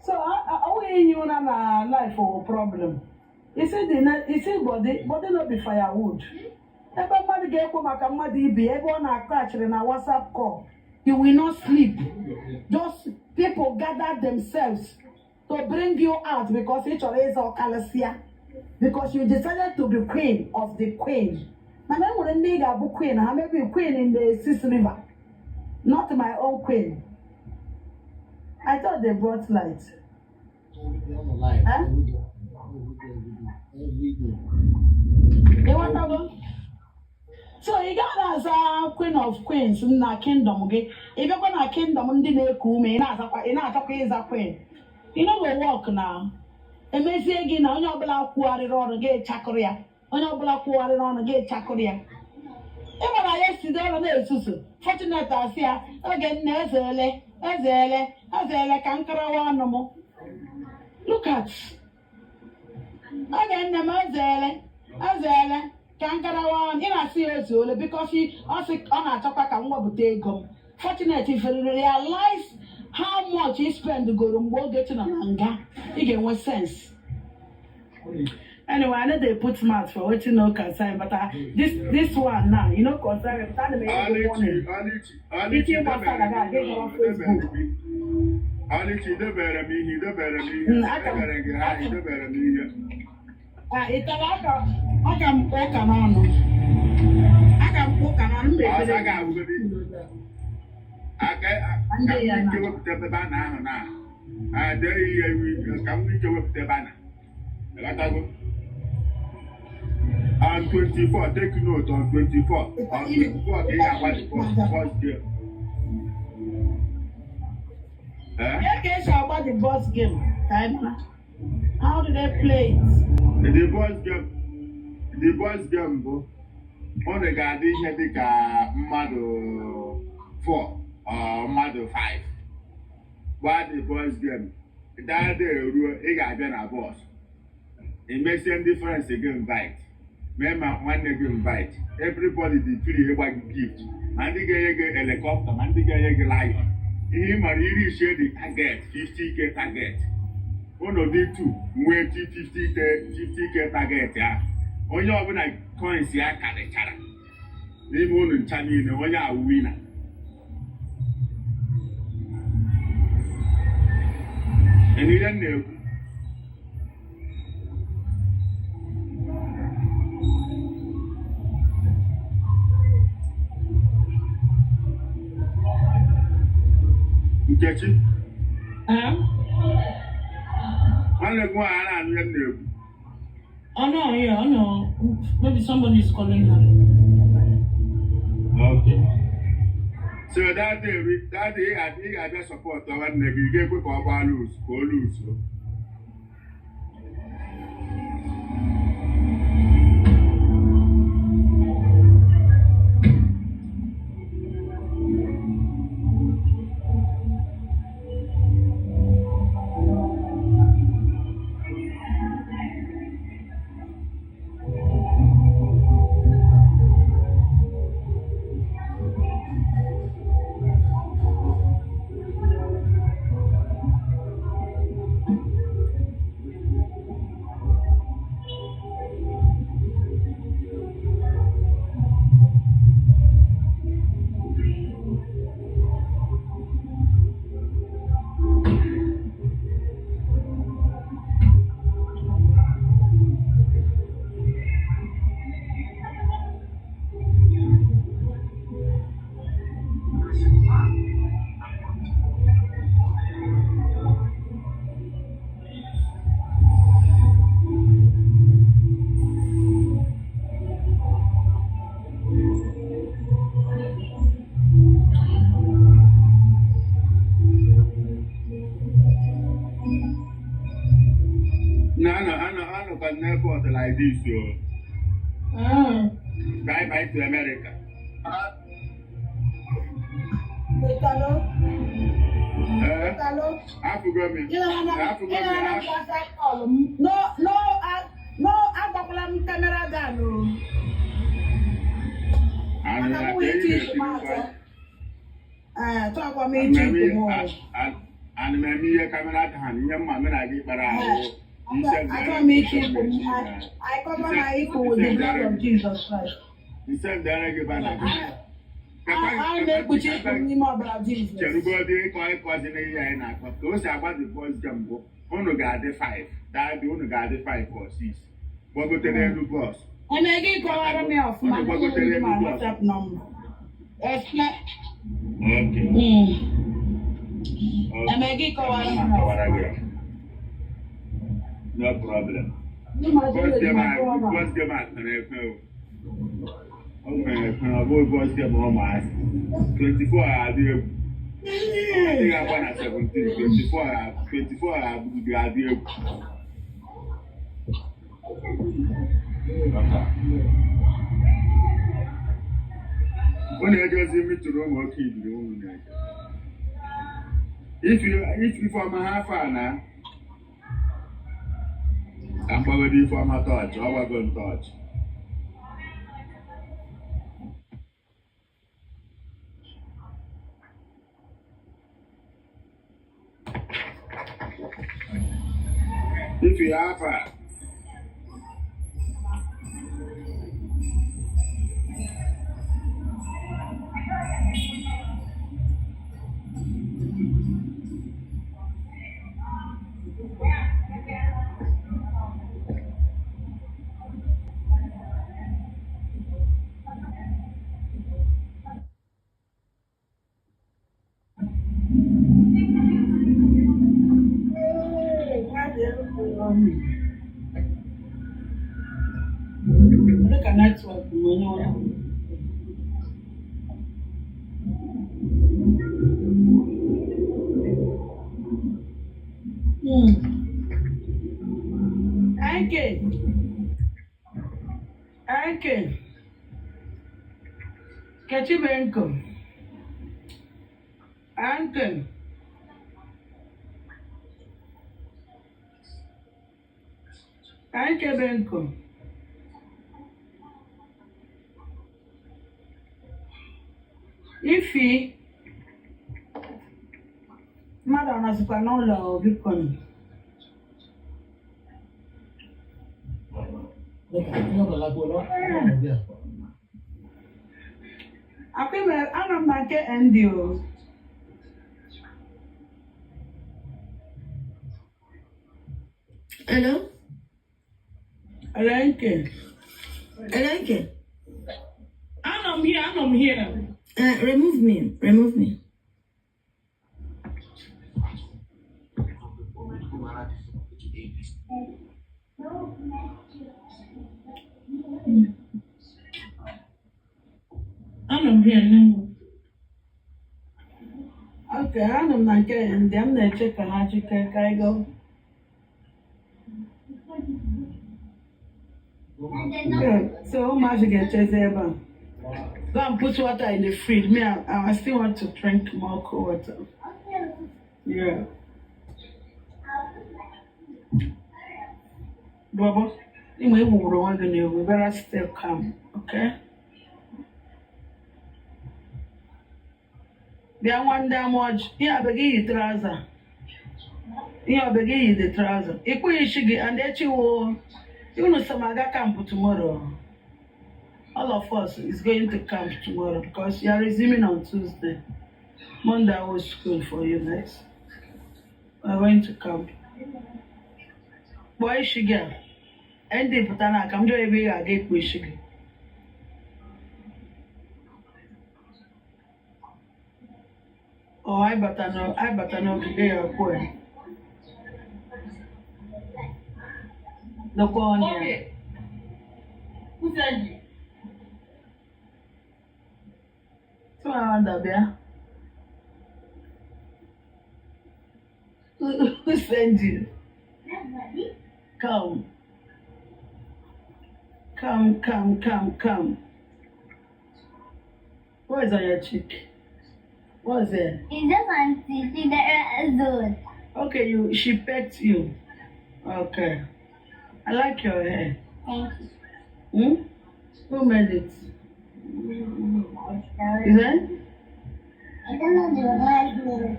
S2: So, I won't you na life or problem. You see the you see body, body no be firewood. Ebe mmadụ ga-ekwu maka mmadụ ibe ebe ọ na-akọ achịrị na WhatsApp call, you will not sleep. Just people gather themselves to bring you out because ị chọrọ ịza ọkalịsịa. Because you decided to be queen of the queen. Mana e nwere ndị ị ga-abụ queen ha, maybe queen in the Sis River, not my own queen. I thought they brought light.
S13: Live.
S2: Eh?
S13: Every day. Every day, every day. Every day.
S2: Ịghọtago? So ị gaghị aza queen of queens na kingdom gị, ị bịakwa na kingdom ndị na-eku ume, ị na-azakwa, ị na-achọkwa ịza queen. You no go work na emezie gị na onye ọbụla kwugharịrị ọnụ gị chakụrụ ya, onye ọbụla kwugharịrị ọnụ gị chakụrụ ya. Ị mara ya eside ọrụ na-esusu. Fortunate asị ya oge nna ezele ezele ezele ka nkarawa ọnụ m. Look at oge nne m ezele ezele ka nkarawa ọnụ. Ị na-asị ya ezuole because ọ sị ọ na-achọkwa ka m wepụta ego m. Fortunate, if you realize how much he spend goro mgbe Ogechi nọ na nga, ị ga-enwe sense. Anyway, I know they put mouth for wetin no concern, but this one now, you know, concern me. But ana m enye gị warning.
S9: Alichi,
S2: Ike
S9: Alichi,
S2: ịgba saga ga-aga ịgara Facebook.
S9: Alichi, debere m ihe, debere m ihe,
S2: Aka
S9: debere gị ha, debere m ihe.
S2: Ah, ị tara aka aka m ụka n'ọnụ. Aka m ụka n'ọnụ m
S9: Ọsa
S2: ekpere.
S9: ga-abụgodi aka ka
S2: Ndị
S9: m
S2: ya
S9: ike
S2: na.
S9: wepụta ebe a na ahụ na ade ihe ka m ike wepụta ebe a na ịghọtago. On 24, take note, on 24, on 24 ka ị ga-agba the first game. Eh?
S2: Ihe ka esi agba the boss game ka anyị mara. How do they play it?
S9: The boys game bụ unu ga-adị ihe dịka mmadụ 4 or mmadụ 5 gbaa the boys game. That day ruo, ị ga-abịa na bus, imesie ndị friends gị invite. Mee ma nwanne gị invite. Everybody dị free ịgba gị gift, ma ndị ga-enye gị helicopter, ma ndị ga-enye gị lion. Ihe ị mara iri ise dị target 50K target. Unu dị 2 nwee 50K 50K target ahụ. Onye ọbụla coins ya karịchara n'ime unu ncha niile, onye awụ winner. Ihe m na-ekwu. Nkechi, nwanne gị nwaanyị na-anụ ihe m na-ekwu?
S5: Oh no, yeah, oh no. Maybe somebody is calling her.
S9: Okay. So that day ị ga-abịa support nwanne gị, ị ga-ekwe ka ọ gbaa lose, ka o lose. Na anọ ka n'airport like this o. Bye bye to America.
S12: Italo,
S9: Eh,
S12: Italo.
S9: afụgo m. Afụgo m.
S2: No, no, no, agbakwala m camera gun o.
S9: Anụ
S2: Maka
S9: na
S2: mụ
S9: ka
S2: iti
S9: ị
S2: ikwu m
S9: na-etiri.
S2: atọ. Ee, tọkwa m iti ikwu m o.
S9: Ana m eme ihe camera down, ihe mma mụ na gị kpara ahụ.
S2: Achọ m iti ikwu m. I cover my ikwu with the blood of Jesus Christ.
S9: Nsendere gị banner gị.
S2: A na-ekpuchi ikwu m n'ime ọbara Jizọs.
S9: Cherugodi, ịkọ ịkọzi n'ihe anyị na-akọ ka o si agba the first game mbụ, unu ga-adị 5 dadị, unu ga-adị 5 or 6 gbagote n'elu bus.
S2: Eme gị kọwara m ya ọfụma.
S9: Unu gbagotere
S2: my
S9: elu bus.
S2: WhatsApp number. Explain.
S9: Okay.
S2: Eme gị kọwara m ya
S9: Kọwara gị
S2: ọfụma.
S9: ya. No problem.
S2: Ndị mmadụ
S9: First game
S2: my
S9: a
S2: brother.
S9: first game a kpere ekpe o. O kpere ekpe, ọ bụghị first game ụmụazị. 24 adị egwu. Ndị ga-agba na 17, 24 24 ga-adị egwu. Okay. Unu ejezi mitụrụ ụmụ oke ibiri unu na-eje. If Ifeọma ha afọ a na ka mgbagodo Ifeọma tọọchị, ọ gbago m tọọchị. Ife ya afọ a.
S5: Look at network onye ụra.
S2: Eke. Eke. Kechibenko. Eke. Eke Benko.
S11: Ifi mmadụ ọ nọzikwa n'ụlọ, biko? Akwa ime anọ m na nke ND o.
S12: Hello?
S11: Elenke.
S12: Elenke.
S1: Anọ m here, anọ m here.
S12: Remove me. Remove me.
S1: Anọ m here nne m.
S11: Okay, anọ m na nke ndị m na-eche ka ha jikere ka anyị gaa. Good. So ụmụazị ga-echezi ebe a. Go and put water in the fridge. Me, I still want to drink more cold water. Yeah. Baba, ịma egbugburu onwe gị n'egwu, you better stay calm, okay? Bịa nwa ndị ama ọjị, ihe abịa iyi trouser. Ihe ọbịa gị iyi the trouser. Ịkpụghị isi gị and echi wo unu so m aga camp tomorrow. All of us is going to camp tomorrow because you are resuming on Tuesday. Monday I was school for you guys. We are going to camp. Kpọọ isi gị a. Ndị pụta na aka m jụọ ebe ị ga-aga ịkpụ isi gị. Ọ anyị bata n'ogige ya kwuo ya. Dokwa onye ya.
S5: Okay. Who send you?
S11: Chimamanda bịa. Who send you? Come. Come, come, come, come. What is on your cheek? What's it?
S7: It's just Auntie Chidera zone.
S11: Okay, you she pecked you. Okay. I like your hair.
S7: Thank you.
S11: Hmm? Who made it? Is it?
S7: I don't know the last name.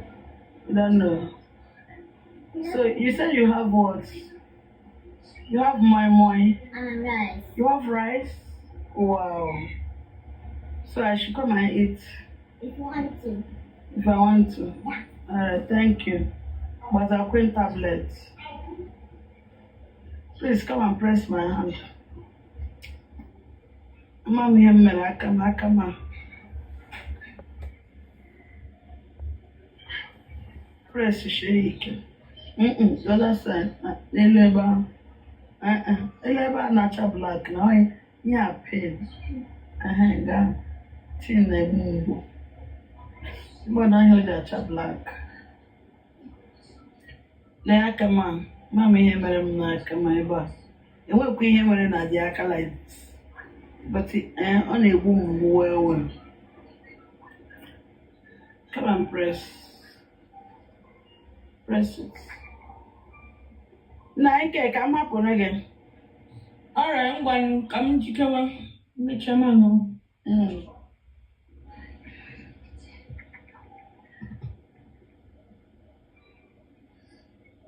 S11: You don't know. So you said you have what? You have moi moi.
S7: And rice.
S11: You have rice? Wow. So I should come and eat
S7: If you want to.
S11: If I want to. Alright, thank you. But I'll tablets. Please come and press my hand. Ama m ihe m mere aka m aka m a. Press shie ike. Mm-mm, the other side. Ah, n'elu ebe ahụ. Uh-uh. Elu ebe a na-acha black na ọ ihe a pain. Ehe, gaa. Tin na-egbu mgbu. Mgbe na ihe o ji acha black. Lee aka m a. Ma m ihe mere m n'aka m ebe a. Enwekwa ihe mere na dị aka like this. But ọ na-egbu m mgbu well well. Come and press. Press it. Na nke ka m hapụrụ gị.
S1: Alright, ngwa ka m jikewa mechaa m aṅụ.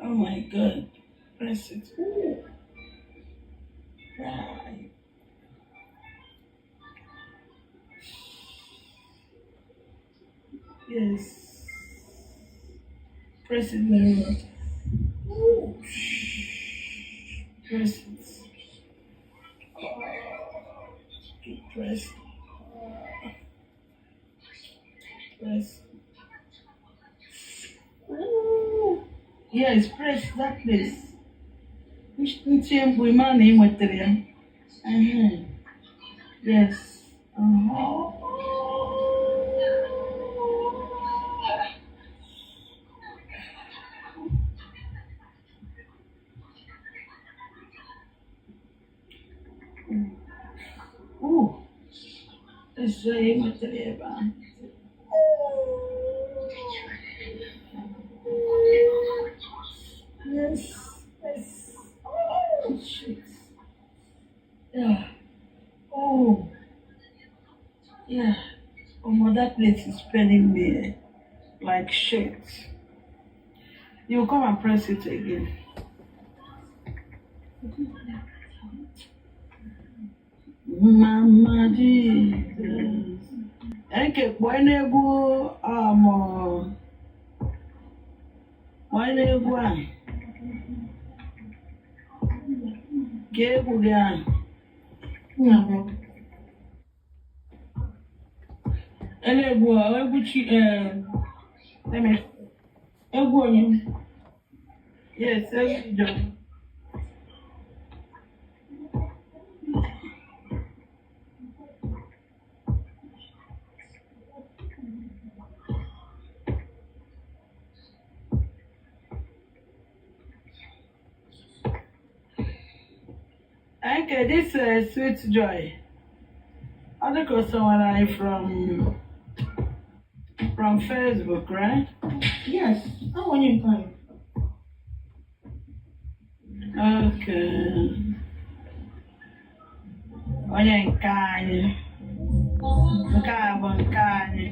S11: Oh my God. Press it. Ooh. Right. Yes. Press it very well. Ooh. Press it. Press. Press. Ooh. Yes, press that place. Ntie mkpu ịma na ị nwetara ya. Ehe. Yes. Uh-huh. Ooh. Ese ị nwetara ya ebe ahụ. Yes. Oh, shit. Yeah. Oh. Yeah. Omo, that place is paining me like shit. You come and press it again. Mama Jesus. Nke kpọọ n'egwu kpọọ n'egwu a. Ka egwu gị ahụ.
S1: Ele egwu a, egwu chi
S11: Let me.
S1: Egwu onye?
S11: Yes, egwu John. Okay, this sweet joy. Other customer I from Facebook, right?
S1: Yes, ọ onye nke anyị.
S11: Okay. Onye nke anyị. Nke a bụ nke anyị.